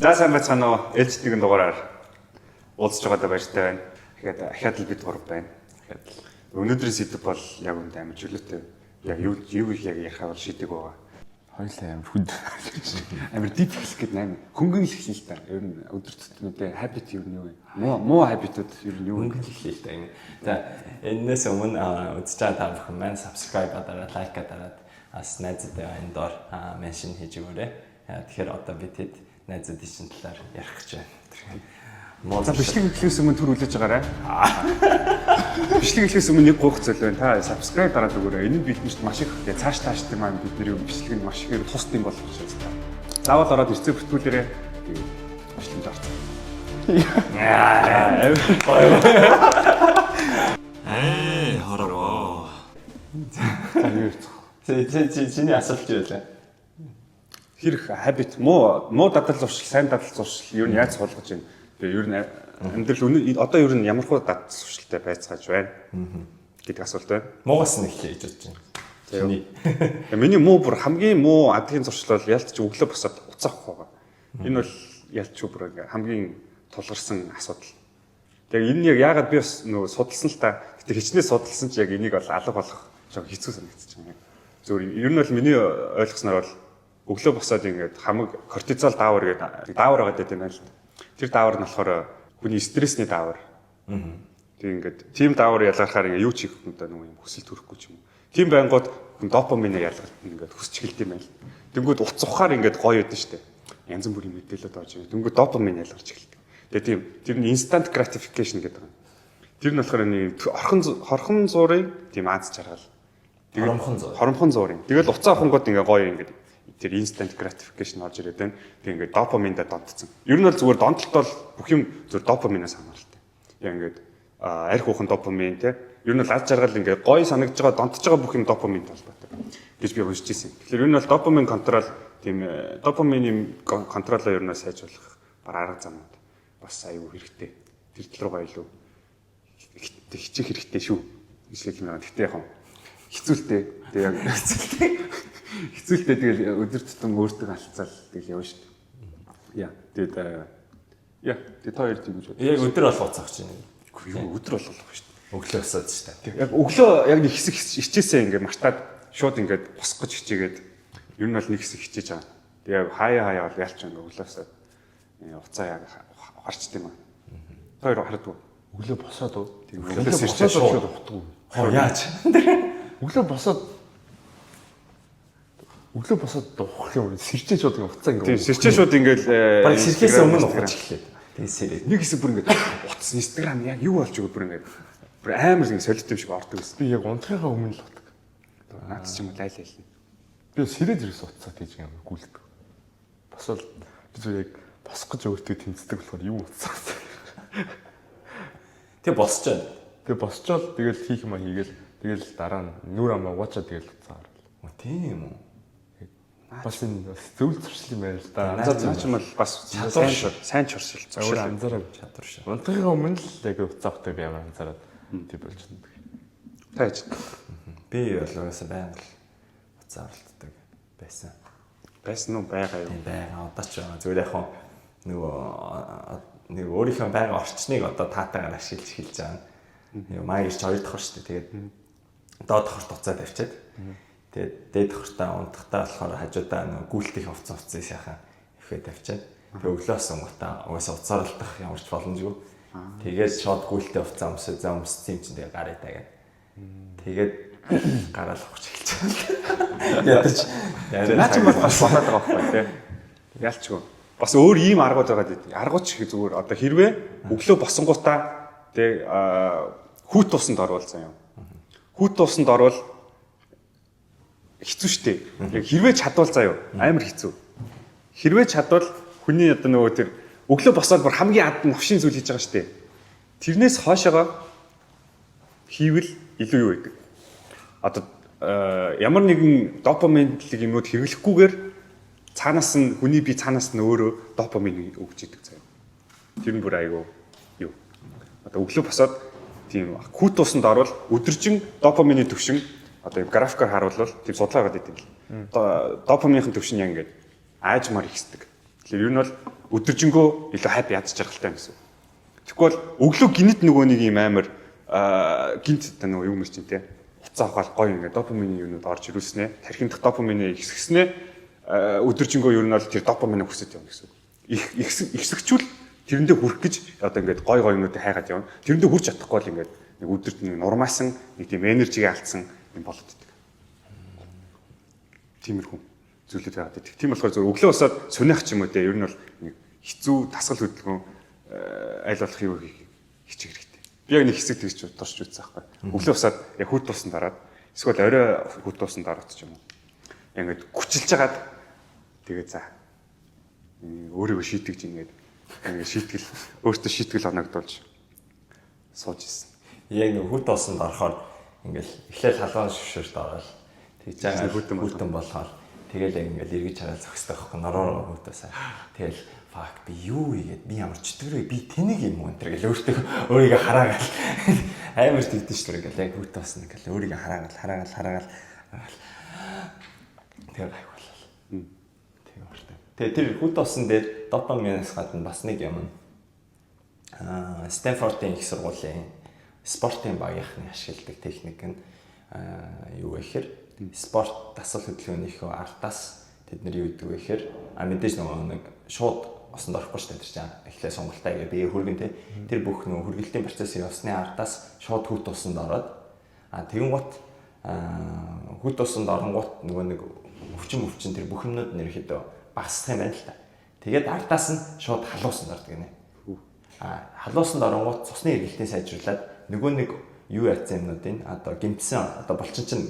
За, сайн байцгаана уу? Ээлжит нэгэн дугаараар уулзж байгаадаа баяртай байна. Тэгэхээр дахиад л бид гурав байна. Дахиад л. Өнөөдрийн сэдэв бол яг үндэ амар чөлөөтэй. Яг юу юу их яг ярихаа бол шийдэг байгаа. Хоёлаа амар хүнд. Амар deep эхлэх гээд амар хөнгөн л эхлэе л та. Ер нь өдөр тутмын habit ер нь юу вэ? Муу муу habit-ууд ер нь юу вэ? Хөнгөн л эхлэе л та. За, энэс өмнө үзэж байгаа та бүхэн маань subscribe дараад, like дараад, бас найзуудаа энэ доор mention хийж өгөөрэй. Тэгэхээр одоо бид хэд найзуудын чинь талаар ярих гэж байна. Муу За, бичлэг эхлэхээс өмнө түр хүлээж байгаарай. Бичлэг эхлэхээс өмнө нэг гуйх зүйл байна. Та subscribe дараад өгөөрэй. Энэ нь биднэрт маш их цааш тааш тийм маань бидний бичлэг нь маш ихээр тусд юм болох учраас та. Заавал ороод ирцээ бүртгүүлээрэй. Тэгээд бичлэгэнд орцсон. Ээ, хороо. За, юу ярьчих. Чи чи чиний асуулт юу вэ? Хэрэг habit, муу муу дадал зуршил, сайн дадал зуршил ер нь яаж суулгаж байна? Тэгээ ер нь амьдрал өнөө одоо ер нь ямар хуу дадал зуршилтай байцгааж байна гэдэг асуулт байна. Муугаас нь эхлэе гэж бодож байна. Чиний. Тэгээ миний муу, бүр хамгийн муу адгийн зуршил бол ялт ч өглөө босоод уцаа авах байгаа. Энэ бол ялт ч бүр ингээ хамгийн тулгарсан асуудал. Тэгээ энэ яг яагаад би бас нөгөө судалсан л та. Гэтэ хичнээн судалсан ч яг энийг бол алга болох жоо хэцүү санагдчих юм. Зөвхөн ер нь бол миний ойлгосноор бол өглөө босоод ингээд хамаг кортизол даавар гэдэг даавар байгаа гэдэг юм байна л да. Тэр даавар нь болохоор хүний стрессний даавар. Тэг ингээд тийм даавар ялгархаар ингээд юу ч хийх юм да, нөгөө юм хүсэл төрөхгүй ч юм уу. Тийм байнгут хүн допаминаа ялгалт ингээд хүсч эхэлдэг юм байна л. Тэнгүүд уц ухаар ингээд гоё өгдөн штэ. Янз бүрийн мэдээлэлд орж ирээ. Тэнгүүд допамин ялгарч эхэлдэг. Тэгээ тийм тэр нь instant gratification гэдэг юм. Тэр нь болохоор нэг орхон хорхон зуурын тийм аз жаргал. Хоромхон зуур. Хоромхон зуурын. Тэгэл уцаа авахгууд ингээ гоё ингээд тэр instant gratification орж ирээд байна. Тэг ингээд допаминдаа донтцсон. Ер нь бол зүгээр донтолт бол бүх юм зүгээр допаминаас хамааралтай. Яг ингээд арх уухан допамин те. Ер нь бол аз жаргал, ингээд гоё санагдж байгаа, донтож байгаа бүх юм допаминтай холбоотой гэж би уншиж ирсэн. Тэгэхээр ер нь бол допамин control, тийм допамины control оо ер нь сайжруулах бар арга замууд бас аюу хэрэгтэй. Тэр тал руугаа илүү хичээх хэрэгтэй шүү гэж хэлмээр байна. Гэтэ яг хэцүүлтэй. Тэгээ яг хэцүүлтэй. Хэцүүлтэй, тэгэл өдөр тутам өөртөө алцаал тэгэл явна шүү дээ. Яа. Тэгээд яа, тэгээд та хоёр тийм гэж бодлоо. Яг өдөр болго уцаах чинь. Үгүй юу, өдөр болгох шүү дээ. Өглөө босоод шүү дээ. Яг өглөө яг нэг хэсэг хичээсээ ингээ мартаад шууд ингээд босох гэж хичээгээд ер нь бол нэг хэсэг хичээж байгаа. Тэгээ яг хаяа хаяа бол ялч ингээ өглөө босоод уцаа яг гарчт юм аа. Та хоёр хардгуу. Өглөө босоод уу? Тийм, Өглөө өглөө босоод шууд. шууд ухтгүй. Хоо, яаж? Өглөө босоод ухах юм. Сэрчээ шууд ингээ уцаа ингээ. Тийм, сэрчээ шууд ингээл Бараг сэрхээс өмнө Instagram- ухаж эхлэв. Тэгээ сэрээд. Нэг хэсэг бүр ингээд утас Instagram яг юу болж байгаа, бүр ингээд бүр амар ингэ солиот юм шиг ордог гэсэн. Би яг унтахынхаа өмнө л утдаг. Наац ч юм уу лайл лайл. Би сэрээд ирээс уцаа тийж ингээ гүйлдэг. Босоод би зөв яг босох гэж өөртөө тэмцдэг болохоор юу уцаа. Тэг босч байна. Тэгээ босчоод тэгэл хийх юм а хийгээл, тэгэл дараа нь нүур амаа угаачаа, тэгэл уцаа харал. Оо, тийм үү. Бас энэ бас зөвл зуршил юм байна л да. Наац ч юм бол бас Чадвар. Сайн чуршил Өөр зуршил. анзаараа. Чадвар шүү. Унтахынхаа өмнө л яг уцаа авах би амар анзаараад тийм болж байна. Та яаж? Би бол угаасаа байнга л уцаа оролддог байсан. Байсан уу, байгаа юу? Тийм, байгаа, одоо ч байгаа. Зүгээр яг хөө нөгөө нэг өөрийнхөө байгаа орчныг одоо таатайгаар ашиглаж эхэлж байгаа. Нөгөө маяг ирч хоёр давхар шүү дээ. Тэгээд доод давхарт уцаа тавьчаад, тэгээд дээд давхартаа унтахтаа болохоор хажуудаа нөгөө гүйлтийн хувцас хувцсыг сайхан өвхөө тавьчаад, тэгээд өглөө босонгуудаа угаасаа уцаарлах ямар ч боломжгүй. Тэгээд шууд гүйлтийн хувцас өмсөө, за өмссөн юм чинь тэгээд гарыг тагаад. Тэгээд гараал ухаж эхэлж байгаа. Ядаж. Наа чи бол бас болоод байгаа байхгүй тий. Ялчгүй. Бас өөр ийм аргууд байгаа дээ. Аргууд ч их зүгээр одоо хэрвээ өглөө босонгуудаа тэг хүүт усанд орвол заяа. Хүүт усанд орвол хэцүү шттэ. Яг хэрвээ чадвал заяа. Амар хэцүү. Хэрвээ чадвал хүний одоо нөгөө тэр өглөө босоод бүр хамгийн ад навшин зүйл хийж байгаа шттэ. Тэрнээс хойшоогоо хийвэл илүү юу гэдэг. Одоо ямар нэгэн допаминлэг юмнууд хэрэглэхгүйгээр цаанаас нь хүний бие цаанаас нь өөрөө допамин өгч идэг заяа. Тэр нь бүр айгүй юу. Одоо өглөө босоод тийм хүүт усанд орвол өдөржин допамины төвшин одоо юм графикаар харуулвал тийм судалгаа гараад идэв юм л. Допаминыхын төвшин яг ингээд аажмаар ихсдэг. Тэгэхээр ер нь бол өдөржингөө илүү happy яд жаргалтай юм гэсэн. Тэгэхгүй бол өглөө гинэт нөгөө нэг юм амар гинт одоо нөгөө юм чинь те уцаа авахал гоё ингээд допамины юмнууд орж ирүүлснэ. Тархинд дах допамины ихсгснэ өдөржингөө ер нь бол тэр допамины хүсэж явна гэсэн үг. Их ихсгчүүл тэрэндээ хүрэх гэж одоо ингээд гой гой юмнуудыг хайгаад явна. Тэрэндээ хүрч чадахгүй бол ингээд нэг өдөрт нэг нурмаасан нэг тийм энержигээ алдсан юм болоод идэг. Тиймэрхүү зүйлүүд байгаад байдаг. Тийм болохоор зөв өглөө босоод сүнэх ч юм уу те ер нь бол нэг хэцүү дасгал хөдөлгөөн аль болох юу хийх хэрэгтэй. Би яг нэг хэсэг тэгж турш үзсэн байхгүй. Өглөө босоод яг хүүт туусан дараад эсвэл орой хүүт туусан дараад ч юм уу. Ингээд хүчилж хагаад тэгээ за өөрийгөө шийтгэж ингээд шийтгэл өөртөө шийтгэл оногдуулж сууж исэн. Яг нэг хүүт туусан орохоор ингээл эхлээл халуун швшвэрт ороод тэгж байгаа хүүтэн болгоод тэгэл яг ингээл эргэж хараад зогсдог байхгүй нороо хүүтээсээ. Тэгэл fuck би юу хийгээд би ямар чөтгөрөө би тэнэг юм уу энэ гэл өөртөө өөрийгөө хараагаал амар тэгдэж шүү дээ ингээл яг хүүт туусан ингээл өөрийгөө хараагаал хараагаал хараагаал тэгээ гайх болол. Тэгээ уртай. Тэгээ тэр хүүт туусан дээр допаминаас гадна бас нэг юм Стэнфордын их сургуулийн спортын багийнхны ашигладаг техник нь юу вэ гэхээр спорт дасгал хөдөлгөөнийхөө ардаас тэд нар юу гэдэг вэ гэхээр мэдээж нөгөө нэг шууд осонд орохгүй шүү дээ тэр чинь эхлээ сонголтаа гээ бие хөргөн те тэр бүх нөгөө хөргөлтийн процессын явсны ардаас шууд хүүт усанд ороод тэгэн гут хүүт усанд оронгууд нөгөө нэг өвчин тэр бүх юмнууд нь ерөөхдөө багасах юм байна л та. Тэгээд ардаас нь шууд халуусанд ордог гинэ. Халуусанд оронгууд цусны эргэлтийг сайжруулад нөгөө нэг юу яцсан юмнуудын одоо гэмтсэн одоо булчин чинь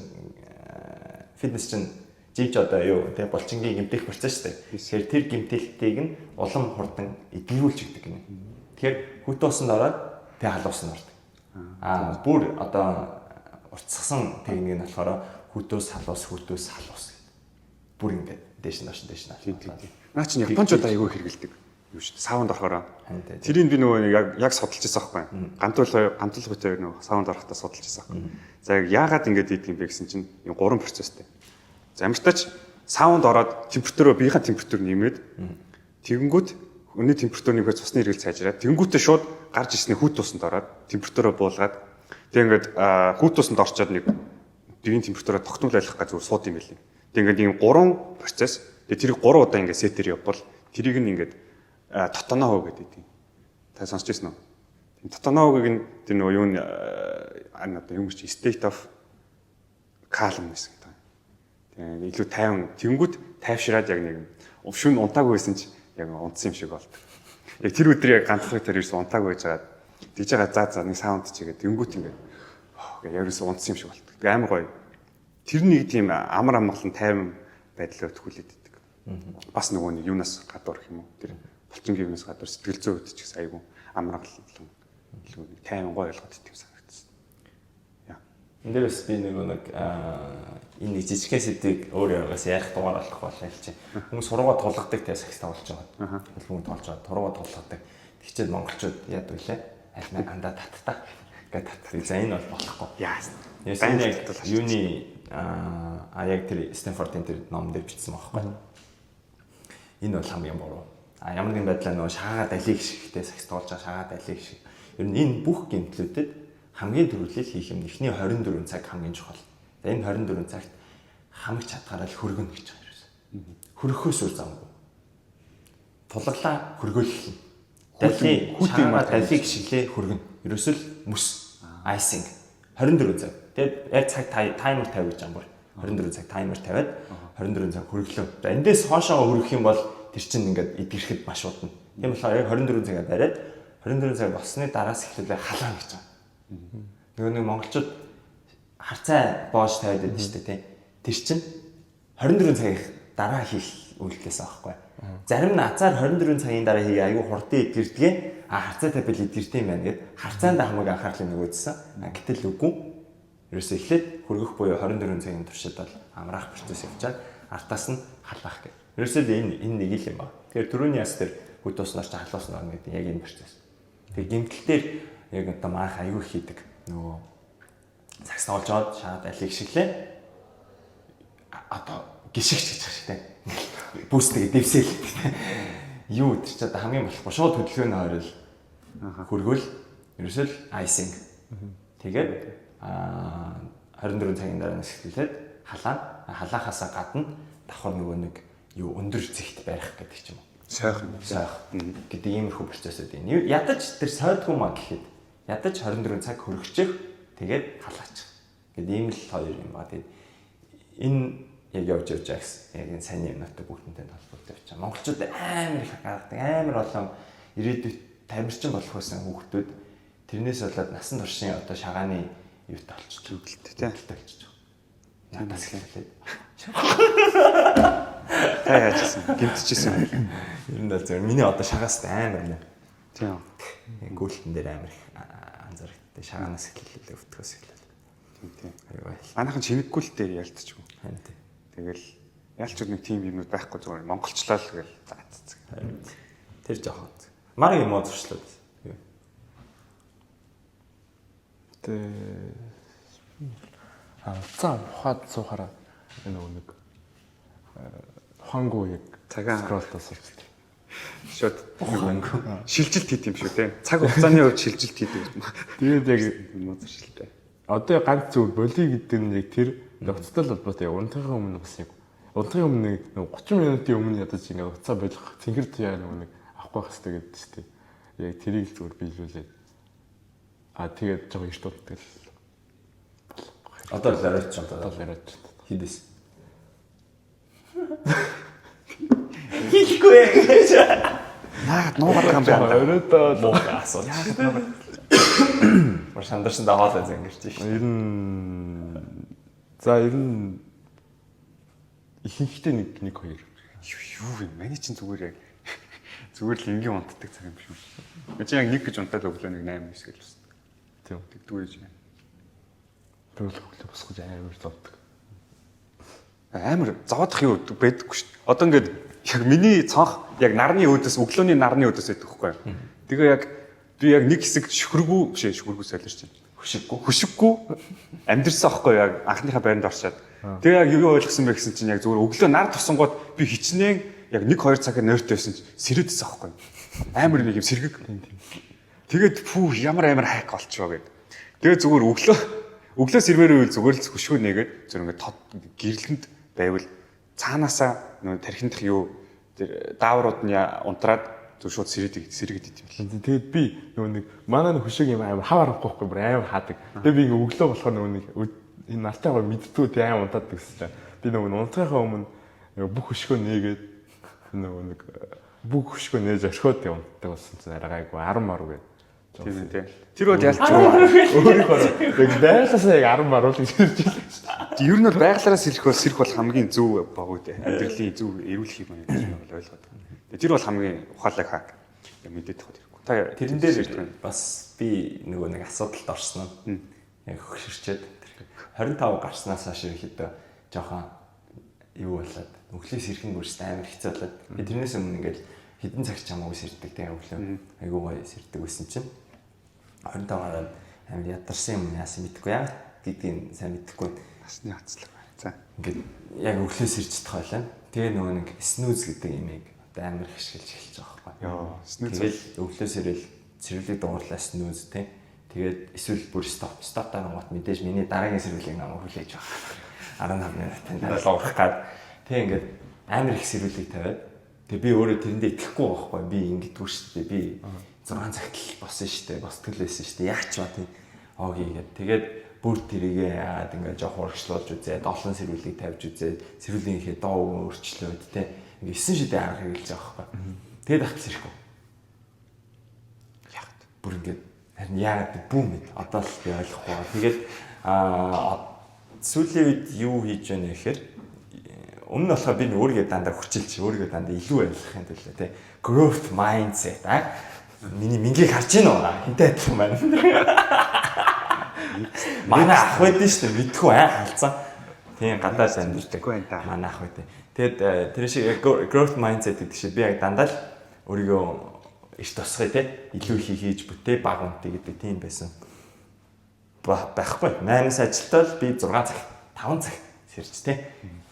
фитнес чинь жимч одоо юу те булчингийн гэмтэх процесс шүү дээ. Тэгэхээр тэр гэмтэлтийг нь улам хурдан эдгэрүүлж өгдөг гинэ. Тэгэхээр хүүт усанд ороод тэг халуусанд ордог. Бүр одоо уртсгсан техник нь болохоор хүүтөөс халуус хүүтөөс халуус гэдэг. Бүр ингээд дээш нь доош нь. Тийм. Наа чинь японочууд айгүй хэрэгэлдэг. Юу шүү дээ. Саунд орохороо. Тэрийг би нөгөө яг судалж байсан байхгүй. Гамтуулгын нөгөө саунд орохдоо судалж байсан байхгүй. За яг яагаад ингэж ийдэг юм бэ гэсэн чинь юм гурван процесстэй. За ямар ч тач саунд ороод температурөө биеийн температур нэмээд тэгэнгүүт өнний температур нэмэхэд цусны эргэлт сайжраад тэгэнгүүтээ шууд гарч ирсний хүүт усанд ороод температураа буулгаад тэг ингээд хүүт усанд орчоод нэг биеийн температураа тогтмол байлгах гэж зүгээр сууд юм байлээ. Тэг ингээд ийм гурван процесс. Тэг тэрийг 3 удаа ингээд сетээр явбал тэрийг нь ингээд тотоноу гэдэг юм. Та сонсч ирсэн үү? Тотоноуг нь тэр нөгөө юу н одоо юм чи state of calmness гэдэг. Тэгээ илүү тайван тэнгүүд тайвшраад яг нэг шүн унтаагүй байсан чи яг унтсан юм шиг болдог. Яг тэр өдөр яг ганцхан тэр ирсэн унтаагүй байжгаад тэгж байгаа за нэг саунд чигээд тэнгүүд ингээд яг ерөөсөө унтсан юм шиг болдог. Тэгээ амар гоё. Тэр нэг тийм амар амгалан тайван байдлаар төхүүлээд идэг. Бас нөгөө нэг юунаас гадуур гэх юм уу? Тэр булчингийн юунаас гадуур сэтгэл зүйн хувьд ч гэсэн айгүй амар амгалан илүү нэг тайван гоё болгоод идэг юм санагдсан. Яа. Энд дээрээс би нөгөө нэг энэ нэг жижигхэн сэдвийг өөр өөрөөс ярих дугаар болох болно л чи. Хүмүүс сурууга тулгадаг те сакс тоглож байгаа. Хөлбөмбөг тоглож байгаа. Турууга тулгадаг. Тэгчээд монголчууд яадаг лээ? Аль андаа татта. Ингээд татдаг. За энэ бол болохгүй. Яасан. Энэ яг юуны яг тэр Стэнфордын тэр ном дээр бичсэн байхгүй. Энэ бол хамгийн буруу. Ямар нэгэн байдлаар нөгөө шаагаа далиг шигтэй сакс тоглож байгаа шаагаа далиг шиг. Ер нь энэ бүх гэмтлүүдэд хамгийн түрүүлэл хийх юм эхний 24 цаг хамгийн чухал. За энэ 24 цагт хамаг чадгаараа л хөргөнө гэж байгаа юм. Хөрөхөөс өөр замгүй. Тулгалаа хөргөөлөл. Далийн шаагаа далиг шиглээ хөргөнө. Ерөөсөл мөс icing 24 цаг. Тэгээд яг цаг таймер тавь гэж юм бүр. 24 цаг таймер тавиад 24 цаг хөргөлөө. За эндээс хоошоо хөргөх юм бол тэр чинь ингээд эдгэрэхэд маш удна. Тийм болохоор яг 24 цагаа бариад 24 цаг болсны дараас эхлүүлээ халаана гэж байгаа. Нөгөө нэг монголчууд харцаа боож тавиад байдаг шүү дээ, тий. Тэр чинь 24 цагийн дараа хийх үйлдэлээс аахгүй. Зарим нь азар 24 цагийн дараа хийгээ айгүй хурдан эдгэрдгээ. Харцаа тавьбал эдгэрдэг юм байна гэд харцаанд хамаг анхаарлыг нөгөөдсөн. Гэтэл үгүй. Ерөөсөө эхлээд хөргөх буюу 24 цагийн туршид бол амраах процесс явчаад артаас нь халаах гэх. Ерөөсөө л энэ нэг л юм ба. Тэгэхээр түрүүний яс тэр хөт уснаар чи халууснаар гэдэг яг энэ процесс. Тэгээ гэмтэл дээр яг одоо маах аюу хийдэг нөгөө сакс тоглож аваад шаад алиг шиглээ. Одоо гიშгч гэж байгаа шиг те. Бүүстэйгээ дэвсээл. Юу тэр чи одоо хамгийн болохгүй шууд хөдөлгөөний хорил хөргөл ерөөсөө л icing. Тэгээд 24 цагийн дараа нэсгэлээд халаана. Халаахаасаа гадна давхар нөгөө нэг юу өндөр зэгт барих гэдэг ч юм уу. Сойх. Сойх гэдэг иймэрхүү процессыг юм. Ядаж тэр сойдгүй маа гэхэд ядаж 24 цаг хөргөчих тэгээд халаачих. Гэт ийм л хоёр юм ба. Тэгээд энэ яг явж явж яг энэ сайн юмнуудтай бүгдэнтэй холбоотой явчих. Монголчууд амар их гаргадаг, амар олон ирээдүйд тамирчин болох байсан хүүхдүүд тэрнээс болоод насан туршийн одоо шагааны юутай болчих. Зүгэлтэй тий. Болчих. Надаас хэлээд. Та яажсэн? Гэмтчихсэн юм. Ер нь бол зөв. Миний одоо шагаас амар нэ. Тийм. Гүйлтэн дээр амар их анзаарэгддэг. Шагаанаас эхлэлээ, өвтгөөс эхлэв. Тийм тийм. Аюу. Манайхан чинэггүй л дээр ялцчихгүй. Харин тийм. Тэгэл ялч нэг тийм юмнууд байхгүй зүгээр монголчлаа л гэл за цэцэг. Тэр жоохон. Мараг юм уу зуршлаад. Тэ за ухаад суухаараа нөгөө нэг ухаангүй яг цагаан скроллоос сурчдаг. Шууд ухаангүй шилжилт хийд юм шүү те. Цаг хугацааны хувьд шилжилт хийдэг юм. Тэгээд яг муу зуршилтай. Одоо ганц зүйл боли гэдэг нь яг тэр уцтай л холбоотой. Яг унтахын өмнө бас яг унтахын өмнө нэг 30 минутын өмнө ядаж ингээд уцаа болох цэнхэр туяа нөгөө нэг авахгүй байх хэрэгтэй гэдэг шүү дээ. Яг тэрийг л зүгээр биелүүлээд тэгээд жоо эрт унтдаг л. Одоо л яриач юм Одоо л яриач. Хидэс. Хийхгүй гэж. Яагаад нуугаад байгаа юм бэ? Оройдоо муу асууж. Мар шандарсан да хоолой зангирч шин. Ер нь за ер нь ихэнхдээ 1 2. Юу юм? Миний чинь зүгээр яг зүгээр л энгийн унтдаг цаг юм шүү. Би чи яг 1 гэж унтаад өглөө нэг 8 9 гэл бас. Тийм. Тэгдэггүй гэж. Би бол өглөө босгож амар зовдөг. Амар зовоодох юу байдаггүй шүү дээ. Одоо ингээд яг миний цонх яг нарны өөдөөс өглөөний нарны өөдөөс байдаг хгүй юу. Тэгээ яг би яг нэг хэсэг шүхэргүй биш шүхэргүй солиорч чинь. Хөшиггүй. Хөшиггүй амьдэрсэн аахгүй яг анхныхаа байранд орчоод. Тэгээ яг юу ойлгосон бэ гэсэн чинь яг зүгээр өглөө нар тусангууд би хичнээн яг 1 2 цагаар нойртой байсан чинь сэрээдсэн аахгүй. Амар нэг юм сэргэг. Тэгээд пүү ямар амар хайк болчихоо гэд. Тэгээ зүгээр өглөө сэрмээр үйл зүгээр л хөшгөө нэгээд зүр ингээд тод гэрлэнд байвал цаанаасаа нөө тархиндах юу тэр дааврууд нь унтраад зүр шууд сэрээд сэргээд идэв юм. Тэгээд би нөгөө нэг манай нэг хөшөөг юм амар хав харахгүй бүр амар хаадаг. Тэгээд би ингээ өглөө болохоор нөгөө нэг энэ нартайгаа мэддгүү тий амар унтаад гэсэн чинь би нөгөө унтахынхаа өмнө бүх хөшгөө нээгээд нөгөө нэг бүх хөшгөө нээж орхиод унтдаг болсон чинь арай гайгүй 10 мар гээ. Тийм ээ. Тэр бол ялч өөрийнхөө яг байглаасаа яг 10 маруул гэж хэлж байна. Ер нь бол байглаараа сэрэх бол сэрэх бол хамгийн зөв баг үү дээ. Амьдралын зөв эрүүлэх юм гэж би бол ойлгоод байна. Тэр бол хамгийн ухаалаг хак. Яг мэдээд тахад хэрэггүй. Та тэрэн дээр бас би нөгөө нэг асуудалд орсон нь. Яг хөшөрчөөд 25 гарснаас хойш ерөнхийдөө жоохон юу болоод өглөө сэрэх нь бүрс амар хэцүү болоод би тэрнээс өмнө ингээл хэдэн цаг ч хамаагүй сэрдэг те өглөө айгуу гоё сэрдэг байсан чинь 25 гараад амар ядарсан юм яасан мэдэхгүй яа гэдгийг сайн мэдэхгүй. Насны хацлаг байна. За. Ингээд яг өглөө сэрж чадах байлаа. Тэгээ нөгөө нэг snooze гэдэг имийг одоо амар их ашиглаж эхэлж байгаа байхгүй. Йоо, snooze. Тэгэл өглөө сэрэл сэрвлийг дуугарлаа snooze те. Тэгээд эсвэл бүр stop stop дарангуут мэдээж миний дараагийн сэрвлийг намайг хүлээж авах. 15 минутын дараа урах гад. Тэг ингээд амар их сэрвлийг тавиад тэгээ би өөрөө тэрэндээ итгэхгүй байхгүй. Би ингэдэггүй шүү дээ. Би 6 цагт л босон шүү дээ. Босдог л байсан шүү дээ. Яач ба тийм оо хийгээд тэгээд бүр тэрийгээ яагаад ингээд жоох урагшлуулж үзээд олон сэрвлийг тавьж үзээд сэрвлийнхээ доо өөрчлөөд те ингээд 9 шидэ арга хэрэглэж байгаа байхгүй. Тэгээд ахт сэрэхгүй. Яагаад? Бүр ингээд харин яагаад бүүм мэд одоо л би ойлгохгүй байгаа. Тэгээд сүүлийн үед юу хийж байна гэхээр өмнө нь болохоор би өөрийгөө дандаа хүчилж өөрийгөө дандаа илүү ойлгохын төлөө те growth mindset миний мингийг харж гин үү хинтэй адилхан байна. Манай ах байдэн шүү дээ мэдхгүй халцсан. Тийм гадаад амьдардаг. Манай ах байдэн. Тэгэд тэр шиг growth mindset гэдэг шиг би яг дандаа л өөрийгөө эрт тусгая те илүү их хийж бүтээ баг үнэтэй гэдэг тийм байсан. Байхгүй. 8-аас ажилтаа л би 6 цаг 5 цаг сэрч те.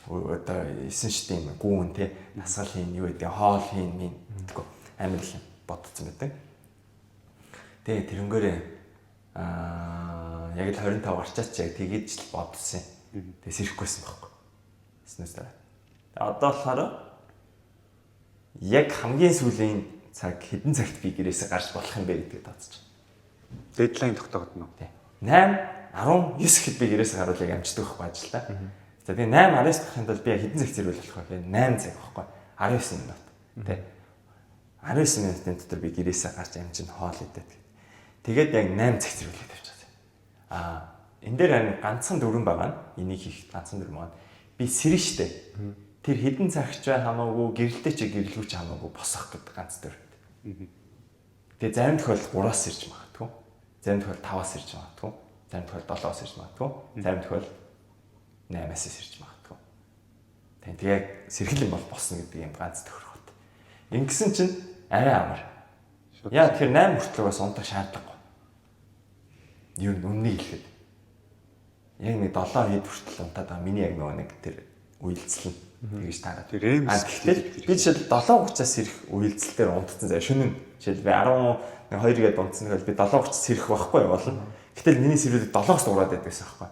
Одоо 9 шидийн юм гүүн те дасгал хийн юу гэдэг хоол хийн минь гэдэггүй амар л бодсон байдаг. Тэгээ тэрнгээрээ яг л 25 гарчаач яг тэгэж л бодсон юм. Тэгээ сэрэхгүйсэн байхгүй. Snooze дараа. Тэгээ одоо болохоор яг хамгийн сүүлийн цаг хэдэн цагт би гэрээсээ гарч болох юм бэ гэдгийг тооцож байна. Deadline тогтоогдно. Тий. 8 19 гэхэд би гэрээсээ гарвал яг амждаг байхгүй ажилдаа. За тэгээ 8 19 гарахын тулд би яг хэдэн цаг зэрвэл болох вэ? 8 цаг байхгүй. 19 минут. Тий. 19 минутын дотор би гэрээсээ гарч амжин хоол идээд. Тэгээд яг 8 цаг зэрвэлээ тавьчих. Аа энэ дээр харин ганцхан дүрэн байгаа нь энийг хийх ганцхан дүрэн байгаа нь би сэрэн штэ. Тэр хэдэн цагч бай хамаагүй гэрэлтэй ч гэрэлгүй ч хамаагүй босох гэдэг ганц дүр. Тэгээ зарим тохиолдолд 3-аас ирж магадгүй. Зарим тохиолдолд 5-аас ирж магадгүй. Зарим тохиолдолд 7-оос ирж магадгүй. Зарим тохиолдолд 8-аас ирж магадгүй. Тэгээ яг сэрхэл юм бол босно гэдэг юм ганц тохиргоот. Ингэсэн чинь арай амар. Яа тэгэхээр 8 хүртэл бас унтах шаардлагагүй. Юу үннийг хэлэхэд. Яг нэг 7 хэд хүртэл унтаад байгаа. Миний яг нөгөө нэг тэр уйлцлан тэгж таарад. Тэр REM Гэхдээ би жишээл 7:30-аас ирэх уйлцал дээр унтсан заяа. Шөнө нь жишээл би 12 гээд унтсан гэвэл би 7:30 сэрэх байхгүй болно. Гэтэл миний сэрүүлэг 7-оос дуурайд байдаг гэсэн байхгүй.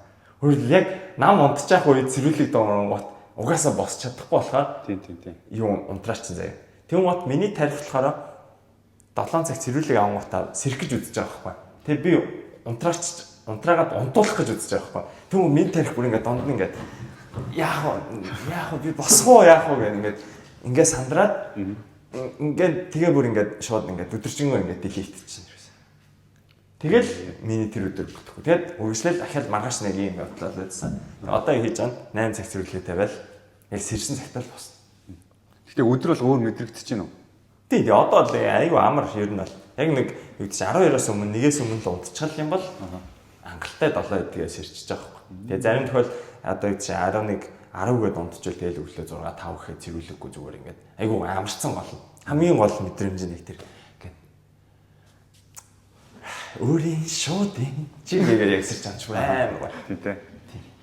Өөрөлд яг нам унтчих үед сэрүүлэг дуурангуут угаасаа босч чадахгүй болохоор Тийм тийм тийм. юу унтраачин заяа. Тэгүн гот миний тарих болохоор 7 цаг сэрүүлэг авангуудаа сэрэх гэж үзэж байгаа байхгүй. Тэгээ би унтраач унтраагаад унтуулах гэж үзэж байгаа байхгүй. Тэгүн миний тарих бүр ингээд донд нь ингээд яах вэ? Яах вэ? Би босох уу? Яах вэ гэх ингээд ингээд сандраад ингээд тэгээ бүр ингээд шууд ингээд өдөржингөө ингээд делete чинь. Тэгэл миний тэр өдөр бүтэхгүй. Тэгээд үргэлжлэл дахиад маргааш нэг юм явдлаа л байсан. Одоо хийж байгаа 8 цаг цэвэрлэгээ тавиал яг сэрсэн цагтаа л босно. Гэтэ өдөр бол өөр мэдрэгдэж байна уу? Тийм тий одоо л айгүй амар ер нь бол яг нэг юу гэдэг чинь 12-оос өмнө нэгээс өмнө л унтчихал юм бол хангалттай 7 гэдгээ сэрчиж байгаа байхгүй. Тэгээ зарим тохиол одоо юу гэдэг чинь 11 10 гээд унтчихвал тэгэл өглөө 6 5 гэхэд цэвэрлэггүй зүгээр ингээд айгүй амарцсан гол. Хамгийн гол мэдрэмж нь нэг тэр ингээд өөрийн шууд чи нэгээр яг сэрч амч амар гоё. Тийм тий.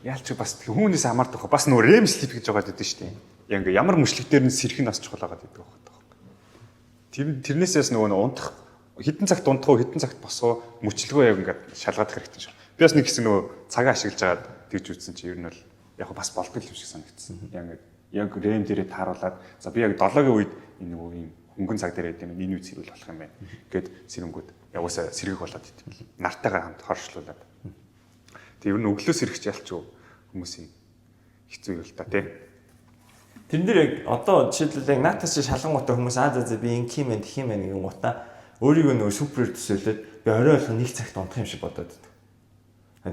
Яалч бас хүүнээс амардаг хөө. Бас нөгөө REM sleep гэж байгаа гэдэг шүү дээ. Яг ингээ ямар мөчлөг дээр нь сэрэх нь бас чухал байгаа гэдэг байхгүй. Тэрнээсээс нөгөө унтах хэдэн цагт унтах уу хэдэн цагт босох уу мөчлөгөө яг ингээд шалгаад хэрэгтэй шиг. Би бас нэг хэсэг нөгөө цагаа ашиглаж агаад тэгж үзсэн чи ер нь бол яг бас болдог юм шиг санагдсан. Яг ингээд яг REM дээрээ тааруулаад за би яг 7-гийн үед энэ нөгөө юм хөнгөн цаг дээр байд юм энэ үед сэрүүл болох юм байна. Гэд сэрэнгүүд яваасаа сэргэг болоод идэв. Нартайгаа хамт хоршлуулад. Тэг ер нь өглөө сэргэж ялч юу хүмүүсийн хэцүү юм л та тий. Тэрэн дээр яг одоо жишээлбэл яг наатас чи шалангуудаа хүмүүс аа за за би ингэх юм байна тэх юм байна гэн гутаа өөрийгөө нөгөө суперээр төсөөлөд би орой болгон нэг цагт унтах юм шиг бодоод байдаг.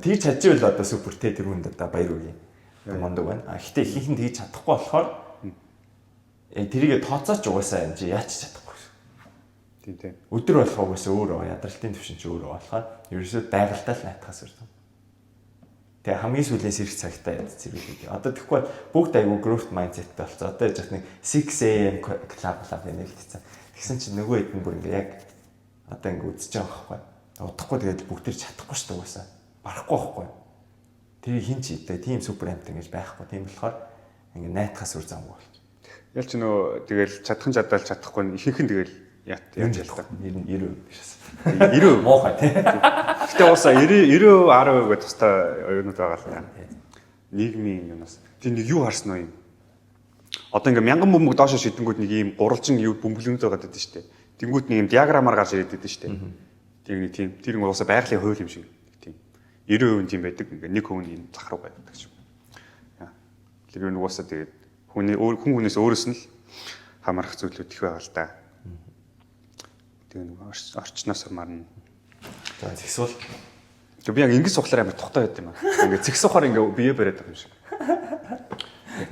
Тэгж чадчихвал одоо супер те тэр хүнд одоо баяр хүргэе. Мундаг байна. А гэхдээ ихэнх нь тэгж чадахгүй болохоор тэрийг тооцооч угаасаа юм чи яач чадахгүй. Тийм тийм. Өдөр болох угаасаа өөр байгаа. Ядралтын төвшин чи өөр байгаа болохоор ерөөсөө байгальтай л найтахаас өөр. Тэгээ хамгийн сүүлийн сэрэх цагтаа яд цэвэрлээ. Одоо тэгэхгүй бүгд айгүй growth mindset-тэй болцоо. Одоо яж нэг 6 AM club club нээлтсэн. Тэгсэн чинь нөгөө хэд нь бүр ингээ яг одоо ингээ үзэж байгаа байхгүй. Удахгүй тэгээд бүгд тэр чадахгүй шүү дээ угаасаа. Барахгүй байхгүй. Тэрийг хин ч идэ. Тийм супер амт ингэж байхгүй. Тийм болохоор ингээ найтахаас үр замгүй болчих. Ялч нөгөө тэгэл чадхан чадаал чадахгүй нь ихэнх нь тэгэл яат яаж ялтаа. 90 шээс. 90% муухай тий. Гэтэ уусаа 90 90% 10% гэх тустай оюунууд байгаа л та. Нийгмийн юунаас. Тийм нэг юу харсан уу юм? Одоо ингээ мянган бөмбөг доошо шидэнгүүд нэг ийм гурвалжин юу бөмбөлнүүд байгаа гэдэг шүү дээ. Тэнгүүд нэг юм диаграммаар гарч ирээд байдаг шүү дээ. Тийм нэг тийм тэр нэг уусаа байгалийн хууль юм шиг тийм. 90% нь тийм байдаг. Ингээ 1% нь энэ зах руу байдаг шүү. Тэр юу нэг уусаа тэгээд хүний өөр хүн хүнээс өөрөөс нь л хамаарах зүйлүүд их байгаа л да. Тэгээ нэг орчноос хамаарна. За зэгсуул. Тэгээ би яг ингэж сухлаар амар тухтай байд юм аа. Ингээ зэг сухаар ингээ бие бариад байгаа юм шиг.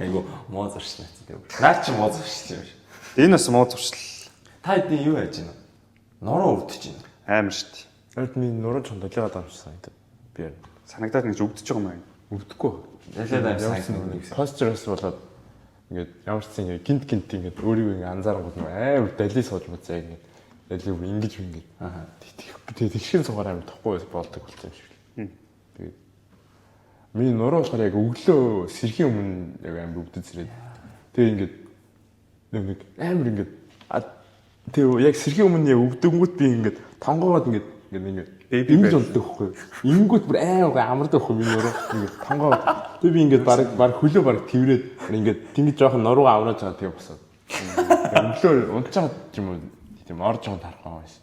Айгу муу зуршил тийм. Наа чи муу зуршил юм шиг. Энэ бас муу зуршил. Та хэдийн юу яаж байна? Нуруу өвдөж байна. Амар шүү дээ. Харин миний нуруу чонд долигаад байгаа юм шиг санагдаад. Би санагдаад нэг өвдөж байгаа юм аа. Өвдөхгүй. Ялаад аим санагдав. Постерос болоод ингээд ямар ч юм гинт гинт ингээд өөрийгөө ингээд анзаарангууд нэг амар дали сууж муцаа ингээд дали ингэж ингээд тэгээ тэгшин суугаар амар тухгүй болдог болсон юм шиг л. Тэгээд Миний нуруу болохоор яг өглөө сэрхийн өмнө яг амар өвдөж сэрээд. Тэгээ ингээд нэг амар ингээд тэгээ яг сэрхийн өмнө яг өвдөнгүүт би ингээд тонгоогоод ингээд ингээд ингээд ингэж унтдаг байхгүй юу. Ингэнгүүт бүр амар амардаг байхгүй миний нуруу ингээд тонгоогоод. Тэгээ би ингээд баг хөлөө баг тэрврээд ингээд тэнгиж жоохон нуруугаа аврааж байгаа тэгээ босоод. Өглөө унтж байгаа юм уу тийм ор жоохон тарах байгаа байсан.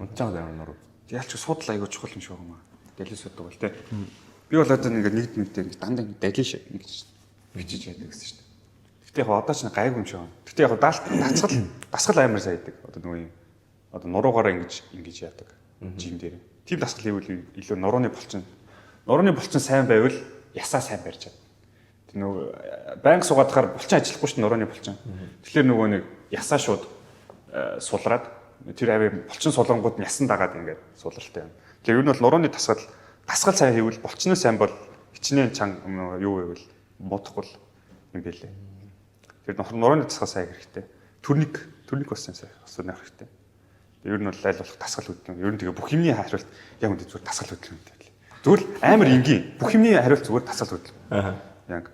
Унтж байгаа амар нуруу. Ялч судал айгуу чухал юм шиг байгаа юм аа. Далис судаг бол те. Би бол одоо ингээд нэгд нэгдээ ингээд дандаа ингээд далиш ингэж бичиж яадаг гэсэн шүү дээ. Гэтэ яг одоо ч гайгүй юм шиг байна. Гэтэ яг даалт дасгал амар сайн хийдэг. Одоо нөгөө юм одоо нуруугаараа ингэж яадаг. Жим дээр. Тийм дасгал хийвэл илүү нурууны булчин. Нурууны булчин сайн байвал ясаа сайн барьж чад. Тэр нөгөө байнга суугаадахаар булчин ажиллахгүй шүү дээ нурууны булчин. Тэгэхээр нөгөө нэг ясаа шууд сулраад тэр авийн булчин сулрангууд нь ясан дагаад ингээд сулралтай юм. Тэгэхээр ер нь бол нурууны дасгал сайн хийвэл булчин нь сайн бол хичнээн чанга юу байвал муудахгүй юм билээ. Тэр нурууны дасгал сайн хэрэгтэй. Төрник бас сайн асуудаг хэрэгтэй. Ер нь бол аль болох дасгал хөдөлгөөн. Ер нь тэгээ бүх юмний хариулт яг үндэ зүгээр дасгал хөдөлгөөн гэдэг. Зүгээр л амар энгийн. Бүх юмний хариулт зүгээр дасгал хөдөлгөөн. Яг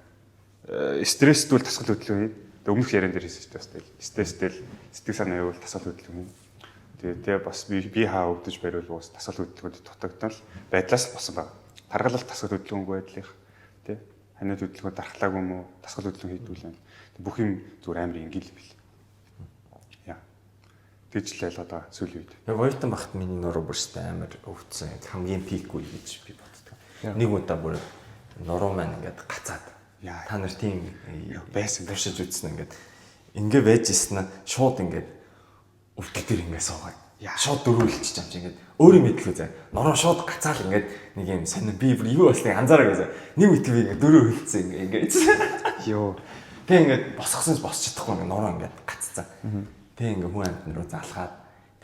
стресствэл дасгал хөдөлгөөн хий. Тэгээ өмнөх яриан дээр хэлсэн шүү дээ бас тэгэл. Стресстэл сэтгэл санаа явуул дасгал хөдөлгөөн хий. Тэгээ бас би хаа өвдөж бариул уус дасгал хөдөлгөөнд дутагдсан л байдлаас л болсон байна. Таргалалт дасгал хөдөлгөөнгүй байдлынх тий. Ханиад хөдөлгөөн дархлаагүй юм уу? Дасгал хөдөлгөөн хийдгүүл юм. Бүх юм зүгээр амар энгийн л бил. Яа. Тэгж л ойлгоод байгаа сүүлийн үед. Яг оюутан багт миний нуруу бүрстэй амар өвдсөн. Яг хамгийн пик үе гэж би боддог. Нэг удаа бүр нуруу маань ингээд гацаад. Та нар тийм байсан туршиж үзсэн ингээд ингээ байж исэн нь шууд ингээд өвдөл дээр ингээ суугаад шууд дөрүүлчих юм чи ингээд өөрийн мэдлгүй заа. Нуруу шууд гацаал ингээд нэг юм сонир би бүр юу болсныг анзаараагүй заа. Нэг үе би ингээд дөрөв хөлцсөн ингээ ингээ. Йоо. Тэг ингээд босгосон ч босч чадахгүй ингээд нуруу ингээд гаццсан. Тэг ингээ хүн амьтан руу залхаад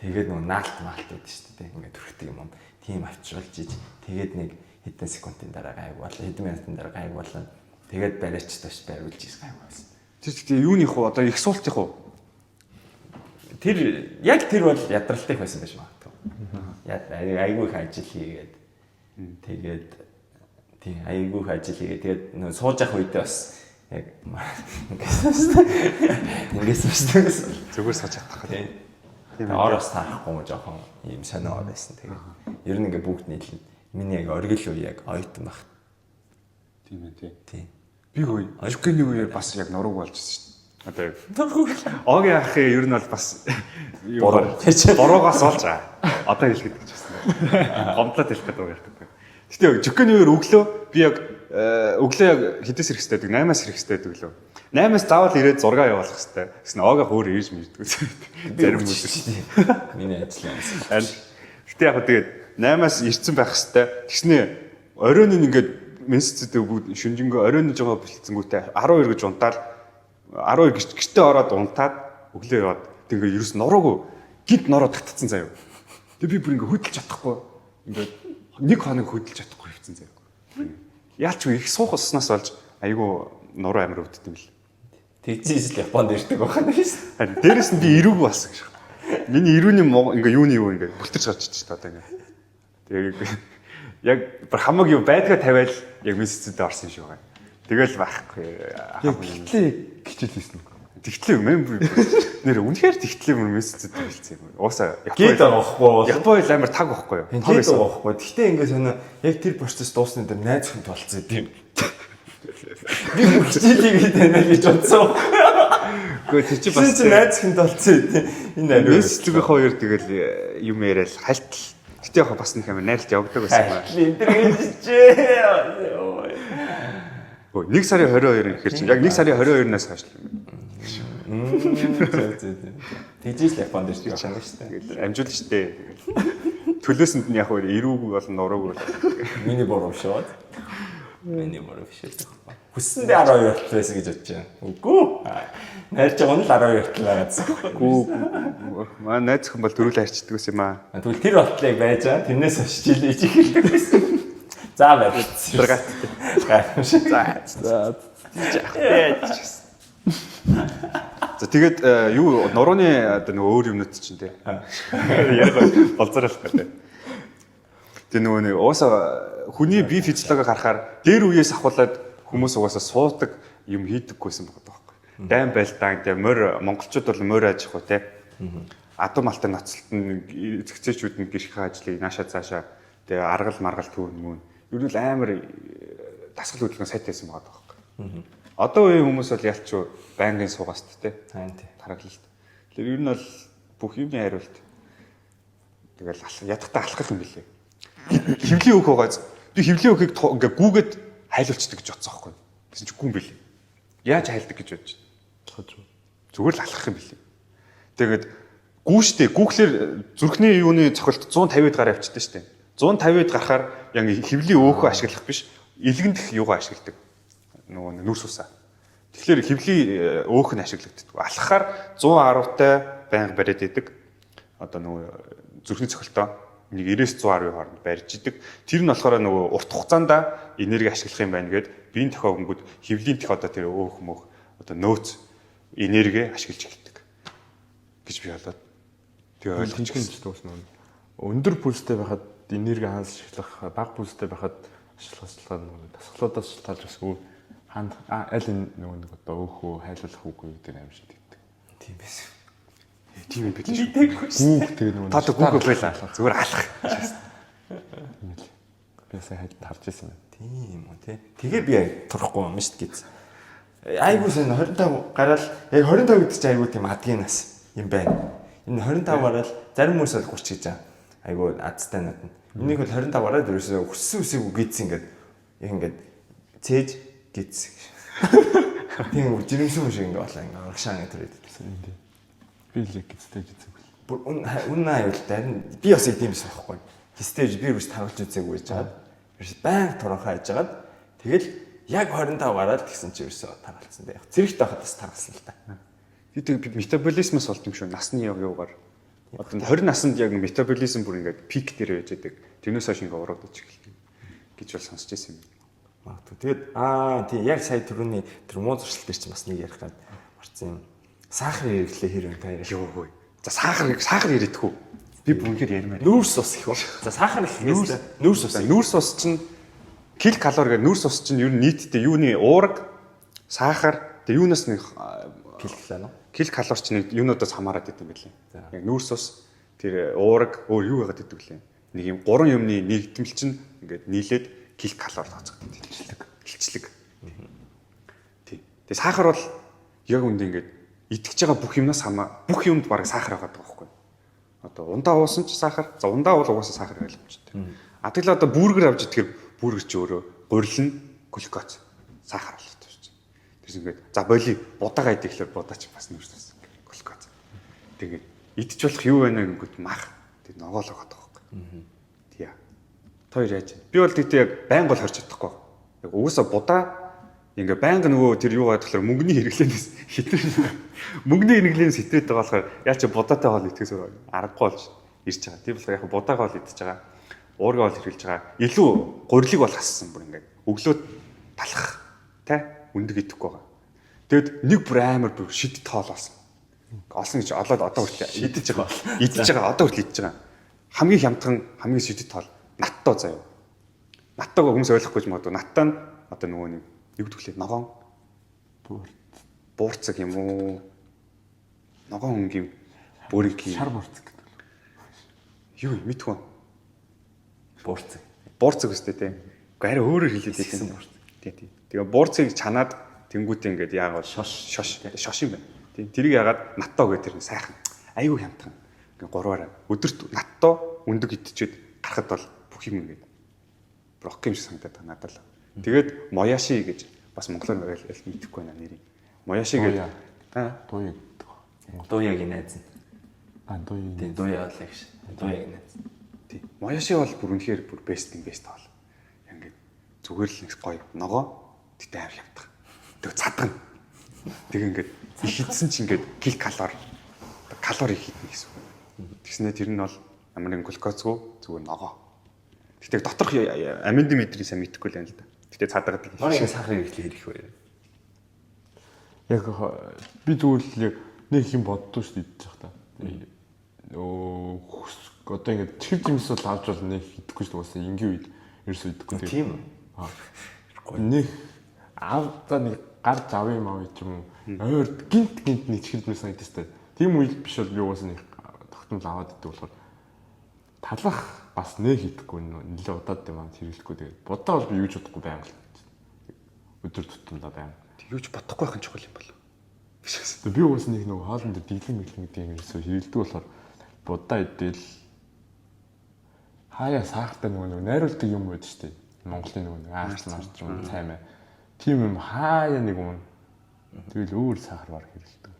тэгээд нөгөө наалт маалт гэдэг шүү дээ. Ингээд төрхдөг юм. Тийм авчруулж иж тэгээд нэг хэдэн секундын дараа гайг болоо хэдэн минутын дараа гайг болоо. Тэгээд бариач тааш бариулж иж гайг болсон. Тэр тэгтээ юуных уу одоо их суултынх уу? Тэр яг тэр бол ядралтынх байсан байж магадгүй. Айгүй их ажил хийгээд тэгээд тийм айгүй их ажил хийгээд тэгээд нөгөө сууж явах үедээ бас яг ингэсэн шүү дээ. Зүгээр сууж чадах Тийм. Ор бас таарахгүй юм жоохон ийм сонио ор байсан. Тэгээд ер нь ингээ бүгд нийлнэ. Миний яг оргил үе яг оюутан багт. Тийм ээ тий. Тийм. Би хөө Жукений үеэр бас яг нурууг болж ирсэн шүү дээ. Одоо Огийн ахын ер нь бол бас буруугаас олж аа. Одоо хэлэх гэдэг ч байсан. Гомдлоод хэлэх гэдэг юм ярих гэдэг. Гэтэ Жукений үеэр өглөө би яг өглөө яг хэдээс ирэх хэрэгтэй гэдэг 8-аас ирэх хэрэгтэй гэдэг лөө. 8-аас заавал ирээд 6 явуулах хэрэгтэй. Тэгсэн Огийн өөр ирж мэрдэггүй. Зарим хүмүүс. Миний ажил юм. Гэтэ яг тэгээд 8-аас ирсэн байх хэрэгтэй. Тэгснэ оройн нь ингээд мессежтэй бүгд шүнжэнгөө оройн жогоо бэлтсэнгүүтээ 12 гэж унтаал 12 гэж гэртээ ороод унтаад өглөө яваад тэг ингээд ерөөс нуруугүй гинт нороо татцсан заяа. Тэг би бүр ингээд хөдөлж чадахгүй ингээд нэг хоног хөдөлж чадахгүй явцсан заяа. Яалч их суух уснаас болж айгүй нуруу амар өвддөг юм бэл. Тэгжээс л Японд ирдэг байна шүү. Харин дээрэс нь би эрүүгүй болсон гэж. Миний эрүүний ингээ юуны юу ингээ бүлтэрч гарч ирчих шүү дээ одоо ингээ. Тэгээ яг бүр хамаг юу байдгаа тавиал яг мессежтэй орсон юм шиг байгаа. Тэгэл байхгүй. Яг тэгтлээ хичээл хийсэн үү? Тэгтлээ юм би. Нэр үнэхээр тэгтлээ мөр мессежтэй хэлсэн юм. Уусаа Гээд байгаа байхгүй бол. Япон хэл амар таг байхгүй юу? Таг байсан байхгүй. Тэгтээ ингээ сонио яг тэр процесс дуусны дээр найз хүн тулцсан тийм. Би бүр хичээл хийгээд байна гэж бодсон. Гэхдээ тэр чинь бас Бас найз хүн тулцсан тийм. Энэ ариу. мессежийн хоёр тэгэл юм яриад хальтал. Гэтэ яг бас нэг амар найралт явагдаг байсан юм. Энэ тэр гэжээ. Өө 1 сарын 22 гэхэр чинь яг 1 сарын 22-наас хойш л юм. Зөв зөв зөв. Тэгжээс л Японд ирж байгаа юм шүү дээ. Тэгэл амжуулна шүү дээ. Тэгэл төлөөсөнд нь яг өөр эрүүгүй болон нуруугүй бол. Миний буруу шүү. Миний буруу биш үү. Хүссэндээ 12 болтол байсан гэж бодож байна. Үгүй. Найрч байгаа нь л 12 болтол байгаадсан. Үгүй. Маа найз өхөн бол төрүүл хайрчдаг байсан юм аа. Тэгвэл тэр болтлыг байж байгаа. Тэрнээс хойш жил иж эхэлдэг байсан. За барьц. Зургаат. Гайхамшиг. За. За. За тэгээд юу нурууны одоо нөгөө өөр юмнууд чинь те. Яриа болзоруулах гэдэг. Тэгээ нөгөө нэг уусаа хүний бие физиологийг харахаар дээр үеэс ахуулаад хүмүүс угаасаа суудаг юм хийдэггүйсэн байгаа байхгүй. Дайн байлдаан тэгээ морь монголчууд бол морь аж ахуй те. Адуу малтай ноцолт нь зэгцээчүүд нь гэрхийн ажлыг нааша цаашаа тэгээ аргал маргал түүн мөн. Ер нь л амар дасгал хөдөлгөөн сайтай байсан байгаа байхгүй. Одоо үеийн хүмүүс бол ялч байнгын суугааст те. Тараглалт. Тэгэхээр ер нь бол бүх юмны хариулт тэгэл ядахтаа алхах юм билээ. Хөвлийн өөх байгааз би хөвлийн өөхийг ингээ гүүгээд хайлуулцдаг гэж бодсон байхгүй. Тэгсэн чинь гүн билээ. Яаж хайлдаг гэж бодож байна. Зүгээр л алхах юм билээ. Тэгээд гүүштэй гүүхлээр зүрхний юуны цохилт 150-д гараа явчихдээ штэ. 150-д гарахаар яг хөвлийн өөхөө ашиглах биш, илгэндэх юугаа ашигладаг. Нөгөө нүрс усаа. Тэгэхээр хөвлийн өөх нь ашиглагддаг. Алхахаар 110-тай байнга бариад идэг. Одоо нөгөө зүрхний цохилтоо нэг 90-110 хооронд барьж идэг. Тэр нь болохоор нөгөө урт хугацаанд энерги ашиглах юм байна гэд биеийн тохио хөнгүүд хөвлийн тох одоо тэр өөх мөх одоо нөөц энерги ашиглаж эхэлдэг гэж би болоод тэгээ ойлгож гэж дуусна. Өндөр пульстэй байхад энерги хаанаас ашиглах, бага пульстэй байхад ашиглах нөгөө дасгалуудаас шалтгаалж бас хаанд аль энэ нөгөө нэг одоо өөхөө хайлуулах үгүй гэдэг аим шиг тэгдэг. Тийм байсан. Тийм юм билээ шүү. Гүүх тэгээ нөгөө та гүүх байлаа. Зүгээр алах. Тийм л. Би сайн хайд харж ирсэн юм. Тийм үү те. Тэгээ би турахгүй юм шүү дээ гэсэн. Айгуу сайн 25 гараал яг 25 гэдэг чинь айгуу тийм адгийн нас юм байна. Энэ 25 гараал зарим хүмүүс бол 30 гэж байгаа. Айгуу азтай над нь. Энийг бол 25 гараад ерөөсөө хүссэн үсээгүй гидсэн ингээд яг ингээд цээж гидсэн. Тийм үү жирэмсэн хүн шиг ингээд болоо ингээд урагшаа ингээд төрөөд байсан. Би л гидстэй үзээгүй. Бүр үнэн аюул дайрн би бас яг тийм биш байхгүй. Гистэй би юус таргалж үзээгүй байж байгаад ерөөс байнга туранхай хийж байгаад тэгэл яг 25 гараад тэгсэн чи ерөөсөө таргалцсан дээ. Яг зэрэгт байхад бас таргалсан л та. Би тэг метаболизмоос болд юм шүү. Насны яг юугаар. Одоо 20 наснд яг метаболизм бүр ингээд пик дээр байж байдаг. Тэрнээс хойш ингээд урагдаж эхэлнэ гэж бол сонсч байсан юм. Магадгүй. Тэгээд тийм яг сая түрүүний тэр муу зуршил дээр чинь бас нэг ярих гад марцсан юм. Сахар хэрэглээ хэр юм та ярих. Йоо хөөе. За сахар яриадах уу? Би бүр үнэхээр ярмаар. Нүүрс ус гэх үү? За сахар гэхээс нүүрс ус. Нүүрс ус чинь кил калори гэх нүүрс ус чинь ер нь нийтдээ юуны уураг, сахар тэгээ юунаас нэг кил калори. Кил калори чинь юунуудаас хамаарат идэв юм бэлээ. Яг нүүрс ус тэр уураг өөр юу яагаад идэв лээ. Нэг юм гурван юмны нэгдмэл чинь ингээд нийлээд кил калори тооцогддог. Илчлэг. Илчлэг. Тий. Тэгээ сахар бол яг үндэ ингээд итгэж байгаа бүх юмнаас хамаа бүх юмд бараг сахар байгаа байхгүй. Одоо ундаа уусан ч сахар. За ундаа бол угаасаа сахар ойлгомжтой. А тэгэл одоо бургер авч идэхээр бургер чи өөрөө гурил нь глюкоз сахар болоод байна. Тэрс ингээд за боли будаага идэх гэхээр будаа чи бас нүүрс ус глюкоз. Тэгээд идэж болох юу байна гингүүт мах тэр ногоол байгаа байхгүй. Тий. Та хоёр яаж вэ? Би бол тэгтээ яг байнга бол хорч чадахгүй. Яг угаасаа будаа ингээ байнга нөгөө тэр юугаа тэгэхээр мөнгөний хэрэглээнээс хитрээ мөнгөний хэрэглээнээс хитрээд байгаа болохоор яаж чи будаатай хоол идэхээс аргагүй болж ирж байгаа. Тийм болохоор яг будаагаа бол идэж байгаа. Уургаа бол хэрэглэж байгаа. Илүү гурилыг бол хассан бүр ингээ өглөө талах тэ өндөг идэхгүй байгаа. Тэгэд нэг бүр амар бүр шидт хоол олсон. Олсон гэж олоод одоо хүртэл идэж байгаа. Идэж байгаа. Одоо хүртэл идэж байгаа. Хамгийн хямдхан хамгийн шидт хоол наттоо заяа. Наттоог хүмүүс ойлгохгүй ч магадгүй. Наттаа нь одоо нөгөө нэг юу гэдэг лээ ногоон буурцаг юм уу? Ногоон өнгийн бүрэг юм. Шар буурцаг гэдэг. Юу юм мэдгүй. Буурцаг. Буурцаг өстэй тий. Гэхдээ арай өөрөөр хэлээд байсан буурцаг. Тий, тий. Тэгээ буурцгийг чанаад тэнгуүтээ ингээд яагаад шош шош шош юм байна. Тий. Тэрийг яагаад наттоо гэдэг тэр нь сайхан. Айгүй хямдхан. Ингээд гурваараа өдөрт наттоо өндөг идчихэд гарахад бол бүх юм ингээд брокколи юм шиг санагдаад байгаа надад л. Тэгээд мояши гэж бас монголоор ойл мэдэхгүй байна нэрийг. Мояши гэдэг аа Дуяа гэдэг. Дуяагийн найз нь. Аа дуяа. Тийм дуяа бол яг ш. Дуяагийн найз. Тий. Мояши бол бүр үнэхээр бүр best in best хоол. Ингээд зүгээр л нэг гоё ногоо тэгтээ амар хямдхан. Тэг цадгана. Тэг ингээд их идсэн чи ингээд кил калори калори их идэнэ гэсэн үг. Тэгснэ тэр нь бол ямар нэгэн глюкозгүй зүгээр ногоо. Тэгтээ доторх аминдын мэдрийг сайн мэдэхгүй л байна л да. Тэгтээ цадгадаг. Манай сахар хэрэглээ хэрэг вэ? Яг би зүгээр л яг нэг юм боддоо шүү дээ идэж байхдаа. Өө Одоо ингээд чихэр жимс бол авч бол нэг идэхгүй шүү дээ. Угаасаа энгийн үед ерөөсөө идэхгүй. Тийм үү? Нэг ав за нэг гарч авъя юм авъя ч юм уу. Ойр гинт гинт нэг чихэр жимс санагдаж шүү дээ. Тийм үед биш бол би угаасаа нэг тогтмол аваад идэг болохоор талах бас нэг идэхгүй нэлээ удаад юм аа хэрэглэхгүй. Тэгээд будаа бол би юу ч бодохгүй байнга л өдөр тутамдаа байнга. Юу ч бодохгүй байх нь чухал юм болов. Тэгээд би угаасаа нэг нөгөө хоолн дээр диглэн мэглэн гэдэг юм ерөөсөө хэрэглэдэг болохоор будаа идэл хаяа сахартай нөгөө найруулдаг юм байдаг шүү дээ. Монголын нөгөө нэг аарч марч юм цаймаа. Тийм юм хаяа нэг юм. Тэгэл өөр сахар бар хэрэглэдэг.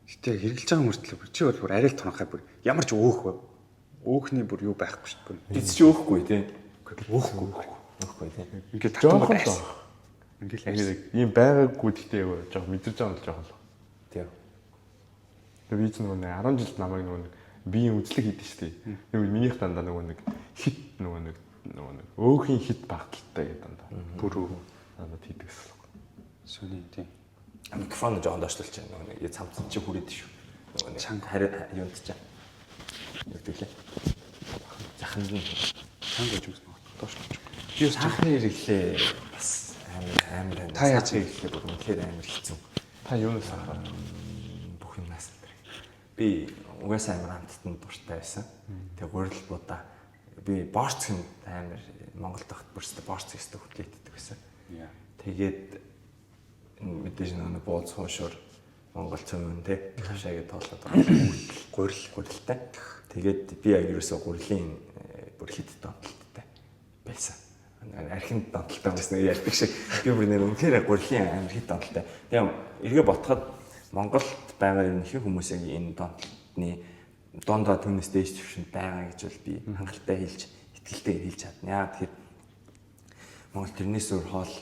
Гэтэ хэрэглэж байгаа мөртлөө чи бол бүр арай л тунхай бүр ямар ч өөх өөхний бүр юу байхгүй шүү дээ. Эц чи өөхгүй тий. Өөхгүй. Өөхгүй тий. Ингээд Жохон татангууд л айс. Ингээд л айс. Ингээд ийм байгаагүй гэхдээ яг жоох мэдэрч байгаа юм л жоох л. Тийм. Тэгээ би ч нөгөө нэг 10 жилд намайг нөгөө нэг биеийн үзлэг хийдэж шүү дээ. Нөгөө минийх дандаа нөгөө нэг хит нөгөө нэг өөхийн хит багталтай гэдэг дандаа. Бүр өө. Надад хийдэг гэсэн. Сони тийм. Микрофон жоохон доошлуулж байна. Нөгөө нэг цамцсан чи хүрээд шүү. Нөгөө нэг Чанга. хари юунд чи. Юу гэдэг лээ. Заханд нь Чанга гэж юмсан доошлуулж. би сахарны хэрэглээ бас амар амар. Та яаж хэрэглээ бүр үнэхээр амар хэцүү. Та юунаас сахараа? Бүх юмнаас энэ. Би угаасаа амар амттанд дуртай байсан. Тэгээ гурил будаа. Би борц гэн амар Монголд байхад бүрстэ борц гэстэй хөтлөө иддэг байсан. Яа. Тэгээд мэдээж нөгөө бууз хуушуур Монгол цөмөн те хавшаа гэж тоолоод байгаа. Гурил. Гурилтай. Тэгээд би яг ерөөсөө гурилын бүр хит донтолттой байсан. Архинд донтолтой хүмүүс нэг ярьдаг шиг би бүр нэр үнэхээр гурилын амар хит донтолтой. Тэгээ эргээ ботход Монголд байгаа ер нь ихэнх хүмүүс яг энэ донтолтны дундаа түүнээс дээш түвшинд байгаа гэж бол би хангалттай хэлж итгэлтэй хэлж чадна. Яагаад тэгэхээр Монгол тэрнээс өөр хоол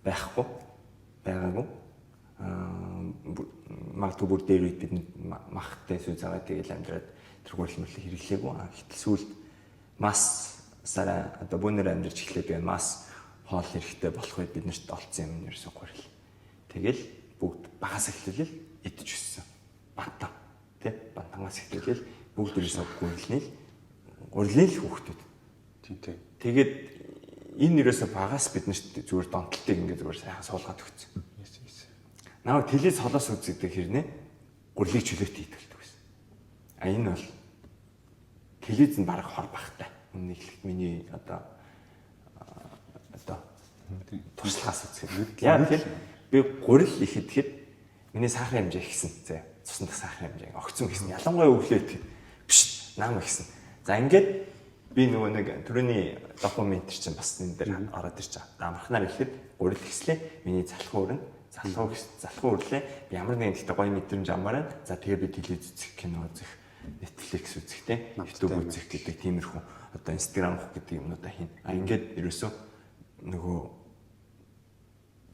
байхгүй байгаагүй. Магадгүй бүр дээр үед бид махтай сүү цагаа тэгэл амьдраад тэр гурил мөрлө хэрэглээгүй. Гэтэл сүүлд мас сараа одоо бөөнөр амьдарч эхлээд би мас хоол хэрэгтэй болох үед бид нарт олцсон юм нь ерөөсөө гурил. Тэгэл бүгд багаас эхлээл идэж өссөн. Бантан тий бантангаас эхлээл бүгд ерөөсөө гурилны л гурилын л хүүхдүүд. Тийм тийм. Тэгээд энэ ерөөсөө багаас бид нарт зүгээр донтолтыг ингээ зүгээр сайхан суулгаад өгсөн. Yes yes. Намайг телевиз холоос үздэг хэрнээ гурлыг чөлөөтэй идэлдэг байсан. А энэ бол телевиз нь бараг хор багтай. Үнэнийг хэлэхэд миний одоо туршлагаас үзэхэд. Яа тэгэхээр би гурил их идэхэд миний сахарын хэмжээ ихсэн. Зэ. Цусан дах сахарын хэмжээ огцом ихсэн. Ялангуяа өглөө идэхэд биш нам ихсэн. За ингээд би нөгөө нэг түрүүний допамин чинь бас энэ дээр ороод ирж байгаа. Амархнаар ихэд гурил ихслээ. Миний залхуу өрнө. Залхуу өрлөө. Би ямар нэгэн гэхдээ гоё мэдрэмж амаар байна. За тэгээ би телевиз үзэх, кино үзэх, Netflix үзэх те, YouTube үзэх гэдэг тиймэрхүү одоо Instagram авах гэдэг юмнуудаа хийн. А ингээд ерөөсөө нөгөө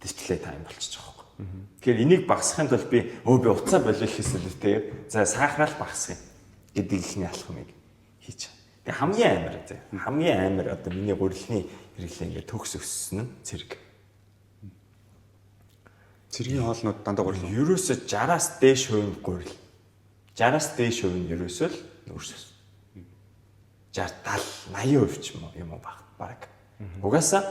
дисплей тайм болчихж байгаа байхгүй. Тэгэхээр энийг багасгахын тулд би би утсаа болих гэсэн л те. За сахараа л багасгах юм гэдэг ихний алхмыг хийж байгаа. Тэгээ хамгийн амар зэ. Хамгийн амар одоо миний гурилны хэрэглээ ингээд төгс өссөн нь цэрэг. Цэргийн хоолнууд дандаа гурил. Ерөөсөө 60-аас дээш хувь нь гурил. 60-аас дээш хувь нь ерөөсөө л нүүрс ус. 60 70 80% ч юм уу баг. Угаасаа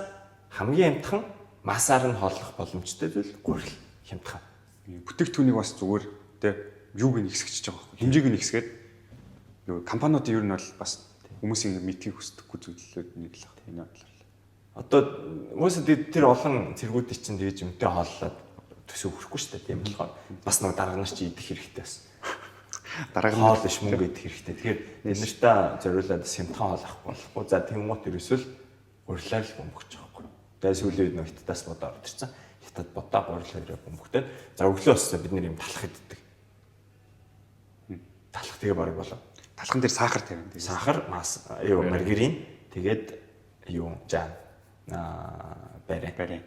хамгийн хямдхан масаар нь хооллох боломжтой зүйл гурил хямдхан. Бүтээгдэхүүнийг бас зүгээр тэ юуг нь ихсгэж байгаа байхгүй. Хэмжээг нь ихсгээд нөгөө компаниудын ер нь бол бас хүмүүсийн мэдхийг хүсдэггүй зүйлүүд нэг л байна. Энэ бодлоор. Одоо угаасаа тэр олон цэргүүдийн чинь тэгж юмтай хооллоод төсөв хүрэхгүй шүү дээ. Тийм болохоор бас нөгөө дарга нар чи идэх хэрэгтэй бас. Дарга нар хоол биш мөнгө идэх хэрэгтэй. Тэгэхээр бид нартай зориулаад бас хямдхан хоол авахгүй болохгүй. За тэнгуут ерөөсөө л гурилаар л бөмбөгч байгаа байхгүй. Тэгээ сүүлийн үед нөгөө хятадаас бодоо орж ирсэн. Хятад бодоо гурил хоёроо бөмбөгтэй. За өглөө өссөн бид нэр юм талах иддэг. Талах тэгээ бараг болоо. Талхан дээр сахар тавина. Сахар, мас, юу маргарин, тэгээд юу жаа барай. Барай.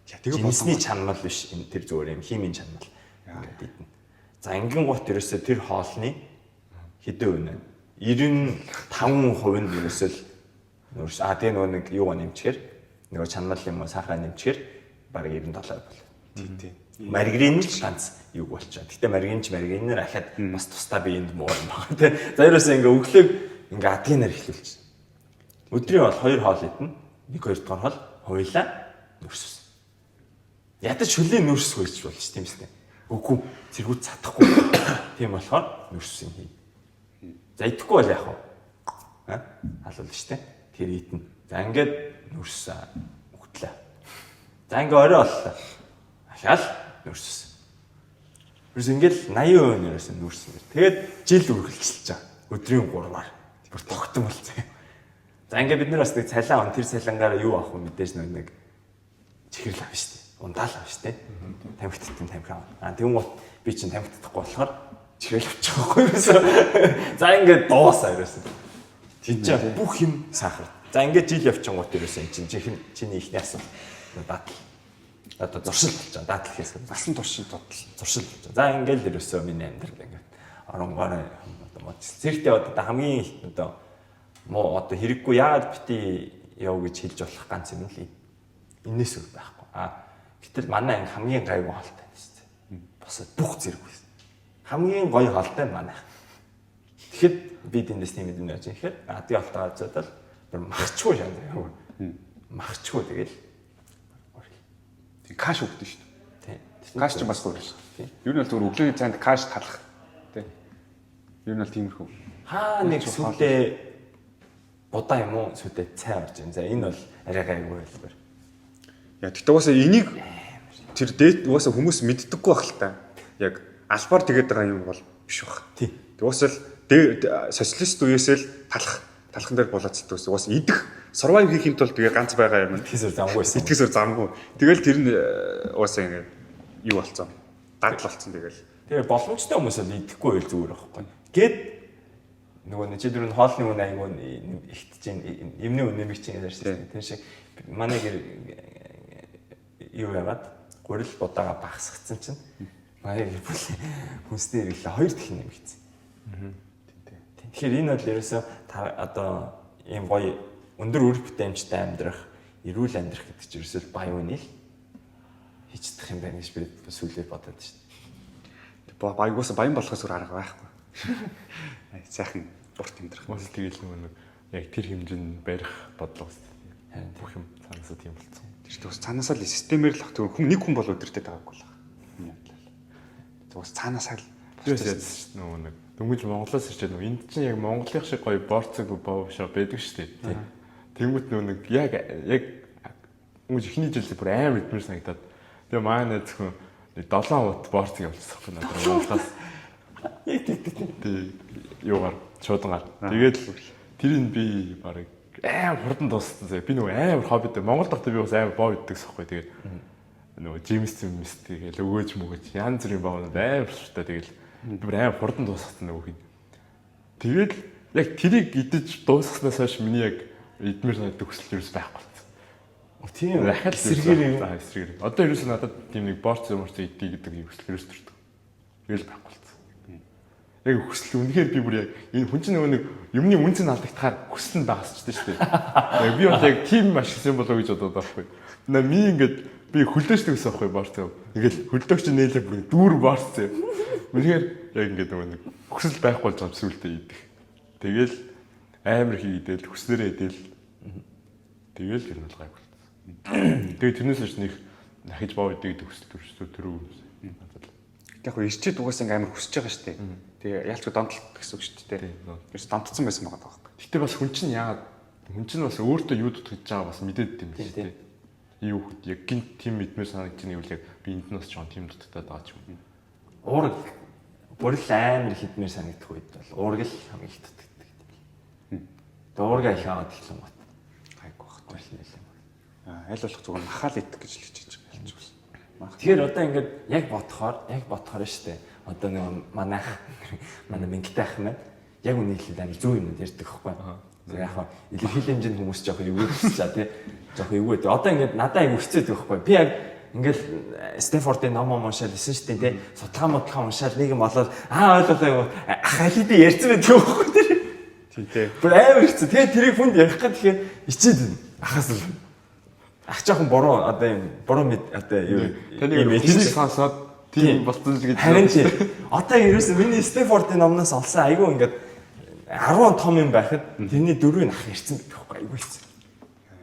Тэгээ жинсний чанмал биш энэ тэр зүгээр юм химийн чанмал ингээд идэнэ. За ингэн гут ерөөсөө тэр хоолны хэдэн хувь нэ? 95% нь ерөөсөө л нүүрс. А тэгээ нөгөө нэг юугаа нэмчихээр нөгөө чанмал юм уу сахараа нэмчихээр бараг 97% бол. Тийм тийм. Маргарин л ганц юг болчихоо. Гэтэ маргарин ч маргаринаар ахаад бас тусдаа биеинд муу юм байна тий. За ерөөсөө ингээ өглөөг ингээ адгийнаар эхлүүлчих. Өдрийн бол 2 хоол идэнэ. 1 2 дугаар хоол хоёлаа нүрс ус. Ядаж шүлийн нүрс хөөж болж тийм үстэй. Үгүй цэргүүд чадахгүй. Тийм болохоор нүрс ус юм хий. За идэхгүй бол яах вэ? Аа халуул штэ. Тэр идэнэ. За ингээд нүрс өгтлээ. За ингээ орой боллоо. Ахаал нүрс ус. Нүрс ингээл 80% нь ерөөсөө нүрс. Тэгээд жил үргэлжилж байгаа. Өдрийн 3-аар. Бүр тогтсон болцсон юм. За ингээ бид нар бас нэг цалин авна. Тэр цалингаараа юу авах вэ мэдээж нэг чихрэл авна шүү дээ. Ундаал авна шүү дээ. Тамхи татсан тамхи авна. Аа тэгэн гут би чинь тамхи татахгүй болохоор чихрэл авчих байхгүй ерөөсөө. За ингээ дуусаа ерөөсөө. Тийч бүх юм сахар. За ингээ жил явчихгоот ерөөсөө эн чинь жинхэнэ чиний ихний асуулт датал. Одоо зуршил болж байгаа. Датал хийсэн. Насан туршийн дутал. Зуршил болж байгаа. За ингээл ерөөсөө миний амьдрал ингээд оронгоорой одоо мод. Зэрэгтэй одоо хамгийн одоо муу одоо хэрэггүй яагаад бити яв гэж хэлж болох ганц юм л энэс өөр байхгүй. А гэтэл манай анги хамгийн гайгүй хоолтой байна шүү дээ. Босоод бүх зэрэг байсан. Хамгийн гоё хоолтой манайх. Тэгэхэд би тэндээс тийм юм яаж юм гэхээр адгийн хоолтой авцаад л бүр махчгүй шан. Махчгүй тэгэл. Тэг каш өгдөн шүү дээ. Каш ч бас гоё шүү дээ. Ер нь бол зүгээр өглөөний цайнд каш талах. Тэ. Ер нь бол тиймэрхүү. Хаа нэг сүлдээ будаа юм уу сүлдээ цай орж ин. За энэ бол арай гайгүй хэлбэр. Яа тэгтээ угаасаа энийг тэр дээд угаасаа хүмүүс мэддэггүй байх л та. Яг албаар тэгээд байгаа юм бол биш байх. Тий. Тэг угаасаа л социалист үеэсээ л талхан дээр булаацдаг ус. Угаасаа идэх survive хийхин тулд тэгээ ганц байгаа юм. Итгэсээр замгүй байсан. Итгэсээр замгүй. Тэгэл тэр нь угаасаа ингээд юу болцсон. Дадал болцсон тэгэл. Тэгээ боломжтой хүмүүс бол идэхгүй байл зүгээр байхгүй. Гэт нөгөө нэг чи дөрөв хоолны үн айгуу ихт чинь юмны үн нэмэх чинь гэсэн шүү дээ. Тэр шиг манай гэр юу яагаад гурил будаага багасгацсан чинь манай гэр бүл хүнсний хэрэглээ 2 дахин нэмэгдсэн. Тэгэхээр энэ бол ерөөсөө одоо ийм гоё өндөр үр бүтээмжтэй амьдрах, эрүүл амьдрах гэдэг чинь ерөөсөө баян үний л хийчих юм байна гэж би сүүлээр бодоод шүү дээ. Баягуус баян болохоос өөр арга байхгүй. Сайхан урт амьдрах. Бас тэгэл нөгөө нэг яг тэр хэмжээнд барих бодлого шүү дээ. Бүх юм цаанаасаа тийм болцсон. Тэр чинь бас цаанаасаа л системээр л ах тэр хүн нэг хүн бол өдөртөө байгаагүй л ах. Тэгвэл цаанаасаа л нөгөө нэг дөнгөж Монголоос ирчээд нөгөө энд чинь яг Монголын шиг гоё борцог боо шоо байдаг шүү дээ. Тэнгүүт нөгөө нэг яг дөнгөж эхний жилд бүр амар идмэр санагдаад тэгээ манай зөвхөн 7 хут борцог явуулсан байхгүй надад Монголоос. Яг тийм. Юугаар шуудангаар. Тэгээд тэрийг би барыг амар хурдан дууссан зэ. Би нөгөө амар хоббитэй. Монголд байхдаа би бас амар боо иддэг гэсэхгүй. Тэгээд нөгөө Джеймс Мс тэгэл өгөөж мөгөөж янз бүрийн боонод амар шууртай. Тэгэл би бүр амар хурдан дуусгасан нөгөөх нь. Тэгээд яг тэрийг идэж дуусгаснаас хойш миний яг идмэр санагддаг хүсэл ерөөс байхгүй болсон. Тийм Дахиад эсрэгээр юм. Эсрэгээр. Одоо ерөөс надад тийм нэг борц юмарч идэх гэдэг юм хүсэл ерөөс төрдөг. Тэгэл байхгүй болсон. Яг хүсэл үнэхээр би бүр яг энэ хүн чинь нөгөө нэг юмны үнц нь алдагдахаар хүсэл нь багасчихдээ шүү дээ. Яг би бол яг тийм маш хийсэн болоо гэж бодоод байхгүй. На ми ингээд би хөлдөөчдөг гэсэн байхгүй борц юм. Ингээл хөлдөөгч нээлээ бүр дүүр борц юм. Үнэхээр яг ингээд нөгөө нэг хүсэл байхгүй болж байгаа юм сүултээ идэх. Тэгэл амар их идэл хүснээрээ идэл. Тэгэл ер нь бол гайгүй болсон. Тэгээ тэрнээс хойш нэг дахиж боо идэг гэдэг хүсэл төрсөн төрөв. Надад. Яг хөө ирчээд угаасаа ингээм амар хүсэж байгаа шүү дээ. Тэгээ ялчгүй донтолт гэсэн үг шүү дээ. Ерөөс донтцсон байсан байгаа байхгүй. Гэтэ бас хүн чинь яагаад хүн чинь бас өөртөө юу дутагдж байгаа бас мэдээд юм шүү дээ. Юу хот яг гинт тийм мэдмээр санагдаж байгаа юм яг би энд нь бас жоон тийм дутагдаад байгаа ч юм. Уураг бүрэл амар их идмээр санагдах үед бол уураг л хамгийн их дутагддаг гэдэг. Тэгээ уурга их аваад эхлэн гот. Гайгүй бах. Гурил нэлээ. Аль болох зүгээр махаал идэх гэж л хичээж байгаа ялч бас. Тэгэхээр одоо ингээд яг бодохоор шүү дээ. Одоо нэг манайх манай мингтэй ах маань яг үнийг хэлээд амар зөв юмнууд ярьдаг байхгүй. Яг хаа илэрхийлэх хэмжээнд хүмүүс жоох эвгүй болчихлаа тий. Жоох эвгүй. Одоо ингээд надад айгу хэцүү байхгүй. Би яг ингээл Стэнфордын ном уншаал исэн шүү дээ тий. Судалгаа уншаал нэг юм болоод аа ойлголоо юм. Ах алидэ ярьсан байдаг байхгүй тэр. Тий, тий. Бүр амар хэцүү. Тэгээ тэрийг хүнд ярих гэх тэгэхээр ичээд байна. Ахаас л. Ах жоохон буруу одоо юм буруу мэд одоо юу Таны юм энийг сонсоод тийм болсон л гэж. Харин тийм. Одоо ерөөсөө миний Стэнфордын номноос олсон айгүй ингээд 10 том юм байхад тэрний дөрвийг ах ирсэн байдаг байхгүй айгүй хэцүү.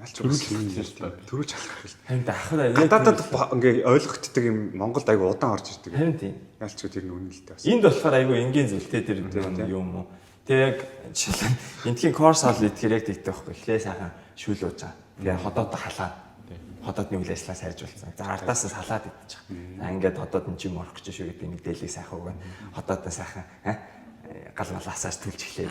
Төрүүлж алах хэрэгтэй. Харин ах яг Гадаадад ингээ ойлгогддог юм Монголд айгүй удаан орж ирдэг. Харин тийм. Ялч тэр нь үнэн л дээ бас. Энд болохоор айгүй энгийн зүйл те тэр юм уу. Тэгээ яг жишээл энтхийн корс хоол идэхээр яг тэгдэг байхгүй. Эхлээ сайхан шүүл ууж байгаа. Тэгээ ходоод халаа. Ходоодны үйл ажиллагаа сайжруулсан. За ардаас нь салаад идчих. За ингээд ходоод нь жим орох гэж шүү гэдэг мэдээллийг сайхан өгнө. Ходоод нь сайхан гал малаасаас түлж эхлэв.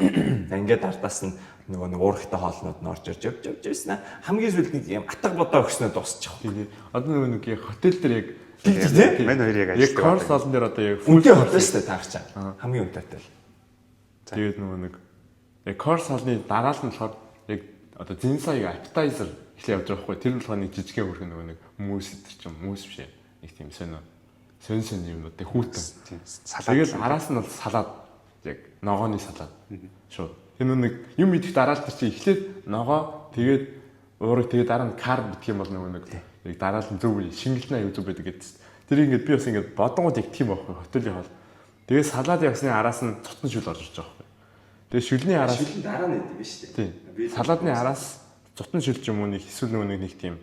За ингээд ардаас нь нөгөө нэг уурхтай хоолнууд нь орж ирж явж явж ирсэн. Хамгийн сүүлд нэг юм атга бодоо өгснөө дуусчих. Тийм. Одоо нөгөө нэг яг хотел дээр яг Тийм тийм. Мань хоёр яг яг ажилладаг. корс олон дээр одоо яг Үнэтэй хотел шүү дээ таарч. Хамгийн үнэтэй хотел. Тэгээд нөгөө нэг яг корс хоолны дараа нь болохоор яг одоо зинсайг appetizer эхлээ явж байгаа байхгүй. Тэр нь болохоор нэг жижигхэн хөрхөн нөгөө нэг мөс өдр ч юм мөс биш ээ. Нэг тийм сонио сонь сонь юмнууд тэг хүүтэн. Тийм. Салаад. Тэгэл араас нь бол салаад яг ногооны салаад шууд. Тэр нэг юм идэх дараа л тэр чи эхлээд ногоо тэгээд уурыг тэгээд дараа нь карб идэх юм бол нөгөө нэг яг дараа нь зөв шингэлнэ аюу зөв байдаг гэдэг. Тэр ингээд би бас ингээд бодонгууд яг тийм байхгүй хотелийн хоол. Тэгээд салаад явсны араас нь цутан шүл орж иж байгаа байхгүй. Тэгээд шүлний араас Шүлэн дараа нь идэв шүү тийм. Салаадны араас цутан шүл ч юм уу нэг эсвэл нөгөө нэг тийм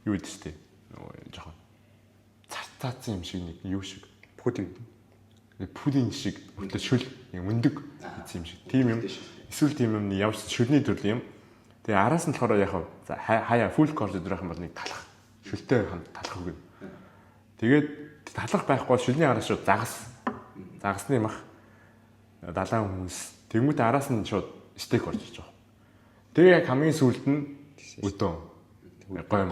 юу идэв шүү дээ. Нөгөө жоохон царцаацсан юм шиг нэг юу шиг Пудинг. Пудинг шиг хүртэл шүл нэг өндөг гэсэн юм шиг. Тийм юм. Эсвэл тийм юм ямар ч шүлний төрөл юм. Тэгээ араас нь болохоор яг за хаяа full course өдрөх юм бол нэг талах. Шүлтэй хамт талах өгнө. Тэгээд талах байхгүй бол шүлний араас шууд загас. Загасны мах далайн хүмүүс. Тэнгүүт араас нь шууд стейк орж иж байгаа. Тэгээ яг хамгийн сүүлд нь өдөө. Гой юм.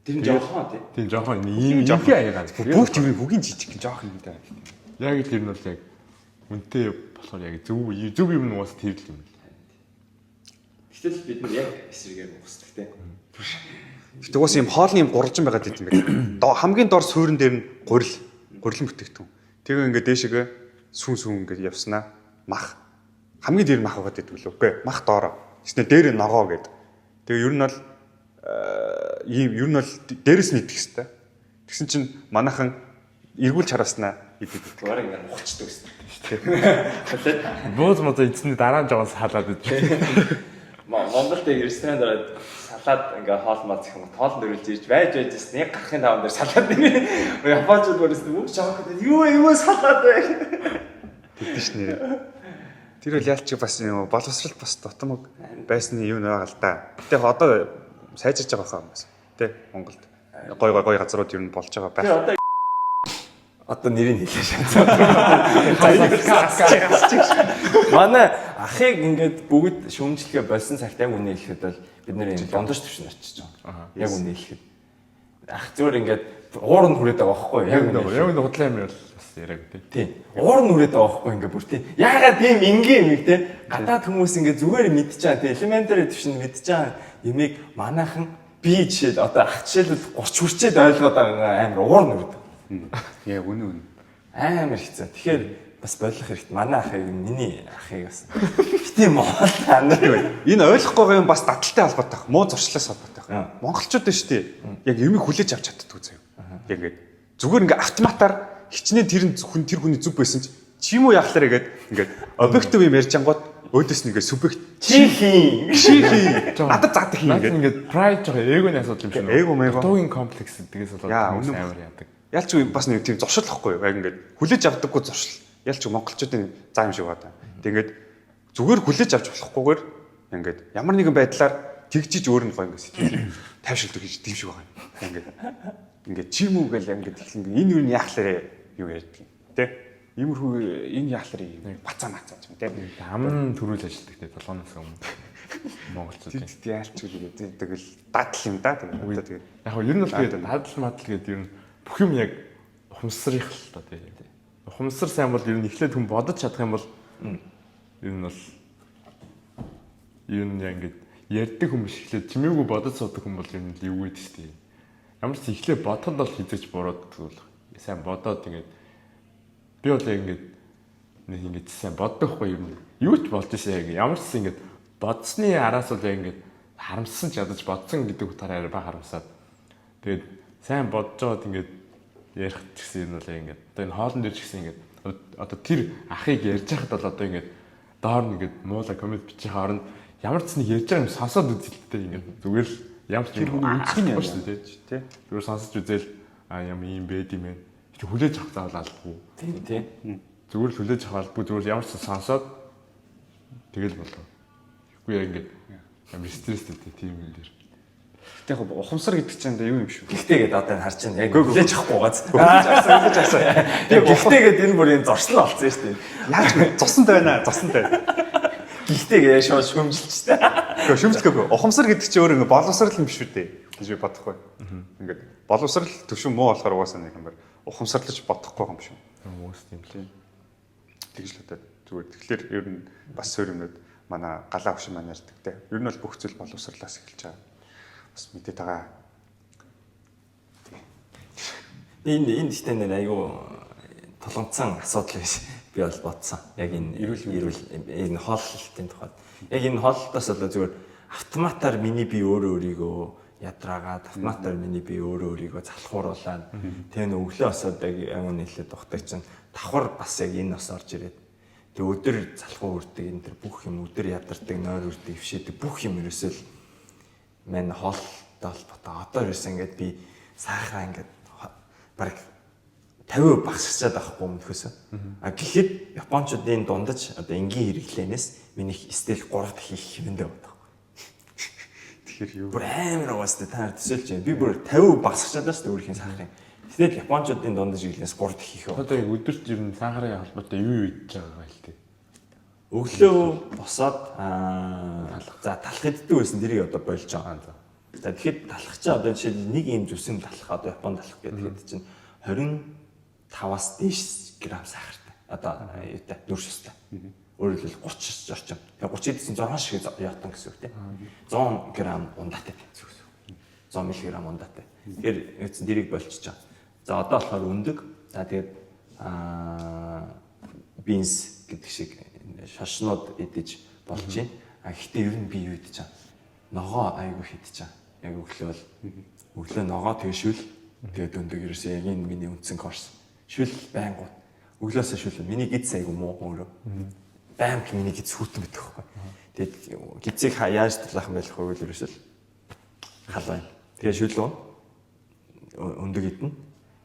Тэр нь жоохон тий. Тийм жоохон ийм жоохон аягаа. Бүгд юм бүгийн жижиг жоох юм даа. Яг л тэр нь бол яг үнэтэй болохоор яг зөв зөв юм нугас тэр л юм. Гэтэл бид нар яг эсрэгээр уусдаг тий. Гэтэ уус юм хоолны юм гурвалжин байгаад идэм байх. Хамгийн дор суурин дээр нь гурил, гурилан бүтээгдэхүүн. Тэгээ ингээд дээшээгээ сүүн сүүн ингээд явснаа мах. Хамгийн дээр нь мах байгаад идэг лөө. Үгүй мах доороо. Тэснэ дээр нь ногоо гэд. Тэгээ ер нь бол ийм ер нь бол дээрэс нь идэх хэвээр. Тэгсэн чинь манайхан эргүүлж харааснаа идэв. Бараг ингээд ухчихдаг гэсэн. Бууз мозо эзний дараа нь жоохон салаад иж. Монголд яг ресторанд ороод салаад ингээ хоол мал зэх юм тоол дөрүүлж ирж байж байж байсан. Яг гарахын таван дээр салаад нэ. Японочууд бүрээс бүх шок юу юу салаад вэ? Тэгдэж ш нэрээ. Тэр бол ялч бас юм боловсрал бас дутмаг байсны юм байгаа л да. Гэтэ яг одоо сайжирч байгаа хаа юм бас. Тэ Монголд гой гой гой газрууд ер нь болж байгаа байх. Тэр одоо нэрийг хэлээ шээ. Манай ахыг ингээд бүгд шүүмжлэгээ болсон цагт яг үнэ хэлэхэд бол бид нэр юм дундаж төвшөнд очиж байгаа. Яг үнэ хэлэхэд. Ах зүгээр ингээд уур нь хүрээд байгаа байхгүй юу? Яг үнэ. Яг үнэ худлаа юм бол бас яриаг тий. Тийм. Уур нь хүрээд байгаа байхгүй ингээд бүр тийм. Яагаад ийм энгийн юм те? Гадаад хүмүүс ингээд зүгээр мэдчихэж байгаа тийм. Elementary төвшөнд мэдчихэж байгаа юмыг манайхан би жишээл одоо ах жишээлбэл 30 хүрчээд ойлгоод байгаа амар уур нь хүрээд. Яа үнэ үнэ. Амар хэцүү. Тэгэхээр бас болох хэрэгтэй. Манай ахыг миний ахыг бас бити моол анаа. Энэ ойлгохгүй байгаа юм бас дадалтай холбоотой байх. Муу зуршлаас холбоотой байх. Монголчууд нь шүү дээ. Яг юмыг хүлээж авч чаддгүй заяа. Яг ингээд зүгээр ингээд автоматар хичнээн тэр нь хүн тэр хүний зүг байсан чи юм уу яахлаарэ гээд ингээд объектив юм ярьж ангууд өөдөөс нь ингээд субъект Чи хин. чи хий. Надад заадаг хий Наад ингээд. ингээд pride жоохон эгоны асуудал юм шиг. Эго мэго. Дуугийн комплекс гэдгээс болоод Яа, хүмүүс үнэн. амар яадаг. Ялч үе бас нэг тийм зуршил واخгүй юу? Яг ингээд хүлээж авдаггүй зуршил. Ялч монголчуудын заа юм шиг байна. Тэг ингээд зүгээр хүлээж авч болохгүйгээр ингээд ямар нэгэн байдлаар тэгжиж өөр нь гоо ингээд сэтгэл тайвшилдаг гэж тийм шиг байгаа юм. Ингээд ингээд чи юм уу гэл ингээд эхлэн энэ юу нь яахлаарэ юу ярьдаг юм. Тэ? Иймэрхүү энэ яахлаарэ юм бацаа мацаа ч юм тэ. Аман төрүүл ажилладаг те толгооноос өмнө. Монголчууд. Тэг ялч үгүй тэгэл дадал юм да. Тэгээд одоо тэгээд Яг нь ер нь бол тэгээд дадал мадал гэдэг ер нь бүх юм яг ухамсарих л та тий. Ухамсар сайн бол ер нь эхлээд хүн бодож чадах юм бол ер нь бол ер нь яг ингээд ярьдаг хүн биш эхлээд чимээгүй бодож суудаг хүн бол ер нь л эвгүй дээ тий. Ямар ч эхлээд бодоход бол хизээч бурууддаг бол сайн бодоод ингээд би бол яг ингээд нэг ингээд сайн боддог хгүй юм. Юу ч болж ирсэн яг ямар ч гэсэн ингээд бодсны араас бол яг ингээд Харамссан ч ядаж бодсон гэдэг утгаараа арай бага харамсаад. Тэгээд сайн бодож байгаад ингээд ярих ч гэсэн юм бол ингээд одоо энэ хоолн дээр ч гэсэн ингээд одоо тэр ахыг ярьж байхад бол одоо ингээд доор нь ингээд муула коммент бичих хооронд ямар ч нэг ярьж байгаа юм сонсоод үзэлттэй ингээд зүгээр л ямар ч Тэр хүний үнцг нь шүү дээ тий. Зүгээр сонсож үзэл а юм ийм байд юм байна. Тэр хүлээж авах заавал албагүй. Тийм тий. Зүгээр л хүлээж авах албагүй зүгээр ямар ч сонсоод тэгэл болов. Тэгэхгүй яг ингээд амар стресстэй тийм юм дээр. Гэтэ яг ухамсар гэдэг чинь юу юм шүү. Гэхдээ гээд одоо энэ харж байна. Яг хүлээж авахгүй газ. Хүлээж авсан. Би гэхдээ гээд энэ бүр энэ зуршлал болсон шүү дээ. Яаж зусанд байна, зусанд байна. Гэхдээ гээд шууд шүмжилчтэй. Гэхдээ шүмжлэхгүй. Ухамсар гэдэг чинь өөр ингэ боловсрал юм биш үү дээ гэж би бодохгүй. Ингээд боловсрал төвшин муу болохоор угаасаа нэг юм ухамсарлаж бодохгүй юм шүү. Уус тийм л. Тэгж л бодоод зүгээр. Тэгэхээр ер нь бас суур юмнууд манай галаа хөшин маань ярьдаг те. Ер нь бол бүх зүйл боловсрлаас эхэлж байгаа. Бас мэдээд байгаа. Энэ гэхдээ нэр айгүй тулгамдсан асуудал биш би бол бодсон. Яг энэ эрүүл энэ хооллолтын тухайд. Яг энэ хооллолтоос болоо зүгээр автоматар миний би өөрөө өөрийгөө ядраагаад автоматар миний би өөрөө өөрийгөө залхууруулаад тэгээ нөө өглөө босоод яг юм нийлээд тухтай чинь давхар бас яг энэ бас орж ирээд тэгээ өдөр залхуу үрдэг энэ төр бүх юм өдөр ядардаг нойр үрдэг өвшөөдөг бүх юм ерөөсөө л мань хоолтой холбоотой. Одоо ерөөсөө ингээд би сахараа ингээд бараг 50% багасчаад авахгүй өмнөхөөсөө. А гэхэд японочдын дундаж одоо энгийн хэрэглээнээс минийх стил 3 дахин их хэмэндээ байдаг. Тэгэхээр юу? Бүр амар угаастай та нар төсөөлж байна. Би бүр 50% багасчаад байна шүү дээ өөрхийн сахарын. Гэтэл японочдын дундаж хэрэглэнээс 3 дахин их. Одоо яг өдөрт ер нь сахарын холбоотой юу юу идэж байгаа юм бэ? Өглөө босоод за талх иддэг байсан тэрийг одоо болж байгаа. За тэгэхэд талх чинь одоо жишээл нэг ийм зүсэм талх одоо Японд талх гэдэг чинь 25-аас дээш грамм сахартай. Одоо юутай нүрс устай. Өөрөөр хэлбэл 30 орчим. Тэгээ 30 идсэн 6 шиг ятан гэсэн үг тийм. 100 грамм ундаатай гэсэн үг. 100 мг ундаатай. Тэгэхээр юуцэн тэрийг болчихж байгаа. За одоо болохоор өндөг. За тэгээд бинс гэдэг шиг шашнууд идэж болж байна. А гэхдээ ер нь би юу идэж байгаа? Ногоо айгүй их идэж байгаа. Яг өглөө бол өглөө ногоо тэгээ шүл тэгээд өндөг ерөөсөө яг энэ миний үндсэн корс. Шүл байнгут. Өглөөсөө шүл. Миний гиз айгүй муу өөрөө. Байнга миний гиз хүүтэн байдаг байхгүй. Тэгээд гизийг яаж талаах юм бэ гэвэл ерөөсөө л хал байна. Тэгээ шүл уун. Өндөг идэнэ.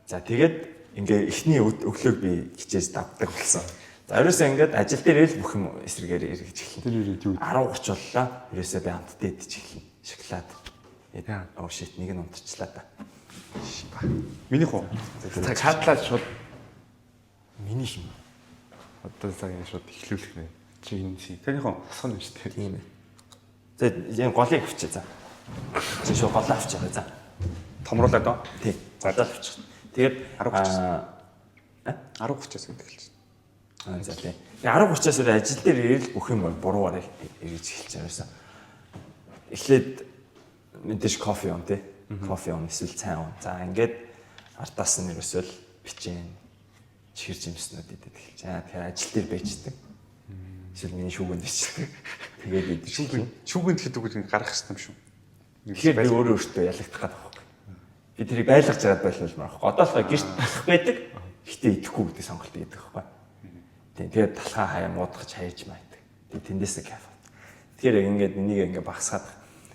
За тэгээд ингээ эхний өглөөг би хичээж давдаг болсон. За ерөөсөө ингээд ажил дээр л бүх юм эсрэгээр эргэж эхэлнэ. Тэр ирээд юу? 10:30 боллоо. Ерөөсөө би амттай идэж эхэлнэ. Шоколад. Оо shit нэг нь унтчихлаа та. Минийх үү? Цаг хадлаад шууд Миний юм. одоо цаг ингэ шууд эхлүүлэх нэ. Чи энэ си. Таних уу? Тасхан юм шүү дээ. Тийм ээ. За энэ голыг авчи за. Чи шууд голоо авчи за. Томруулаад оо. Тийм. Голоо авчих. Тэгээд 10:30. Аа 10:30-аас гэдэг хэлсэн. Аа за тийм. 10:30-аас өөр ажил дээр ирэл бүх юм буруугаар эргэж эхэлж байгаа юмсан. Эхлээд мэдээж кофе юм тий. Кофе юм эсвэл цай юм. За ингээд ардаас нь ерөөсөө л бичээн чихэр жимснүүд идэд эхэлж. Аа тэгэхээр ажил дээр байждаг. Эсвэл миний шүүгэнд ичдэг. Тэгээд идэж Шүүгэн шүүгэнд хэд үг ингэ гарах хэрэгтэй юм шүү. Тэгэхээр би өөрөө өөртөө ялагдах гэдэг байхгүй. Би тэрийг байлгаж байгаад байлуулмаар байхгүй. Одоо л гэрт талах байдаг. Гэтэ идэхгүй гэдэг сонголт хийдэг байхгүй. Тийм тэгээд талхаа хаяа муудах хайж майдаг. Тэгээд тэндээсээ кайф. Тэгэхээр яг ингээд энийг ингээд багасгаад.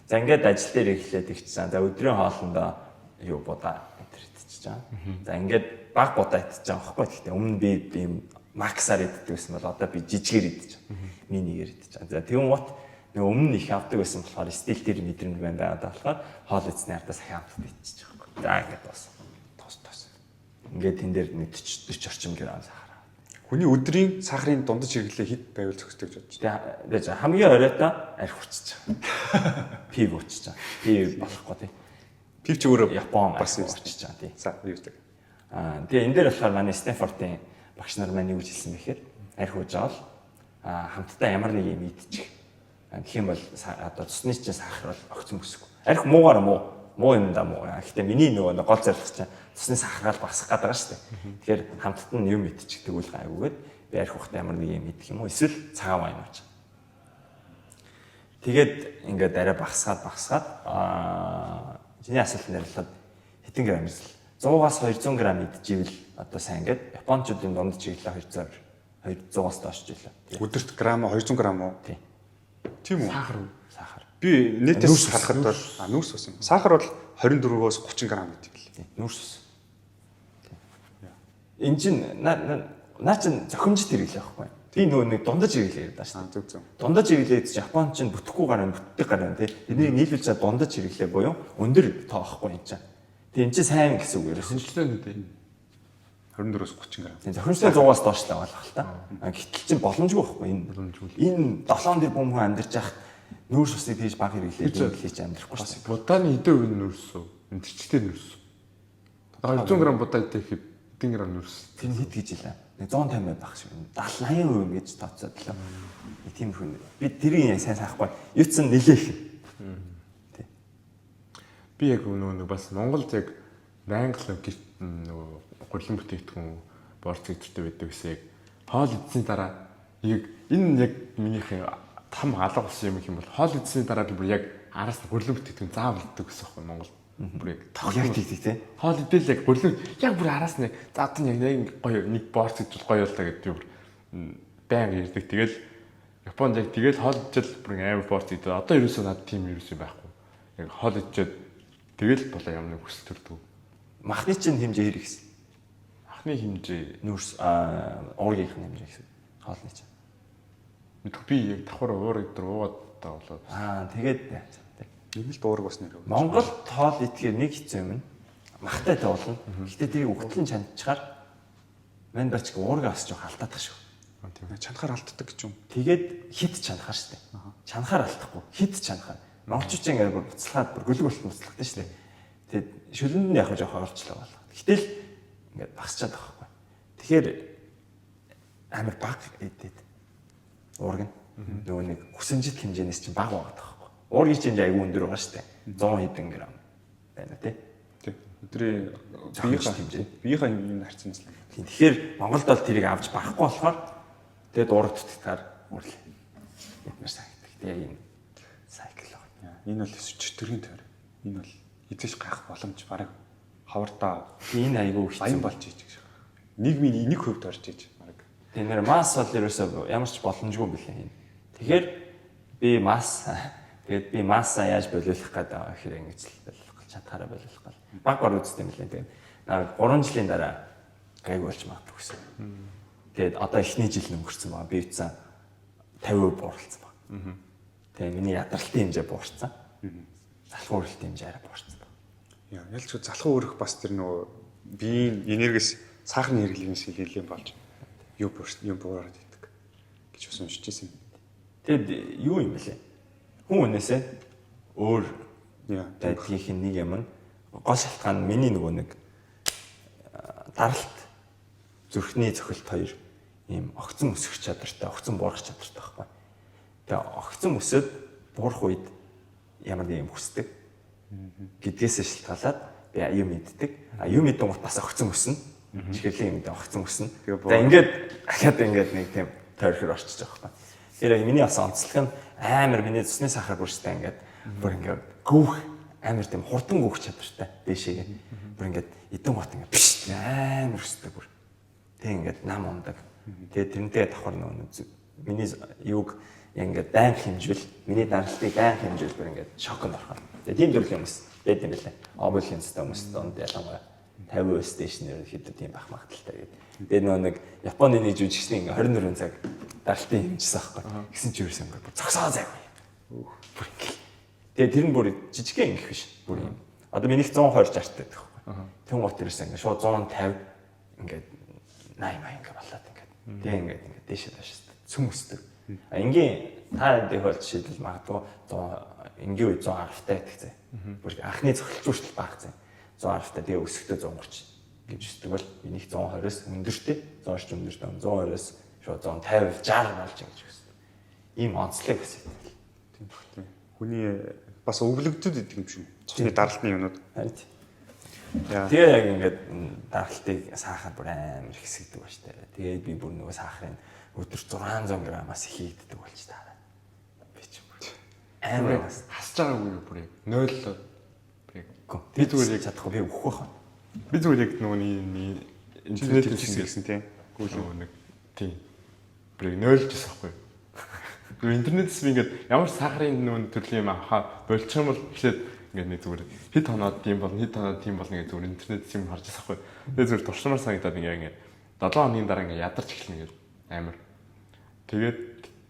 За ингээд ажил дээр эхлээд ихчихсэн. За өдрийн хоолндоо юу будаа энэ идчихэж байгаа. За ингээд баг будаа идчихэж байгаа байхгүй. Гэхдээ өмнө би ийм максаар иддэг байсан бол одоо би жижигээр идэж байгаа. Минигээр идэж байгаа. За тэгэн гут нэг өмнө их авдаг байсан болохоор стил тэр мэдрэмж байна байгаад болохоор хоол идсний ардаас ахин амтд идчихэж байгаа байхгүй. За ингээд дууссан. Тос тос. Ингээд тэн дээр нэг 40 40 орчим грамм сахар. Хүний өдрийн сахарын дундаж хэрэглээ хэд байвал зохистой гэж бодож байна. Тэгээ хамгийн оройтой арх уучиж байгаа. Пив уучиж байгаа. Пив болохгүй тий. Пив ч өөрөө Япон бас арх уучиж байгаа тий. За юу гэдэг. Аа тэгээ энэ дээр болохоор манай Стэнфордын багш нар маань юу гэж хэлсэн бэ гэхээр арх ууж байгаа бол хамтдаа ямар нэг юм идчих. Тэгэх юм бол одоо цусны чинь сахар бол огцон өсөхгүй. Арх муугаар муу юм да муу. Гэхдээ миний нөгөө гол зорилго чинь цусны сахаргаал багасгах гэдэг байгаа шүү дээ. Тэгэхээр хамтд нь юм идчих тэгвэл гайгүйгээд би арх ухтаа ямар нэг юм идэх юм уу эсвэл цагаан вайн ууж. Тэгээд ингээд арай багасгаад чиний асуултанд хариулахад хэдэн грамм эсвэл 100-аас 200 грамм идчихвэл одоо сайн ингээд Япончуудын дунд чиглэлээ 200-аас доош жилээ. Өдөрт грамм 200 грамм уу? Тийм. Тийм үү? Сахар уу? Сахар. Би нийтээс харахад бол нүүрс ус юм. Сахар бол 24-өөс 30 грамм гэдэг л. Тийм. Нүүрс ус. Энэ чинь наа чин зохимжит хэрэглээ байхгүй. Би нөгөө нэг дундаж хэрэглээ гэдэг шүү дээ. Зөв зөв. Дундаж хэрэглээ гэж Япон чинь бүтэхгүй гар байна, бүтдэг гар байна тий. Тэднийг нийлүүлж чад дундаж хэрэглээ буюу өндөр тоохгүй юм чинь. Тэгээ эн чинь сайн гэсэн үг ерөөсөн. Зохимжтой нь үү? 24-өөс 30 грамм. Тийм, зохимжтой 100-аас доош л байгаа л та. Гэтэл чинь боломжгүй байхгүй энэ. Боломжгүй. Энэ 7 тэрбум хүн амьдарч яхад нүүрс усыг тийж баг хэрэглээ хэрэглээж амьдрахгүй шүү дээ. Будааны хэдэн хувь нь нүүрс үү? Энэ тэрчтэй нүүрс. 200 грамм будаа идэх хэдэн грамм нүүрс? Тэр нь хэд гэж илээ? 150 байх шиг. 70 80% гэж тооцоод лээ. Тийм хүн. Би тэрийг сайн санахгүй. Юуцсан нилээх. Тий. Би яг нөгөө нэг бас Монголд яг байнга л гэрт нөгөө гурлан бүтээгдэхүүн борц гэдэртэй байдаг гэсэн яг хоол идсэний дараа яг энэ яг минийх там алга болсон юм юм бол хоол идсэний дараа би бүр яг араас нь гурлан бүтээгдэхүүн заавал иддэг гэсэн юм Монгол. Бүр яг Яг тийм тий. Хоол идэл яг гурлан яг бүр араас нь за одоо яг гоё нэг борц гэж гоё боллоо гэдэг би бүр байнга ирдэг. Тэгэл Японд яг тэгэл хоол идэл бүр амар борц идэл. Одоо ерөөсөө надад тийм ерөөсөө байхгүй. Яг хоол идчихэд тэгэл болоо юм нэг хүсэл төрдөг. Махны чинь хэмжээ хэр ихсэн? Махны хэмжээ нүүрс уургийнх нь хэмжээ гэсэн. Хоолны чинь. Мэдгүй би яг давхар уур өдр уугаад та болоод. Тэгээд Нэмэлт уург бас нэр. Монголд хоол идэхээр нэг хэцүү юм нь махтай туулна. Гэхдээ тэрийг өгтлэн чанчаар мань бач уурга бас жоох алдаад тах шүү. Тийм. Чанахаар алддаг гэж юм. Тэгээд хит чанахаар штэ. Чанахаар алдахгүй. Хит чанахаар. Монголчууд ч ингээд бүр буцалгаад бүр гөлөг болтон буцалгатай штэ. Тэгээд шүлэнд нь яг жоох орчлоо болоо. Гэтэл ингээд багасчаад байгаа байхгүй. Тэгэхээр амар баг идэд уург нь нөгөө нэг хүсэмжит хэмжээнээс чинь баг байгаад байгаа байхгүй. Уургийн чинь айгүй өндөр байгаа штэ. 100 хэдэн грамм байна тий. Тий. Өдрийн биеийнхээ хэмжээ. Биеийнхээ юм харьцанаас л. Тийм. Тэгэхээр Монголд бол тэрийг авч барахгүй болохоор тэгээд уург дутагдахаар үрлээ. Ядмар санагддаг. Тэгээ энэ сайкл байна. Энэ бол чөтгөрийн тойр. Энэ бол эзэж гарах боломж бараг хавартаа. Энэ айгүй хэцүү. Баян болж иж гэж. Нийгмийн 1% орж иж бараг. Тийм нэр масс бол ерөөсөө ямар ч боломжгүй билээ энэ. Тэгэхээр би масс тэгээд би массаа яаж болиулах гээд байгаа гэхээр ингэж л болиулах чадхаараа болиулах гал. Баг бар үздэг юм лээ. Тэгээд 3 жилийн дараа гайгүй болж магадгүй гэсэн. Тэгээд одоо эхний жил нь өнгөрцөн байгаа. Би үтсэн 50% бууралцсан байна. Тэгээд миний ядралтын хэмжээ буурсан. Залхуу өрөлтийн хэмжээ арай буурсан байна. Яа, ялч залхуу өрөх бас тэр нөгөө биеийн энергиэс сахарны хэрэглээнээс илээн болж юу юм буураад идэг гэж бас уншиж ирсэн. Тэгэд юу юм бэлээ? Хүн үнээсээ өөр байдгийнх нь нэг юм нь гол шалтгаан нь миний нөгөө нэг даралт зүрхний цохилт хоёр ийм огцон өсөх чадвартай, огцон буурах чадвартай байхгүй. Тэгээ огцон өсөд буурах үед ямар нэг юм хүсдэг гэдгээсээ шалтгаалаад би юм иддэг. А юм идэн гут бас огцон өснө. Чихэрлэн юм идэн огцон өснө. Тэгээ ингээд ахаад ингээд нэг тийм тойрхор орчиж байгаа байхгүй. Тэр миний бас онцлог нь амар миний цусны сахар бүрстэй ингээд бүр ингээд гүүх амар тийм хурдан гүүх чадвартай дээшээгээ. Бүр ингээд идэн гут ингээд биш амар өсдөг бүр. Тэг ингээд нам ундаг. Тэгээ тэрнтэй давхар нөгөө миний юуг ингээд байн хэмжвэл миний даралтыг байн хэмжвэл бүр ингээд шоконд орох. Тэгээ тийм төрлийн хүмүүс байд юм билээ. Овулын цэцтэй хүмүүс донд ялангуяа 50% дээш нь ерөнхийдөө тийм байх магадaltaй гэдэг. Тэгээ нөгөө нэг Японы нэг жүжигчний ингээд 24 цаг даралтын хэмжсэн аахгүй. Гэсэн чи ерөөсөө ингээд бүр зогсоо зайгүй. Бүр ингээд. Тэгээ тэр нь бүр жижигхэн ингэх биш. Бүр юм. Одоо минийх 120 60 байдаг аахгүй. Тэн гот ерөөсөө ингээд шууд 150 ингээд 80 80 ингээд болоод ингээд. Тэгээ ингээд ингээд дээшээ доош цөм өсдөг. А энгийн та тохиолдол жишээлбэл магадгүй 100 энгийн үе 110 таа гэдэг зэ. Бүр анхны цохилт хүртэл бага зэ. 110 таа тэгээ өсөхдөө 130 гэж өсдөг бол минийх 120-оос өндөртэй 130 өндөртэй 120-оос шууд 150 60 болж ингэж өсдөг. Ийм онцлог өсөд. Тийм баг тийм. Хүний бас өвлөгдөд идэг юм шиг. Цусны даралтны юмнууд. Харин. Тэгээ яг ингээд даралтыг сахар бүр амар хэсэгдэг ба штэ. Тэгээд би бүр нөгөө сахарын өдөр 600 грамаас их иддэг болж таараа. Би ч бүр Амар хасж байгаагүй юу бүр яг 0-лоо. Бүр яг би зүгээр яг чадахгүй би өгөх байх. Би зүгээр яг нөгөө интернет хэлсэн тийм. Нөгөө нэг тийм. Бүр яг 0-жсэн байхгүй юу? Нөгөө интернетээс би ингээд ямар сахарын нөгөө төрлийн юм авахаа болчих юм бол эхлээд ингээд нэг зүгээр хэд хоноод тийм болно, хэд хоноод тийм болно гэж зүгээр интернетээс юм харж байсан байхгүй юу? Тэгээ зүгээр туршмаар санагдаад ингээд 7 хоногийн дараа ингээд ядарч эхэлнэ ингээд амар. Тэгээд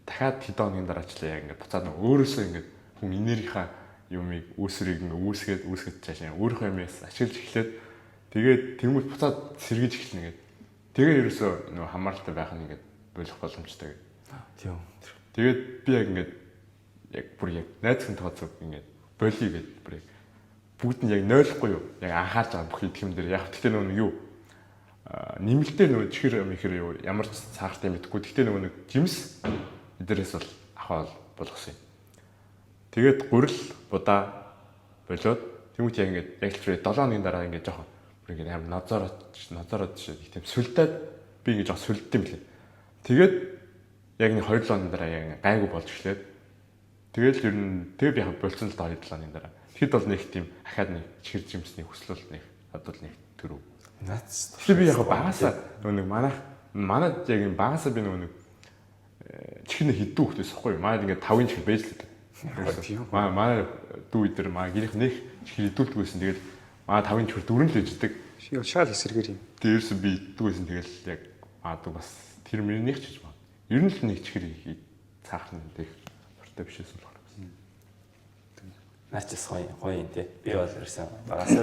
дахиад хэдэн хоногийн дараа ч л яг ингээд буцаад нөгөө өөрөөсөө ингээд хүн энергийнхаа юмыг үүсвэрийг ингээд үүсгээд цаашаа өөрийнхөө юмээс ашиглаж эхлээд тэгээд тэнгуут буцаад сэргийж эхэлнэ ингээд. Тэгээ ерөөсөө нөгөө хамааралтай байх нь ингээд болох боломжтой гэдэг. Тийм. Тэгээд би яг ингээд яг бүр яг найз хүн тооцоо ингээд болиё гэд бүр яг бүгд нь яг нойлохгүй юу? Яг анхаарч байгаа бүх идэх юм дээр яг гэхдээ нөгөө нэг юу нэмэлтээр нөгөө чихэр мэхэр юу ямар ч сахартай мэдгүй. Гэхдээ нөгөө нэг жимс эднэрээс бол авах болгосон юм. Тэгээд гурил будаа болоод тэмүүт яг ингээд яг л 7 хоногийн дараа ингээд жоохон бүр ингээд амар нозоороод шиг тийм сүлдээд би ингээд жоохон сүлддэм билээ. Тэгээд яг нэг 2-7 хоногийн дараа яг гайгүй болж эхлээд тэгэл ер нь тэг би яг болцсон л 2-7 хоногийн дараа. Тэгэхэд бол нэг тийм ахаад нэг чихэр жимсний хүсэл бол нэг хадвал нэг төрөв. Нац. Тэгэхээр би яг багасаа нөгөө нэг манад яг юм багасаа би нөгөө нэг чихэр нэг хіддүү хөлтөөс ихгүй юу. Манад ингээд 5-ын чихэр байж л гэдэг. Манай дүү идэр маа гэрийнх нэх чихэр идүүлдэг байсан. Тэгэл маа 5-ын чихэр дөрөн л иждэг. Шал эсэргээр юм. Дээрээс би иддэг байсан. Тэгэл яг магадгүй бас тэр мөрнийх ч гэж байна. Ер нь л нэг чихэр цаахны дэх дуртай биш байсан болохоор бас. Наач бас гоё гоё юм тий. Би бол ерөөсөн багасаа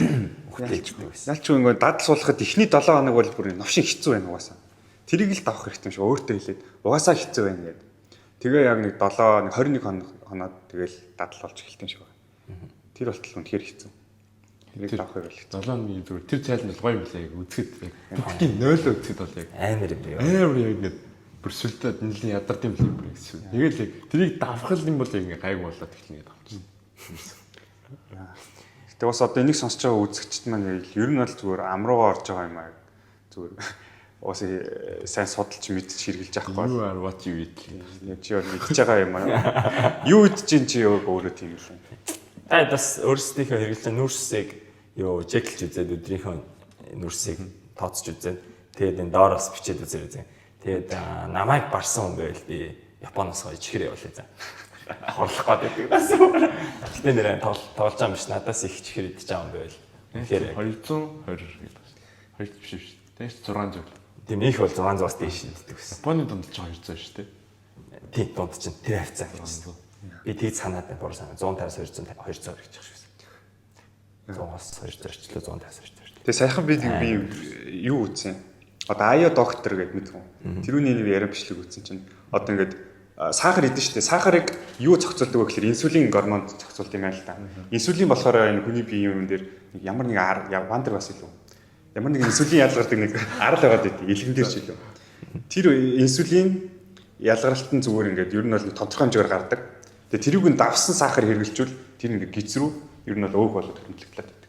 үхтэй ичдэг байсан. Ялч ингээд дадал суулгахад эхний 7 хоног бол бүр новшин хэцүү байна угаасаа. Тэрийг л давах хэрэгтэй юм шиг өөртөө хэлээд угаасаа хэцүү байна гэдэг. Тэгээ яг нэг 7 нэг 21 хоноод тэгэл дадал болж эхэлт юм шиг байна. Тэр болтол үнэхээр хэцүү. Тэрийг давах хэрэг хэцүү. 7 хоногийн зүгээр тэр цайланд бол гоё юм лээ яг үзэхэд яг бүгдийн 0 үзэхэд бол яг амар юм юу. Амар яг ингээд бүр сүлдээд нэлийн ядард юм лээ бүр хэцүү. Тэгэл яг тэрийг давах юм бол яг ингээд гайгүй болоод эхэлнэ гэдэг авчихсан. Гэтэ бас одоо энийг сонсож байгаа үзэгчд маань ер нь бол зүгээр ам руугаа орж байгаа юм аа. Зүгээр уус сайн судалж мэдж хэрэгжилж авахгүй. You are what you eat. Чи бол мэдж байгаа юм аа. Юу идэж чинь чи өөрөө тийм л. Та бас өөрсдийнхөө хэрэглэн нүрсийг юу чеклж үзээд өдрийнхөө нүрсийг тооцож үзээд тэгээд энэ доороос бичээд үзээрэй зэ. Тэгээд намайг барсан хүн байвал би Японоос гоё чихэр явуулъя зэ. Хорлох гээд байдаг бас. Гэтэ нэрээ тоглож байгаа юм биш надаас их чихэр идэж байгаа юм байвал. Тэгэхээр 220 гэдэг байна. 2 биш биш. Тэгээс 600. Тийм их бол 600-аас дээш иддэг гэсэн. Японы дунд ч 200 шүү дээ. Тийм дунд чинь тэр хавцаа гэж. Би тийг санаад байна. Буруу санаа 150-аас 200 200 гэж байгаа шүү. 100-аас 200 орчлоо 150-аас 200. Тэгээ саяхан би юу үзсэн? Одоо Ая доктор гэдэг мэдв үү? Тэрүүний нэг яриан бичлэг үзсэн чинь одоо ингээд сахар идэн штэ. Сахарыг юу зохицуулдаг вэ гэхээр инсулин гормон зохицуулдаг юм байна л да. Инсулин болохоор энэ хүний биеийн юм дээр ямар нэг вандер бас илүү. Ямар нэг инсулин ялгардаг нэг арал байгаад байдгийг элгэн дээр ч илүү. Тэр инсулин ялгаралт нь зүгээр ингээд ер нь бол тодорхой хэмжээгээр гардаг. Тэгээ тэрийг нь давсан сахар хэрэглэжүүл тэр ингээд гиз рүү ер нь бол өөх болоод хөрөнгөлөлт байдаг.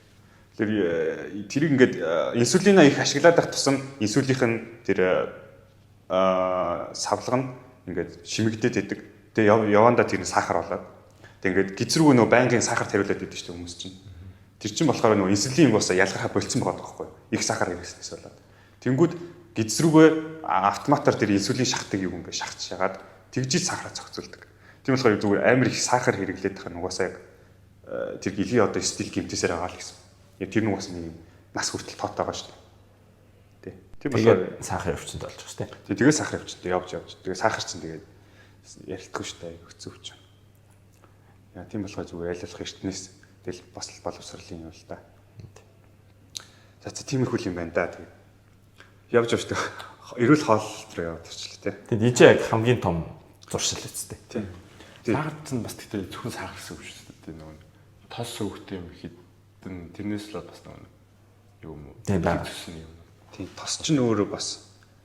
Тэгэхээр тэрийг ингээд инсулинаа их ашиглаад байх тусам инсулийнх нь тэр савлага нь ингээд шимэгдээд байдаг. Тэгээ явандаа тэр нь сахар болоод. Тэгээ ингээд гиз рүү нөө байнгын сахар тариулаад байдаг шүү дээ хүмүүс чинь. Тэр чинь болохоор нөө инсулин бас ялгархаа болцсон байгаа байхгүй. Их сахар хэрэглэснээс болоод. Тэнгүүд гиз рүүгээ автоматар тэр инсулин шахдаг юм ингээд шахаж шагаад тэгжиж сахараа зохицуулдаг. Тийм болохоор зүгээр амар их сахар хэрэглээд байгаа нь угаасаа яг тэр гэлий одоо стил гимтэсээр байгаа л гэсэн. Яг тэр нь угаасаа нэг нас хүртэл тоотой байгаа шүү дээ. Тэ. Тийм болохоор сахар өвчнөд болж байгаа шүү дээ. Тэгээ сахар өвчнөд явж. Тэгээ сахар чинь тэгээд ярилдахгүй шүү дээ. Хэцүү өвчин. Яа тийм болохоор зүгээр аль болох эртнээс тэгэл бас боловсролын юм л да. За тиймэрхүү юм байна да. Тэгээд явж явж эрүүл хоол руу яваад ирчлээ тэ. Тэгээд ийж яг хамгийн том зуршил үсттэй. Тийм. Сахар чинь бас тэгтээ зөвхөн сахар гэсэн үг шүү дээ. Нөгөө тос өвхтэй юм хідэн тэрнээс л бас нөгөө юу юм уу? Тийм байна. Юм. Тийм тос чинь өөрөө бас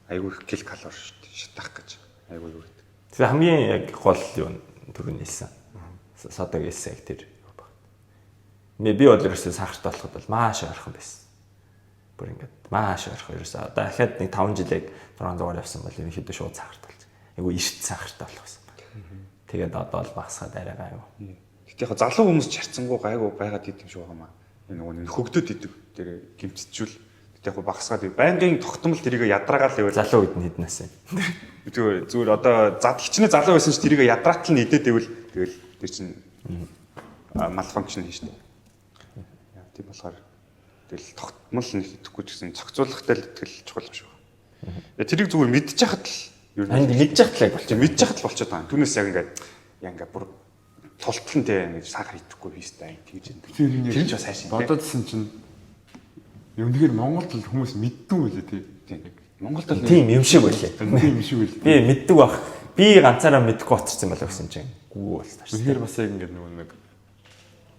айгүй их кил калори шүү дээ. Шатах гэж айгүй юу гэдэг. Тэгээ хамгийн яг гол юу түрүүний хэлсэн. Садаг хэлсэн яг тэр юу баг. Би бол ерөөсөө сахартай болоход бол маш ойрхон байсан. Бүр ингээд маш ойрхон ерөөсөө дахиад нэг 5 жилийг 600-аар явсан бол ерөнхийдөө шууд сахартай болж. Айгүй эрт сахартай болох байсан. Тэгээд одоо л багасгаад арай гайгүй. Гэтэ яг залуу хүмүүс ч харцсангуу гайгүй байгаад идэм шиг байгаа маа. Энэ нөгөө нэг хөгдөд идэг. Тэр гимтчихвэл гэтэ яг багасгаад байнгын тогтмол тэрийг ядраагаал байвал Залуу үед нь хэд нас юм. зүгээр зүгээр одоо зад хичнээн залуу байсан ч тэрийг ядраатал нь идээд ивэл тэгэл тэр чинь малфункшн хийн штэ. Яа тийм болохоор тэгэл тогтмол нэг идэхгүй ч гэсэн зохицуулахтай л итгэл чухал юм шиг байна. Тэрийг зүгээр мэдчих хат л ер Энд мэдчих л яг болчих. Мэдчих хат л болчиход байгаа. Түүнээс яг ингээд яг ингээд бүр тултал нь те ингээд сахар идэхгүй хийстэй тэгж юм. Тэр нь ч бас хайшин те. Бодоодсэн чинь үнэхээр Монголд л хүмүүс мэддгүй байлээ тий. Монголд л Тийм юм шиг байлээ. Тийм юм шиг байлээ. Би мэддэг байх. Би ганцаараа мэдэхгүй болчихсон болов гэсэн чинь гүү бол тааш. Үнэхээр бас яг ингээд нөгөө нэг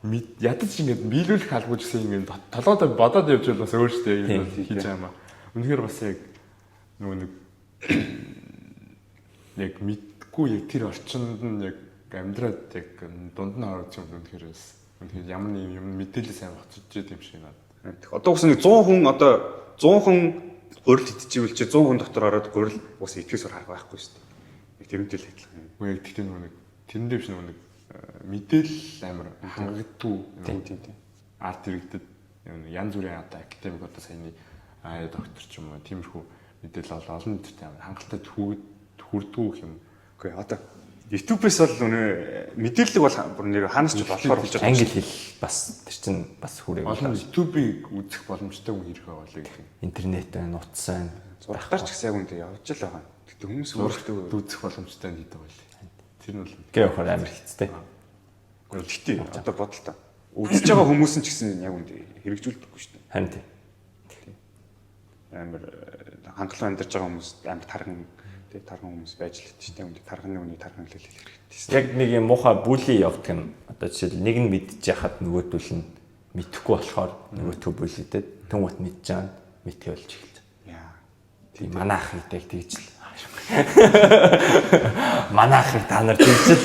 мэд ядаж ингээд биелүүлэх албагүй гэсэн ингээд толгойдоо бодоод явж бол бас өөр шүү дээ юм хийж байгаа юм аа. Үнэхээр бас яг нөгөө нэг яг мэдгүй яг тэр орчинд нь яг амьдраад яг дунд нь орж юм үнэхээр бас үнэхээр ямар нэг юм мэдээлэл сайн хоцорж идэм юм шиг надад. Одоо гэсэн нэг 100 хүн одоо 100 хүн гурил идчихвэл чи 100 хүн дотор ороод гурил ус идэхээс өөр арга байхгүй шүү дээ. Яг тэрнтэй л адилхан. Үгүй яг тэгтээ нөгөө нэг тэрэндээ биш нөгөө нэг мэдээлэл амар хангагдгүй Тийм тийм тийм. арт иргэдэд янз бүрийн одоо академик одоо саяны аа доктор ч юм уу тиймэрхүү мэдээлэл бол олон нийтэд амар хангалттай хүрдгүү юм. Үгүй одоо YouTube-ээс бол үнэ мэдээлэл бол бүр нэр хаанаас ч болохоор болж байгаа. Англи хэл бас тэр чинь бас хүрээ. Олон YouTube-ийг үзэх боломжтой хүн хэрэг байгаа болоо гэх юм. Интернет байна, утас байна. Зурагтаар ч гэсэн яг үнэ явж л байгаа. Гэтэ хүмүүс өөрсдөө үзэх боломжтой нь хийдэг байлээ. Тэр нь бол Гэ явахаар амар хэцтэй. Гэтэ одоо бодол та. Үзэж байгаа хүмүүс нь ч гэсэн яг үнэ хэрэгжүүлдэггүй шүү дээ. Харин тийм. Амар хангалуун амьдарч байгаа хүмүүс амар тарган тий тарган хүмүүс байж л шүү дээ. Үнэ тарганы үний тарган л хэлэх хэрэгтэй. Яг нэг юм муухай бүли явдаг юм. Одоо жишээл нэг нь мэдж яхад нөгөөдөл нь мэдэхгүй болохоор нөгөөтгөө бүлидэд түн гут мэдж байгаа мэдхээ болж эхэлж. Яа. Тийм манай ах гэдэг тэгж л. Манай ахыг та нар тэгж л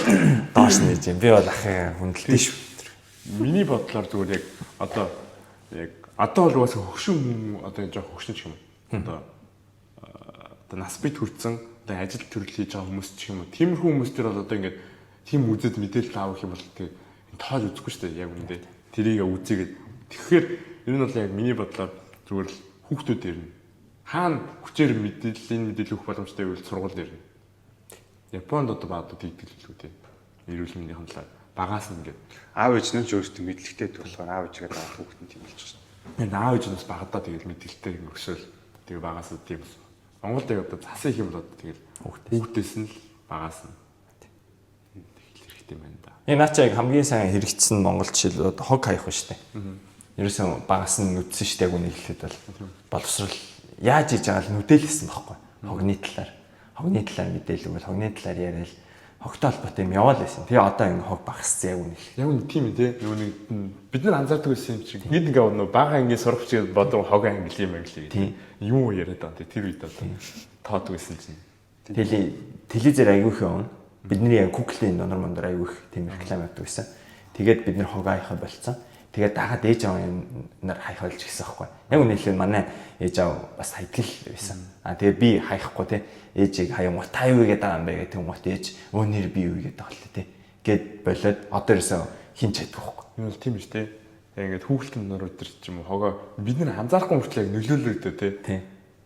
доош нээж юм. Би бол ахыг хүндэлдэж шүү. Миний бодлоор зүгээр яг одоо яг одоо бол угаасаа хөгшин хүн одоо жоох хөгшин ч юм уу. Одоо одоо нас бит хүрсэн одоо ажил төрөл хийж байгаа хүмүүс ч юм уу. Тиймэрхүү хүмүүс төр бол одоо ингээд тийм үзэд мэдээлэл авах юм бол тэг тоож үзэхгүй шүү дээ яг үндэ. Тэрийг үзээгээд тэгэхээр ер нь бол яг миний бодлоор зүгээр л хүүхдүүд ирнэ. Хаана хүчээр мэдээлэл энэ мэдээлэл өгөх боломжтой байвал сургууль ирнэ. Японд одоо баадууд хийдэг л үү те. Эрүүл мэндийн талаар багаас нь ингээд Аав ээж нь ч өөрсдөө мэдлэгтэй болохоор аав ээжгээ даах хүүхэд нь тийм болж байгаа шүү. Аав ээж нь бас багадаа тэгэл мэдээлэлтэй ингэ өсөөл тэгээ багаас нь тийм бас. Монголд яг одоо засан их юм бол одоо тэгэл хүүхдээс нь л багаас нь тэгэл хэрэгтэй байна да. Энэ наа чи яг хамгийн сайн хэрэгжсэн Монгол жишээл одоо хог хаях ба штэ. Ерөөсөн багаас нь нүдсэн штэ яг үнийг хэлэхэд бол боловсрал яаж хийж байгаа л нүдэлсэн байхгүй. Хогны талаар. Хогны талаар мэдээлэл өгвөл хогны талаар яриад хогтой холбоотой юм яваал байсан. Тэгээ одоо ингэ хог багассан яг үнийг. Яг үн тийм ээ те. Нөгөө нэг бид нар анзаардаг байсан юм шиг. Бид ингээ нөгөө бага ангийн сурагч гэж бодоо хог англи юм англи гэдэг. Юм яриад байгаа те тэр үед одоо тоодог байсан чинь. Телевизээр аягүй их явна. Бидний яг Google-ийн донор мондор аягүй их тийм реклам явдаг байсан. Тэгээд бид нар хог аяхаа болцсон. Тэгээд дагаад ээж аав нар хаях болж гисэн байхгүй. Яг үнэ хэлэхэд манай ээж аав бас хайдаг л байсан. Аа тэгээд би хаяхгүй те ээжийг хаянгуут та юу гэдэг байгаа юм бэ гэх тэнгуут ээж өө нэр би юу гэдэг байгаа л те. Гэд болоод одоо ерөөсөө хин ч хайдаг байхгүй. Энэ бол тийм шүү те. Яг ингээд хүүхэлтэн нөр өдр ч юм уу хогоо бид нар анзаарахгүй мөртлөө яг нөлөөлөгдөө те. Тийм.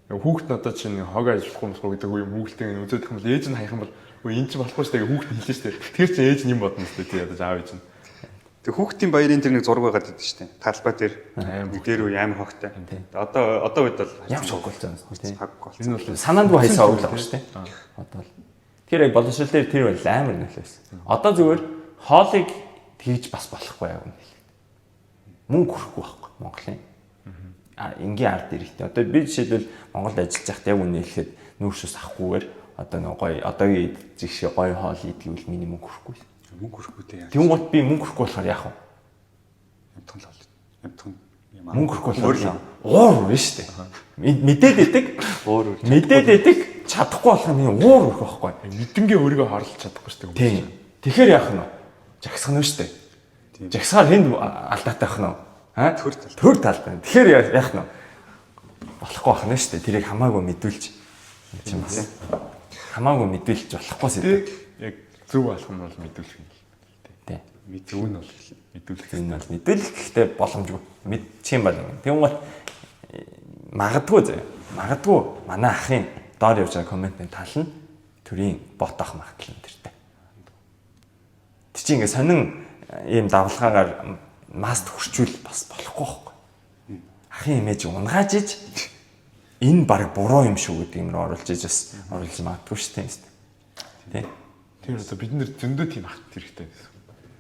Хүүхд нь одоо чинь хогоо ажиллахгүй мосгүй гэдэг юм хүүхэлтэн үзээд их юм бол ээж нь хаях юм бол өө эн чинь болохгүй шүү дээ хүүхд нь хэлнэ шүү дээ. Тэр чинь ээж нь юм бодно шүү дээ тий ядаж аав ээж нь. Тэг хүүхдийн баярын тэр нэг зураг байгаад идэв шүү дээ. Талбай дээр нэг дээр үе амар хогтой. Одоо үед бол Ямар ч хог болсон тий. Хог болсон. Энэ бол Санаандгүй хайсан хог л байгаа шүү дээ. Одоо л. Тэр яг боловсрол дээр тэр бол амар нөлөөсөн. Одоо зүгээр хоолыг тэгж бас болохгүй яг үнэ хэлээд. Мөнгө хүрэхгүй байхгүй Монголын. А энгийн ард иргэдтэй. Одоо би жишээлбэл Монголд ажиллаж байхдаа яг үнэ хэлэхэд нүүршээс авахгүйгээр одоо нэг гоё одоогийн идэх шиг гоё хоол идэх гэвэл миний мөнгө хүрэхгүй. Мөнгө хүрэхгүй те. Тэнгуут би мөнгө хүрэхгүй болохоор яах вэ? Амтхан л бол. Амтхан юм аа. Мөнгө хүрэхгүй болохоор уур үрнэ шүү дээ. Мэдээд идэг. Уур үрж. Мэдээд идэг. Чадахгүй болохоор миний уур үрэх байхгүй. Мэдэнгээ өөрийгөө хорлож чадахгүй шүү дээ. Тийм. Тэгэхээр яах нь вэ? Жагсах нь шүү дээ. Жагсахаар хүнд алдаатай байх нь вэ? Аа? Төр талд. Төр талд байна. Тэгэхээр яах нь вэ? Болохгүй байх нь шүү дээ. Тэрийг хамаагүй мэдүүлж чинь бас. Хамаагүй мэдүүлж болохгүй сэдв. Яг зөв алхам нь бол мэдүүлэх юм л. Тий. Мэдүүн бол мэдүүлэх. Энэ бол мэдүүлэх гэхдээ боломжгүй. Мэдчих юм бол ингэ. Тэгвэл магадгүй зэ. Магадгүй манай ахын доор явж байгаа комментийн тал нь төрийн бот ах магадлал энэ тэртэй. Тэр чинь ингээ сонин ийм давлгаагаар маст хурчүүл бас болохгүй байхгүй. Ахын имиж унгааж иж энэ баг буруу юм шүү гэдэг юм руу оруулж иж бас оруулж магадгүй шүү дээ. Тий. Тэр одоо бид нэр зөндөө тийм ах хэрэгтэй гэсэн.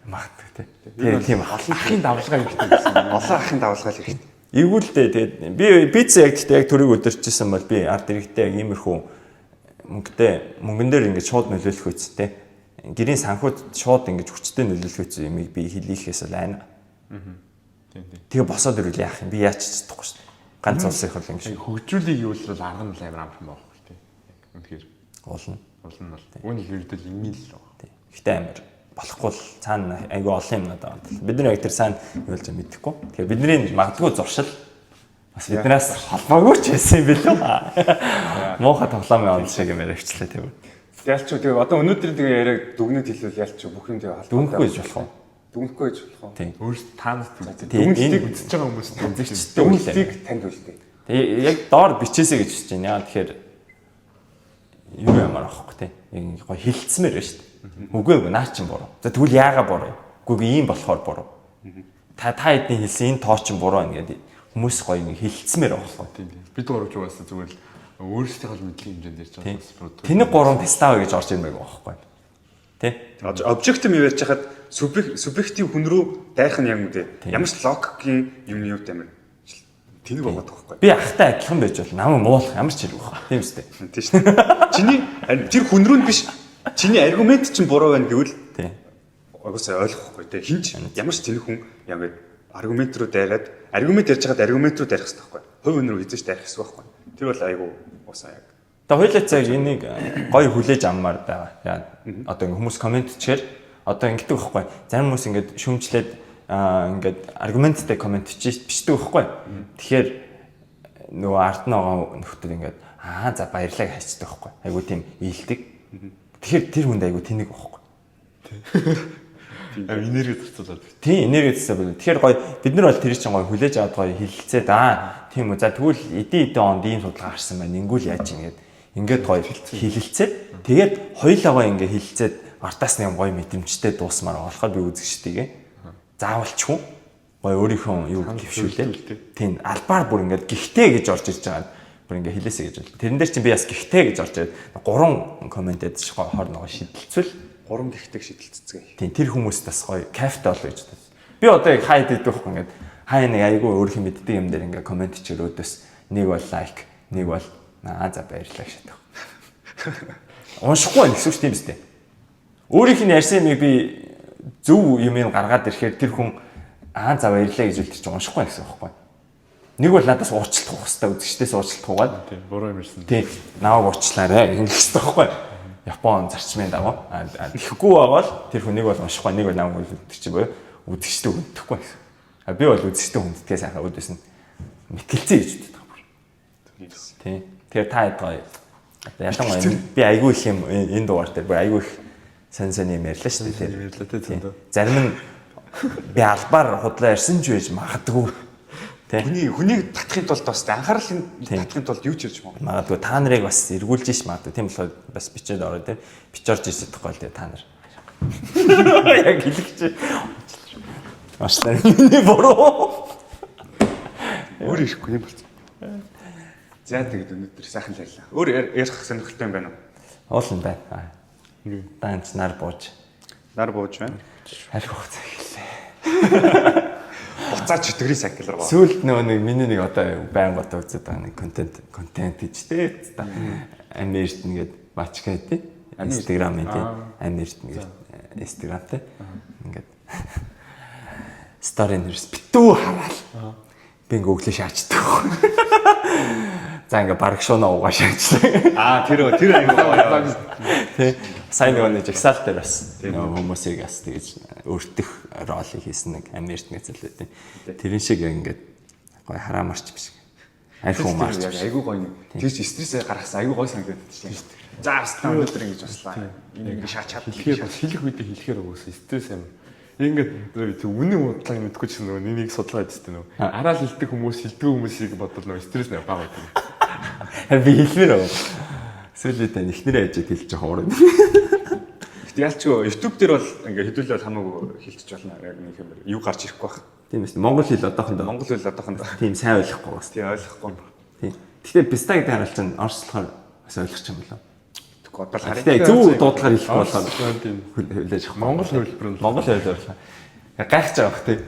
Магадгүй тий. Тэр тийм ах. Ахын давлгаа хэрэгтэй гэсэн. Олон ахын давлгаа л хэрэгтэй. Эвгүй л дээ. Тэгээд би пицца яг гэхдээ яг төрийг өдөрчсэн бол би ард иргэдтэй яг иймэрхүү мөнгөтэй мөнгөн дээр ингэж шууд нөлөөлөх үст те. Гэрийн санхуд шууд ингэж хүчтэй нөлөөлөх үст юмыг би хэлийхээс бол айна. Тийм тийм. Тэгээ босоод ирвэл яах юм? Би яаж ч чадахгүй шүү дээ. Ганц улсын их бол ингэж Яг хөгжүүлэх юу л арга нь л амар амархан байхгүй тийм. Яг үнэхээр уулна. уул нь бол. Үүн л ердөө энгийн л байгаа. Тий. Гэхдээ амар болохгүй л цаана айгүй олон юмнууд байгаа. Бид нар яг тэр сайн юу болж мэдэхгүй. Тэгэхээр бидний магадгүй зуршил бас биднээс холбоогүй ч байсан юм билүү. Муухай тоглоомын он шиг юм яриачлаа тийм үү. Ялч үү тэгээ одоо өнөөдрийн тэгээ яриаг дүгнэт хэлвэл ялч үү бүх юм тэгээ холбоотой. Дүнхгүй гэж болох уу? Дүгнэхгүй гэж болох уу? Тийм. Өөрсдөө таанаас үздэг. Тийм, Дүгнэлтийг энэ- үзэж байгаа хүмүүс Үзэгчтэй үлээ. Дүгнэлтийг танд үлдээ. Тэгээ яг доор бичээсэй гэж хэлж байна. Яа тэгэхээр юу ямар аахгүй те. Яг ингэ гоё хилцмээр байна шүү дээ. Үгүй үгүй наа чин буруу. За тэгвэл яага буруу юм? Үгүй үгүй ийм болохоор буруу. Та хэдний хэлсэн энэ тоо чин буруу байна гэдэг хүмүүс гоё ингэ хилцмээр байгаа байхгүй. Тийм тийм. Бид гурав ч угаасаа зүгээр л өөрсдийнхөө л мэдлэгийн хэмжээнд ярьж байгаа бас буруу. Тэнэг гурван тестав гэж орж ирмэг байхгүй. Тэ? Обжектив юм ярьж хахад субъектив хүн рүү дайрах нь яг үгүй. Ямар ч логикийн юм юу амар тэнэг байгаа байхгүй. Би ахтай адилхан байж бол намайг муулах ямар ч хэрэг байхгүй. Тийм үстэй. Тийм шүү дээ. Чиний тэр хүн рүү нь биш. Чиний аргумент чинь буруу байна гэвэл Тийм. угсаа ойлгохгүй те. Хинч ямар ч тэнэг хүн яг ингэ аргумент руу дайраад аргумент ярьж байхад аргумент руу дайрах хэрэгтэй байхгүй. Хувь хүн рүү хизээч дайрах хэрэгтэй байхгүй. Тэр бол айгу уусаа яг. Тэгээ хоёлаа цаг энийг гоё хүлээж авмаар байгаа. Яа одоо ингээ хүмүүс комент чихээр одоо ингэдэг байхгүй. Зарим хүмүүс ингээд шүмжлээд ингээд аргументтай комент бичдэг байхгүй. Тэгэхээр нөгөө ард нь байгаа нөхдөд ингээд аа за баярлалаа гэж хайчдаг байхгүй. Айгу тийм ийлдэг. Тэгэхээр тэр хүнд айгу тэнэг байхгүй. Амар энерги зарцуулаад. Тийм энерги зарцуулаад. Тэгэхээр гоё бид нар бол тэр чинь гоё хүлээж аваад гоё хилэлцээд аа тийм үү. За тэгвэл эдийн эдийн онд ийм судалгаа гарсан байна. Ингүүл яаж юм гээд ингээд гоё хилэлцээд тэгээд хоёулаагаа ингээд хилэлцээд артаас нэг гоё мэдрэмжтэй дуусмаар байгаа болохоор би үзэгчдийгээ заавалчгүй гоё өөрийнхөө юу дэвшүүлээ. Тийм албаар бүр ингээд гихтээ гэж орж ирж байгаа. Бүр ингээд хэлээсэй гэж бол. Тэрэн дээр чинь би бас гихтээ гэж орж ирээд 3 коммент ядаж хор нөгөө шидэлцвэл 3 гихтэг шидэлцэцгээе. Тийм тэр хүмүүст бас гоё кайфтай болоо гэж бодсон. Би одоо яг хайд идэх байхгүй ингээд хай нэг айгүй өөрөх юм мэддэг юм дээр ингээд коммент чирөөдөөс нэг бол лайк, нэг бол аа за баярлалаа гэж шатах. Уншихгүй байх гэсэн үг тийм үстэй. Өөрийнх нь ярьсан юмыг би зөв юм гаргаад ирэхээр тэр хүн аа за баярлалаа гэж хэлдэг чинь уншихгүй байх гэсэн үг байхгүй. Нэг бол надаас уучлах хэрэгтэй үзэгчдээс уучлах угаад. Тийм буруу юм ярьсан. Тийм намайг уучлаарай ингэх хэрэгтэй байхгүй. Япон зарчмын дагуу. Тэгэхгүй байгаа бол тэр хүн нэг бол уншихгүй, нэг бол намайг үлддэг чи буюу үзэгчдээ хүндэхгүй гэсэн. А би бол үзэгчдээ хүнддгээ сайхан өөдөөс нь мэтгэлцээ гэж боддог бүр. Тийм. Тэгэхээр та хэд гоё. Одоо ялангуяа би айгүй их юм энэ дугаар дээр бүр айгүй их сонь сонь юм ярьлаа шүү дээ. Тийм ярьлаа тий зөндөө. Зарим нь би албаар худлаа ярьсан ч байж магадгүй. Тэ. Хүнийг татахын тулд бас анхаарлыг татахын тулд юу ч ярьж магадгүй. Магадгүй та нарыг бас эргүүлж иш магадгүй. Тийм болохоор бас бичээд ороо тий. Бич орж ирж чадахгүй л тий та нар. Яг хэлэх чи. Уучлаарай. Миний буруу. Өөр ирэхгүй юм болсон. За тэгээд өнөөдөр сайхан л ярьлаа. Өөр ярих сонирхолтой юм байна уу? Уулын байна. Данч нар бууж. Нар бууж байна. Харих хугацаа эхэллээ. Буцаад чөтгөрийн сайкл руу. Сүүлд нөгөө нэг миний нэг одоо байнга одоо үзээд байгаа нэг контент гэж тэ. Америкт нэгэд бачка тий. Instagram-ын тий. Америкт нэгэд Instagram тий. Ингээд стори нэрс битүү хараал. Би ингээ өглөө шаачдаг. За ингээ бараг шуна угаа шаачлаа. Аа тэр айгүй гоё. Тий. Сайн нөгөө нэг жагсаал дээр бас нөгөө хүмүүсийг бас тэгэж өртөх ролыг хийсэн нэг Америкт нэг зэлээ тий. Тэрэн шиг ингээд гоё хараамарч биш. Арх умаарч Яг биш. айгүй гоё нэг. Тэгж стрессээ гаргасан айгүй гоё санагдаад байна шүү дээ. За бас өнөөдөр ингэж услаа. Энэ ингэ шаачаад Хэлэхээр бас хэлэх үедээ хэлэхээр угсаа стресс амар Ингээд тэг үнэн бодлоо мэдгүй ч нөгөө нэг судалгаа хийжтэй нөгөө. Араал хэлдэг хүмүүс хэлдэг хүмүүсийг бодвол нөгөө стресс нэ бага байдаг. Харин би хэлмээр аа. Сүүлдээ тань эхнэрээ ажид хэлж байгаа уран. Гэтэ ялчгүй YouTube дээр бол ингээ хэдүүлээ бол хамаагүй хэлчих болно. Яг нэг юм юу гарч ирэхгүй байх. Тийм ээ. Монгол хэл одоохондоо Монгол хэл одоохондоо тийм сайн ойлгохгүй бас. Тийм ойлгохгүй. Тийм. Гэтэ писта гэдэг хараал чинь орос болохоор бас ойлгох юм болоо. Тэгэхгүй одоо л харин. Гэтэ зөв дуудлагаар хэлэхгүй болохоор Тийм. хүлээж авах. Монгол хувилбар нь Монгол хувилбар. Гайхаж байгаа бах тий.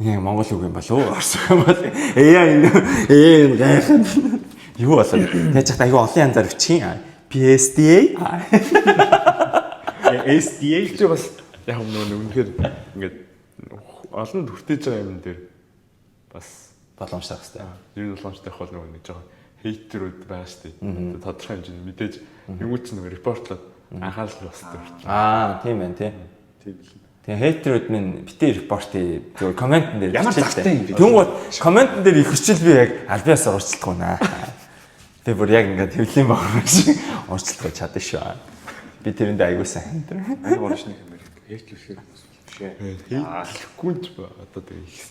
Энэ монгол үг юм болов уу? Орос үг юм бол. Энэ энэ гайхах. Юу болоо? Яаж яхад айгүй олон янзаар бичих юм. PSDA. SDA чи бас яг нөгөө үнэхээр ингээд олон хүртээж байгаа юм дээр бас боломжтой байх хэрэгтэй. Ер нь боломжтой байх бол нөгөө нэг жоохон hater үүд байгаа шүү дээ. Тодорхой хэмжээний мэдээж юм ч нөгөө report лоод анхаарал бас төрчих. Аа, тийм байна тий. Тийм л. Тэгээ hater үүд минь битээ report зүгээр comment эн дээр Ямар бичээлтэй. завтай юм бэ? Тэнгуут comment эн дээр их хичээл би яг албиасаа уучлахгүй наа. Тэгээ бүр яг ингээд хэвлийн баг шиг уучлахгүй чадна шүү. Би тэрэндээ аягүй сайн. Аяг оршны юм байна. Hate лүүлэхээр хүмүүс биш ээ. Hate лэхгүй ч одоо тэгээ их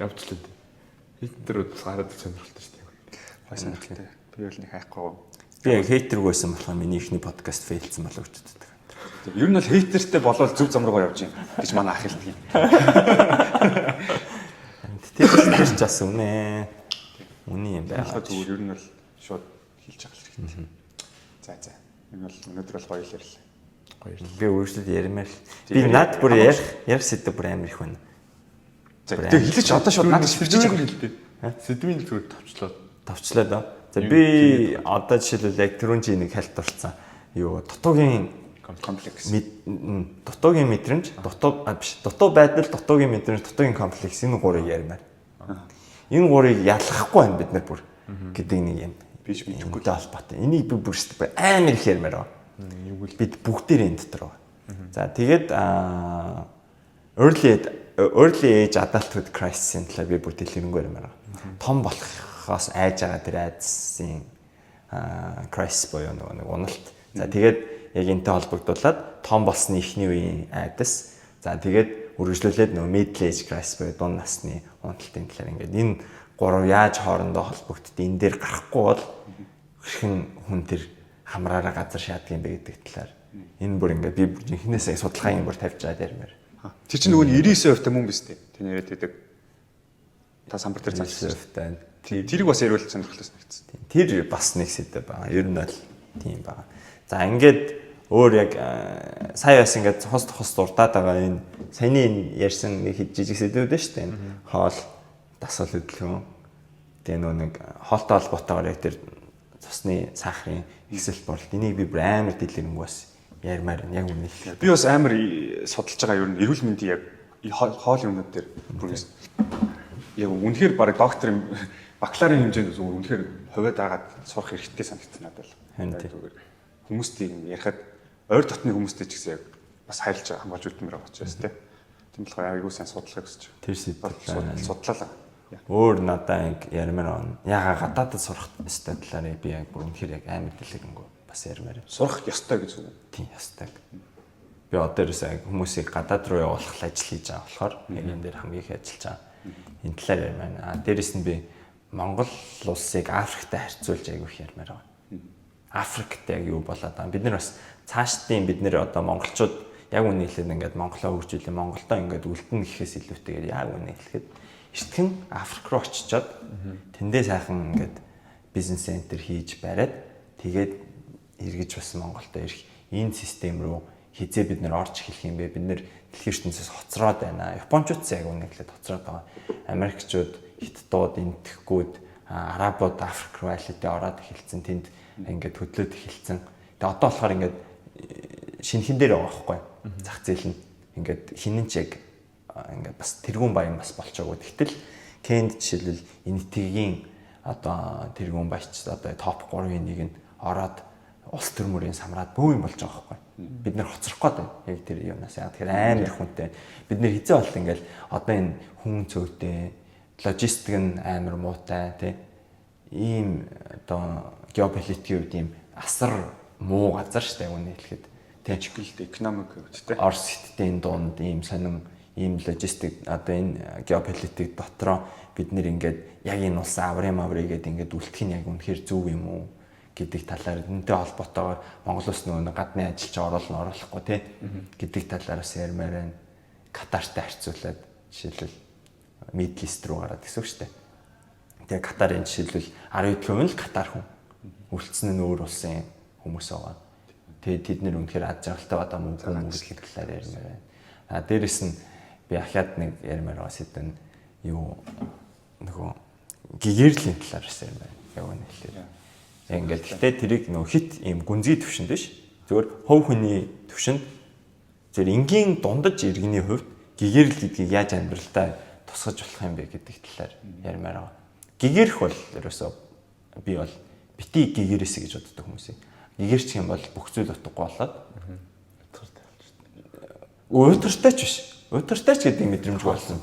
явчлаа. Hater үүд бас гараад сонирхолтой шүү дээ. Гой сонирхолтой. Би бол нэг хайхгүй. Би яг hater гүй байсан болохоор миний эхний подкаст fail цсэн болов гэж боддог. Ер нь бол hater тэй болвол зөв зам руугаа явж байна гэж манай ах хэлдэг юм. Тэр тэр ч бас үнэ. Үнэ юм байна. Ялгаа зүгээр ер нь бол шууд хэлж байгаа хэрэгтэй. За за. Энэ бол өнөөдөр бол гоё л ярьлаа. Гоё. Би өөрчлөлт ярмаар л. Би над бүр ярих ярих сэдв бүр амар их байна. За тэгээ хэлээч одоо шууд надад шивчиж Сэдвийг хэлдэг. Сэдвийн зүгээр товчлоод. Товчлоо доо. За би одоо жишээлбэл яг түрүүн чи нэг хальт дурдсан. Юу дутуугийн комплекс. Дутуугийн мэдрэмж, дутуу биш, дутуу байдал, дутуугийн мэдрэмж, дутуугийн комплекс энэ гурыг ярмаар. Энэ гурыг ялгахгүй байна бид нар бүр гэдэг нэг юм. Би ч мэдэхгүй. Холбоотой. Энийг би бүр амар их ярмаар байна. Бид бүгдээр энэ дотор байгаа. За тэгээд early age adulthood crisis-ийн талаар би бүр дэлгэрэнгүй ярмаар байгаа. Том болохоос айж байгаа тэр айдсын crisis буюу нөгөө нэг уналт. За тэгээд яг энэтэй холбогдуулаад том болсны эхний үеийн айдас. За тэгээд үргэлжлүүлээд нөгөө middle age crisis буюу дунд насны уналтын талаар ингээд энэ гурав яаж хоорондоо холбогддог, энэ дээр гарахгүй бол хэрхэн хүн тэр хамраараа газар шаадаг юм бэ гэдэг талаар энэ бүр ингээд би жинхнээсээ судалгаа юм бүр тавьж байгаа ярмаар. Тэр чинь нөгөө 99% та мөн биз дээ. Тэр яриад байдаг. Та самбар дээр залсан. 99% та. Тэрийг бас яриул сонирхолтой санагдсан. Тэр бас нэг сэдэв байгаа. Ер нь бол тийм байгаа. За ингээд өөр яг сая бас ингээд хос хос дурдаад байгаа энэ саяны энэ ярьсан нэг жижиг сэдвүүд нь шүү дээ. Энэ хоол, дасгал хөдөлгөөн. Тэгээ нөө нэг хоолтой холбоотойгоор яг тэр цусны сахарын ихсэл болт. Энийг би бүр амар дэлгэрэнгүй бас ярмаар яг үнэ хэлээ. Би бас амар судалж байгаа ер нь эрүүл мэндийн яг хоол юмнууд дээр бүр яг үнэхээр баг доктор бакалаврын хэмжээнд зүгээр үнэхээр хувиад агаад сурах хэрэгтэй санагдсан надад л. Хүмүүстэй юм ярихад ойр дотны хүмүүстэй ч гэсэн яг бас хайрлаж хамгаалж үлдмээр байгаа учраас тийм. Тийм болохоор айгүй сайн судлахыг хүсэж байна. Тэр сэдв судлаа. Өөр надаа яг ярмаар байна. Яга гадаадад сурах ёстой талаар би яг бүр үнэхээр яг амар дэлгэрэнгүй бас ярмаар. Сурах ёстой гэж үг. Тийм ёстой. Би одоо ерөөсөө яг хүмүүсийг гадаад руу явуулах ажил хийж байгаа болохоор яг энэ дээр хамгийн их ажиллаж байгаа. Энэ талаар ярмаар. А дээрэс нь би Монгол улсыг Африктай харьцуулж айгүй их ярмаар байгаа. Африкт яг юу болоод байгаа. Бид нар бас цаашдын бид нэр одоо монголчууд яг үнэ хэлээд ингээд Монголоо хөгжүүлээ, Монголдоо ингээд үлдэнэ гэхээс илүүтэйгээр яг үнэ хэлэхэд эртхэн Африк руу очичоод тэндээ сайхан ингээд бизнес центр хийж бариад тэгээд эргэж бас Монголдо ирэх энэ систем рүү хизээ бид нэр орж эхлэх юм бэ? Бид нэр дэлхийн ертөнцөөс хоцроод байна. Япончууд ч яг үнэ хэлээд хоцроод байгаа. Америкчууд, Хятадууд, Энэтхгүүд, Арабууд Африк руу аль хэдийн ороод эхэлсэн. Тэнд ингээд хөдлөөд эхэлсэн. Тэгээ одоо болохоор ингээд шинхэн дээр байгаа байхгүй. Зах зээл нь ингээд хинэн ч яг ингээд бас тэргүүн баян бас болчоогүй. Гэтэл Кенд жишээлбэл Энэтхэгийн одоо тэргүүн баяч одоо топ 3-ын нэг нь ороод улс төр мөрийн самраад бөө юм болж байгаа байхгүй. Бид нэр хоцрох гээд байна. Яг тэр юмнаас. Яг тэгэхээр амар их хүнтэй. Бид нэр хизээ болт ингээл одоо энэ хүн цөвтэй, логистик нь амар муутай тий. Ийм одоо геополитикийн хувьд ийм асар муу газар штэ үнэ хэлэхэд. Тий. Чиглэлд экономик хувьд тий. Орос хятадын дунд ийм сонин Ийм логистик одоо энэ геополитик дотроо бид нэр ингээд яг энэ улс аврын маврыг гээд ингээд үлдэх нь яг үнэхээр зөв юм уу гэдэг талаар энэтэй холбоотойгоор Монгол улс нөгөө гадны ажилч оруулна оруулахгүй тий гэдэг талаар бас ярмаар байна. Катартай харьцуулаад жишээлбэл Middle East руу гараад гэсэн үг шүү дээ. Тэгээ Катарын жишээлбэл 10% нь л Катар хүн. Үлдсэн нь өөр улсын хүмүүс байгаа. Тэгээ тэд нэр үнэхээр ад жаргалтай байгаа мөн мөнгө талаар ярмаар байна. А дээрэс нь би ахаад нэг ярмаар байгаа сэдв нь юу нөгөө гэгэрлийн талаар бас ярмаар. Яг үнэ хэлээ. Яг ингээд гэхдээ тэрийг нөгөө хит ийм гүнзгий төвшөнд биш. Зөвхөн хувь хүний төвшөнд зөв энгийн дундаж иргэний хувьд гэгэрэл гэдгийг яаж амьдралдаа тусгаж болох юм бэ гэдэг талаар ярмаар байгаа. Гэгэрх бол ерөөсөө би бол бити гэгэрээсэ гэж боддог хүмүүсийг. Гэгэрчих юм бол бүх зүйл утгагүй болоод уйтгартай ч биш. Уйтгартай ч гэдэг мэдрэмжгүй болсон.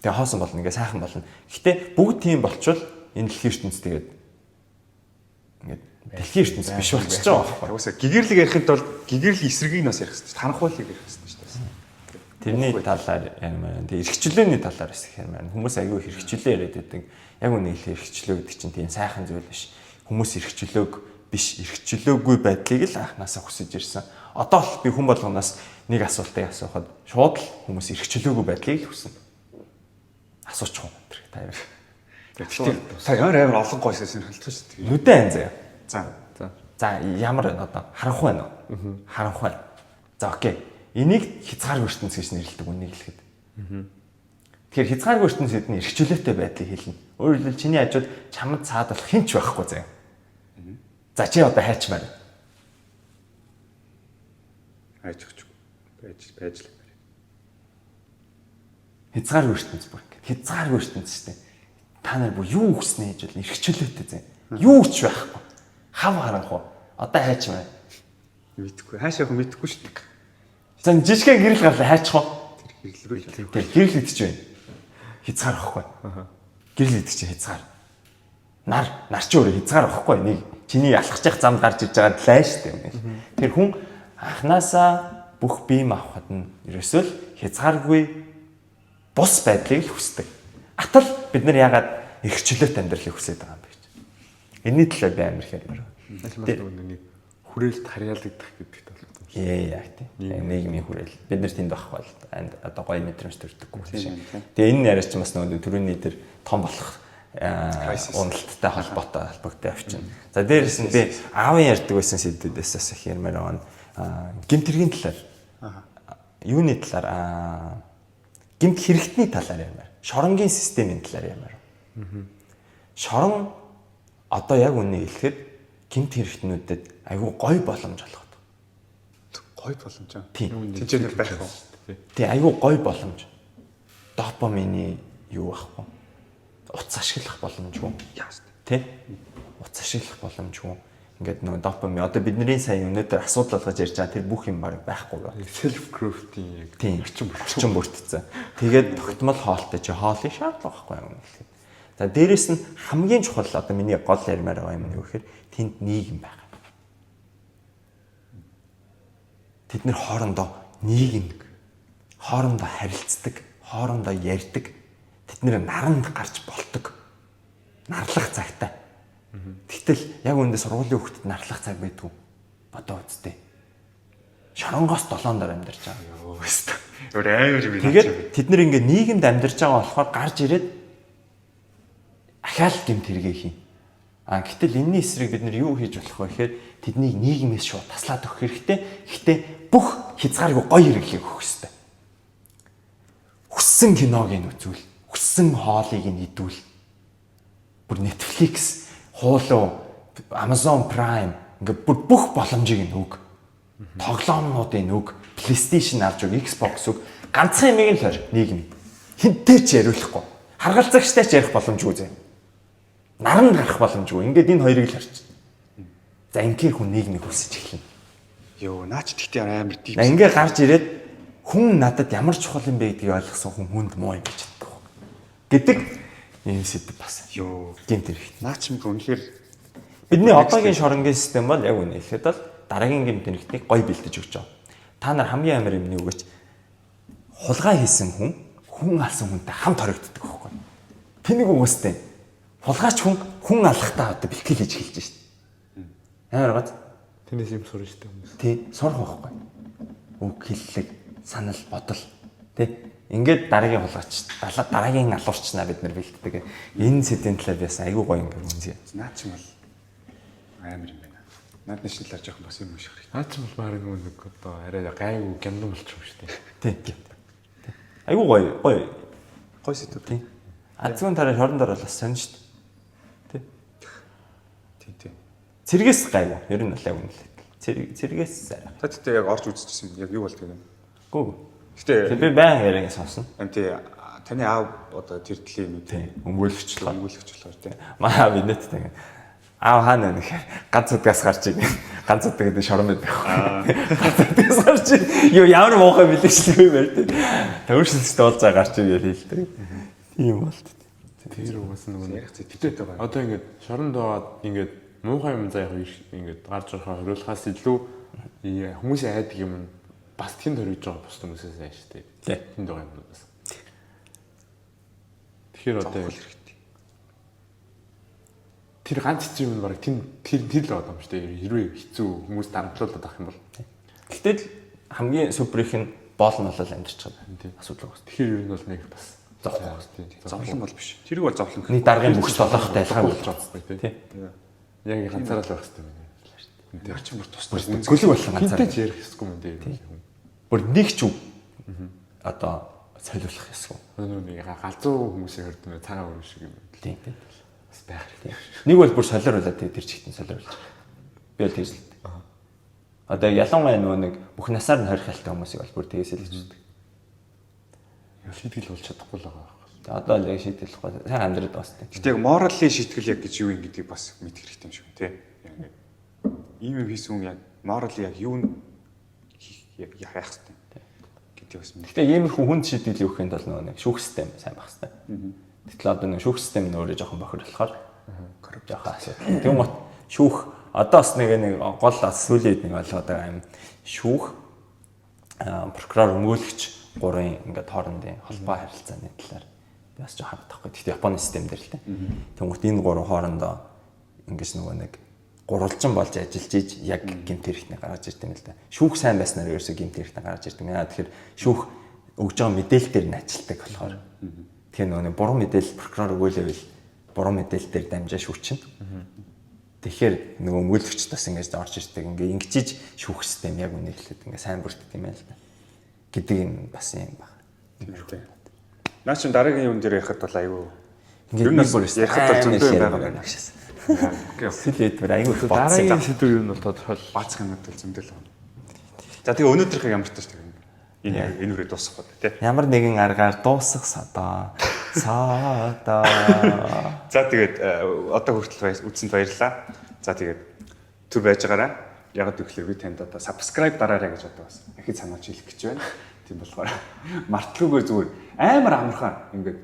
Тэгээ хоосон болно, ингээ сайхан болно. Гэтэ бүгд тийм болчвол энэ дэлхийн ертөнц тэгээд ингээд дэлхийн ертөнц биш болчихж байгаа байхгүй. Угсаа гэгэрлэг ярихын тулд гэгэрлийн эсрэгийг нас ярих хэрэгтэй. Харанхуйлыг ярих хэрэгтэй шүү дээ. Тэрний талаар ярмаар байна. Тэгээ эрхчлөөний талаар бас их ярмаар байна. Хүмүүс аягүй их эрхчлөө яриад байдаг. Яг үнэ хэлээ эрхчлөө гэдэг чинь тийм сайхан зүйл биш. Хүмүүс эрхчлөөг биш, эрхчлөөгүй байдлыг л анханасаа хүсэж ирсэн. Одоо л би хүн болгоноос нэг асуултыг асуухад шууд л хүмүүс эрхчлөөгүй байдлыг л хүснэ. Асуучих уу тэр та хоёр. Гэхдээ та ямар амар олон гойсон сонирхолтой шүү дээ. Нүдэн айн заяа. За. За ямар байна одоо? Харанхуй байна уу? Харанхуй. За окей. Энийг хязгааргүй ертөнц гэж нэрлэдэг үнийг хэлэхэд. Тэгэхээр хязгааргүй ертөнц гэдэг нь эрх чөлөөтэй байдлыг хэлнэ. Өөрөөр хэлбэл чиний хажууд чамд цаад болох хэн ч байхгүй заяа. За чи одоо хайчмаар. Хайчих байж байж л юм. Хязгааргүй ертөнц бүр ингээд хязгааргүй ертөнц шүү дээ. Та нар бүр юу хүснэ гэж бол эрх чөлөөтэй заяа. Юу ч байхгүй. Хав харанхуй. Одоо хайчмаар. Мэдхгүй. Хаашаа явах мэдэхгүй шүү дээ. За жижигхэн гэрэл гарлаа хайчих уу? Тэр гэрэл рүү. Тэр гэрэл гэдэг чинь байна. Хязгаар واخгүй. Гэрэл гэдэг чинь хязгаар. Нар чи өөрөө хязгаар واخгүй. Нэг чиний алхаж явах замд гарч иж байгаа лай шүү дээ. Тэр хүн анханасаа бүх бие махбод нь ерөөсөө л хязгааргүй бус байдлыг л хүсдэг. Атал бид нар яагаад эрх чөлөөт амьдралыг хүсэж байгаа юм бэ гэж. Энэний талаар би амар их ярмаар. Аль нэг хүрээлт харьяалагдах гэдэгт холбоотой. Яг тийм. Нийгмийн хүрээл. Бид нар тэнд байхгүй бол одоо гоё мэдрэмж төрдөггүй тийм. Тэгээ энэ яриач бас нөгөө түрүүний тэр том болох уналттай холбоотой холбогдсон явчихна. За дээрэс нь би аавын ярьдаг байсан сэдвүүдээс бас их ярмаар байгаа нь гэмт хэргийн талаар. Юуны талаар гэмт хэрэгтний талаар ярмаар. Шоронгийн системийн талаар ярмаар. Шорон одоо яг үнэ хэлэхэд гэмт хэрэгтнүүдэд айгүй гоё боломж олгоод. Гоё боломж аа. Тийм. Тэнцэнэр байх уу? Тийм, айгүй гоё боломж. Допамины юу байхгүй. Утас ашиглах боломжгүй. Яас. Тэ? Утас ашиглах боломжгүй. Ингээд нөгөө допамин одоо бидний сая өнөөдөр асуудал болгож ярьж байгаа тэр бүх юм баг байхгүй ба. Self growth-ийн яг Тийм. орчин бүрдсэн. Орчин бүрдсэн. Тэгээд тогтмол хоолтой чи хоолыг шаардлага байхгүй юм хэлэхэд. За дээрэс нь хамгийн чухал одоо миний гол ярмаар байгаа юм нь юу гэхээр тэнд нийгэм байгаа. Тэд нэр хоорондоо нийгэм хоорондоо харилцдаг, хоорондоо ярьдаг. Тэд нэр наранд гарч болдог. Нарлах цагтай. Тэгтэл яг үүндээ сургуулийн хүүхдэд нарлах цаг байдгүй. Бодоо үсттэй. Шоронгоос долоон дор амьдарч байгаа. Йоо, өстө. Өөр амар юм. Тэгээд тэд нэр ингээ нийгэмд амьдарч байгаа болохоор гарч ирээд ахаал гэмт хэрэгээ хийн. А гэтэл энэний эсрэг бид нар юу хийж болох вэ гэхээр тэднийг нийгмээс шууд таслаад өгөх хэрэгтэй. Гэхдээ бүх хязгааргүй гоё хэрэглийг өгөх хэрэгтэй. Хүссэн киног нь үзүүл, хүссэн хоолыг нь идүүл. Бүр Netflix, Hulu, Amazon Prime ингээ бүр бүх боломжийг нь өг. Тоглоомнуудын өг, PlayStation авч өг, Xbox өг. Ганцхан юмыг л хор нийгэм. Хинтээ ч яриулахгүй. Харгалзагчтай ч ярих боломжгүй зэ. Наран гарах боломжгүй. Ингээд энэ хоёрыг л харчих. За ингээр хүн нийгмийг хүсэж эхэлнэ. Йоо, наа чи тэгтээ амар дип. Ингээ гарч ирээд хүн надад ямар чухал юм бэ гэдгийг ойлгосон хүн хүнд муу юм гэж боддог. Гэдэг ийм сэдв бас. Йоо, Гэмт хэрэгтэй. наа чи үнэхээр Бидний одоогийн шоронгийн систем бол яг үнэ хэлэхэд бол дараагийн гэмт хэрэгтнийг гоё бэлдэж өгч байгаа. Та нар хамгийн амар юм нь юу гэж Хулгай хийсэн хүн хүн алсан хүнтэй хамт хоригддаг байхгүй. Тэнийг угстай. Хулгайч хүн хүн алхахтаа одоо бэлтгэл хийж эхэлж шít. Амар гоц. Тэрнээс юм сурна штэ хүмүүс. Тий, сурах байхгүй. Үг хэллэг, санал, бодол. Тий. Ингээд дараагийн хулгайч, дараагийн алуурчнаа бид нар бэлддэг. Энэ сэдвийн талаар би бас айгүй гоё ингээд үнзээ. Наад ч юм бол амар юм байна. Наад нэг талаар жоохон бас юм унших хэрэгтэй. Наад ч юм бол баг нэг одоо арай гайгүй гямдан болчих юм штэ. Тий. Айгүй гоё, гоё. Гоё сэдв. Тий. А зүүн тараа шорон дор бол бас сонь штэ. Тий. Тий, тий. Цэргээс гайгүй. Ер нь бол яг үнэ л. Цэрэг цэргээс арай. Та тэгтээ яг орж үзчихсэн юм. Яг юу болдгийг юм. Гүү. Гэтэ Би баян яриаг сонсно. тий таны аав одоо тэр төрлийн юм Тий. Өмгөөлөгч л. өмгөөлөгч болохоор тий. Маа би нэттэй ингэ. Аав хаана вэ гэхээр ганц удгаас гарч иг. Ганц удаа гэдэг шорон байдаг. Ганц удгаас гарч иг. Юу ямар муухай мэдээчлэг юм бэ тий. Төвшөлтөд уулзаа гарч иг гэж хэлдэг. Тийм болт. Тэр угаас нөгөө нэг Ярих зэтгтэй байгаа. Одоо ингээд шоронд байгаад ингээд муухай юм заа яг ингээд гарч орохоо хориулахаас илүү хүмүүсийн айдаг юм нь бас тэнд хоригдж байгаа бус хүмүүсээс айш тээ. Тий. Тэнд байгаа юмнуудаас. Тэгэхээр одоо Зовхол хэрэгтэй. тэр ганц хэцүү юм баг тэнд тэр тэр л байгаа юм шүү дээ. Хэрвээ хэцүү хүмүүс дарамтлуулаад авах юм бол. Гэтэл хамгийн супер их нь боол нь бол амьдарч байгаа. Тий. Асуудал үгүй. Тэгэхээр ер нь бол нэг бас Зовхгүй. тий. Зовлон бол биш. Тэрийг бол зовлон гэх. Нэг даргын бүхс долоохтой ялгаа болж болж байгаа байхгүй тий. Тий. Яг ганцаараа л байх хэрэгтэй юм байна. Тэр чинь бүр тусдаа Гүлэг болсон ганцаар. Хинтэй ч ярих ёсгүй юм дээ ер нь хүн. Бүр нэг ч үг одоо солиулах ёсгүй. Одоо нэг галзуу хүмүүсийн хорд нэг цагаан өрн шиг юм. Тийм тийм. Бас байх хэрэгтэй. Нэг бол бүр солиор болоод тэр чигтэн солиор болж. Би бол тэгж л. Одоо ялангуяа нөгөө нэг бүх насаар нь хорих ялтай хүмүүсийг бол бүр тэгээс л гэж үздэг. Шийтгэл болж чадахгүй л байгаа байхгүй. Одоо л яг шийтгэл болохгүй сайн амьдраад байгаа сте. Гэтэ яг моралын шийтгэл яг гэж юу юм гэдгийг бас мэдэх хэрэгтэй юм шиг байна тий. Яг ингээд ийм юм хийсэн хүн яг морал яг юу нь хийх яг яах хэрэгтэй гэдэг бас мэдэх. Гэтэ иймэрхүү хүнд шийтгэл өгөхийн тулд нөгөө нэг шүүх систем сайн байх хэрэгтэй. Гэтэл одоо нэг шүүх систем нь өөрөө жоохон бохир болохоор жоохон асуудал. Тэгүн гот шүүх одоо бас нэг нэг гол бас сүүлийн үед нэг ойлгоод байгаа юм. Шүүх прокурор өмгөөлөгч гурвын ингээд хоорондын холбоо харилцааны талаар би бас жоохон хараад байхгүй. Гэхдээ Японы систем дээр л дээ. Тэнгүүт энэ гурван хоорондоо ингэж нөгөө нэг гурвалжин болж ажиллаж иж яг гэмт хэрэгтний гаргаж ирд юм л да. Шүүх сайн байснаар ерөөсөө гэмт хэрэгтний гаргаж ирд юм. Яа тэгэхээр шүүх өгж байгаа мэдээлэл дээр нь ажилтдаг болохоор. Тэгэхээр нөгөө нэг буруу мэдээлэл прокурор өгөөлөвэл буруу мэдээлэл дээр дамжаа шүүчнэ. Тэгэхээр нөгөө өмгөөлөгчд бас ингэж орж ирдэг. Ингээ ингэжиж шүүх систем яг үнэ хэлээд ингээ сайн бүрддэг юм байна л да. Гэдэг юм бас юм баг. Тийм. Наа чин дараагийн юм дээр ярихад бол айгүй. Ингээд Ер нь нэг бүр ярихад бол зөндөө юм байгаа байна байна. гэшээс. Окей. Сэлээд бүр айгүй их бодсон. Дараагийн сэдв ер нь бол тодорхой. Баацх юмуд бол зөндөө л байна. За тэгээ өнөөдрийнхээ ямар тааш тэгээ энэ энэ үрээ дуусгах ба тий. Ямар нэгэн аргаар дуусгах садаа. Садаа. За тэгээд одоо хүртэл үзсэнд баярлалаа. За тэгээд түр байж байгаарай. Яг гэвэл би танд одоо subscribe дараарай гэж одоо бас ахид сануулж хэлэх гэж байна. Тийм болохоор мартлгүйгээр зүгээр амар амархан ингээд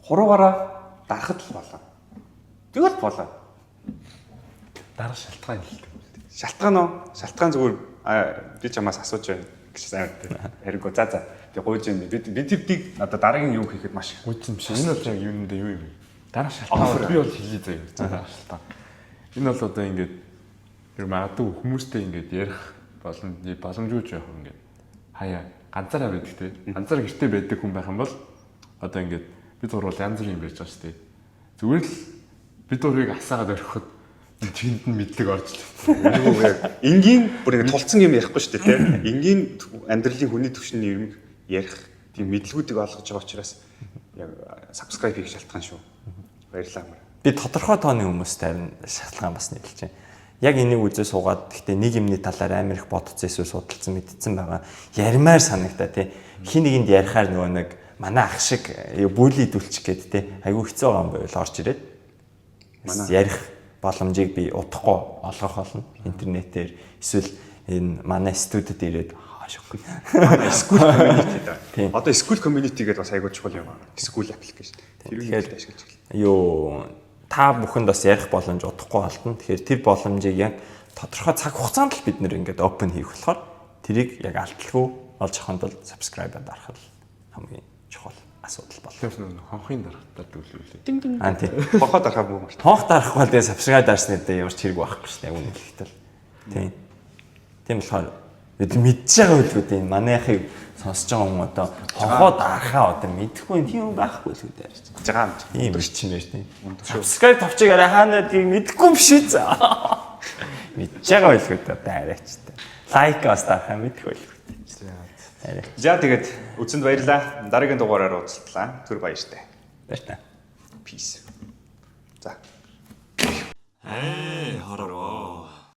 хуруугаараа дарахад л болоо. Тэгэл болоо. Дараа шалтгаан хэлдэг. Шалтгаан уу? Шалтгаан зүгээр би чамаас асууж байна гэж амар харингүй. За за. Тэг гуйж юм. Би би тэрдийг одоо дараагийн юу хийхэд маш их Гүйцэн биш. Энэ бол яг юундээ юу юм бэ? Дараа шалтгаан би бол хэлье заяа. Дараа шалтгаан. Энэ бол одоо ингээд ер магадгүй хүмүүстэй ингээд ярих боломжгүй ч яг ингээд хаяа ганцаараа байдаг те. Ганцаар гэрте байдаг хүн байх юм бол одоо ингээд бид гурвал янз бүрийн юм ярьж байгаа шүү дээ. Зүгээр л бид гурвыг асаагаад орхиход чинд нь мэдлэг орж л. Нөгөө яг энгийн бүр ингэ тулцсан юм ярихгүй шүү дээ тийм. Энгийн амьдралын хүний төвшний юм ярих тийм мэдлгүүдийг олгож байгаа учраас яг subscribe хийх шалтгаан шүү. Баярлалаа. Би тодорхой тооны хүмүүст харин шалтгаан бас нийлж байна. Яг энийг үзээ суугаад гэхдээ нэг юмны талаар амар их бодцсон эсвэл судалсан мэдсэн байгаа. Ярмаар санагтаа тий. Хин нэгэнд ярихаар нөгөө нэг манай ах шиг бүлийдүүлчих гээд тий. Айгүй хэцүү байгаа юм байвал орж ирээд. Манай ярих боломжийг би удахгүй олгох болно. Интернетээр эсвэл энэ манай студид ирээд хаашгүй. Манай school community да. Тийм. Одоо school community гэдэг бас айгүй чухал юм аа. School application. Тэр Тэгэхээр үнийг ашиглаж эхэлнэ. Юу та бүхэнд бас ярих боломж удахгүй олдно. Тэгэхээр тэр боломжийг яг тодорхой цаг хугацаанд л бид нэр ингээд open хийх болохоор тэрийг яг алдалгүй олж авахын тулд subscribe дарах л Тэгсэн чинь хонхын дарахтаа дүүлүүлээ. Аа тий. Хонхоо дарахаа бүү март. Хонх дарахгүй бол тэгээ subscribe дарсны дээр ямар ч хэрэг байхгүй шүү дээ. Яг үнэ хэлэхдээ л. Тийм. Тийм болохоор бид мэдж байгаа үлгүүд энэ манайхыг сонсож байгаа хүн одоо хонхоо дарахаа одоо мэдэхгүй юм тийм байхгүй л үү дээ. Жагаан. Тийм ирчмээр тийм. Subscribe тавчиг арай хаана тийм мэдэхгүй юм шиг за. Мэдж байгаа байлгүй дээ одоо арайч та. Лайк бас дарахаа мэдэх байлгүй дээ. Арай. За тэгээд үзсэнд баярлалаа. Дараагийн дугаараар уулзлаа. Түр баяртай. Баяр та. Peace. За.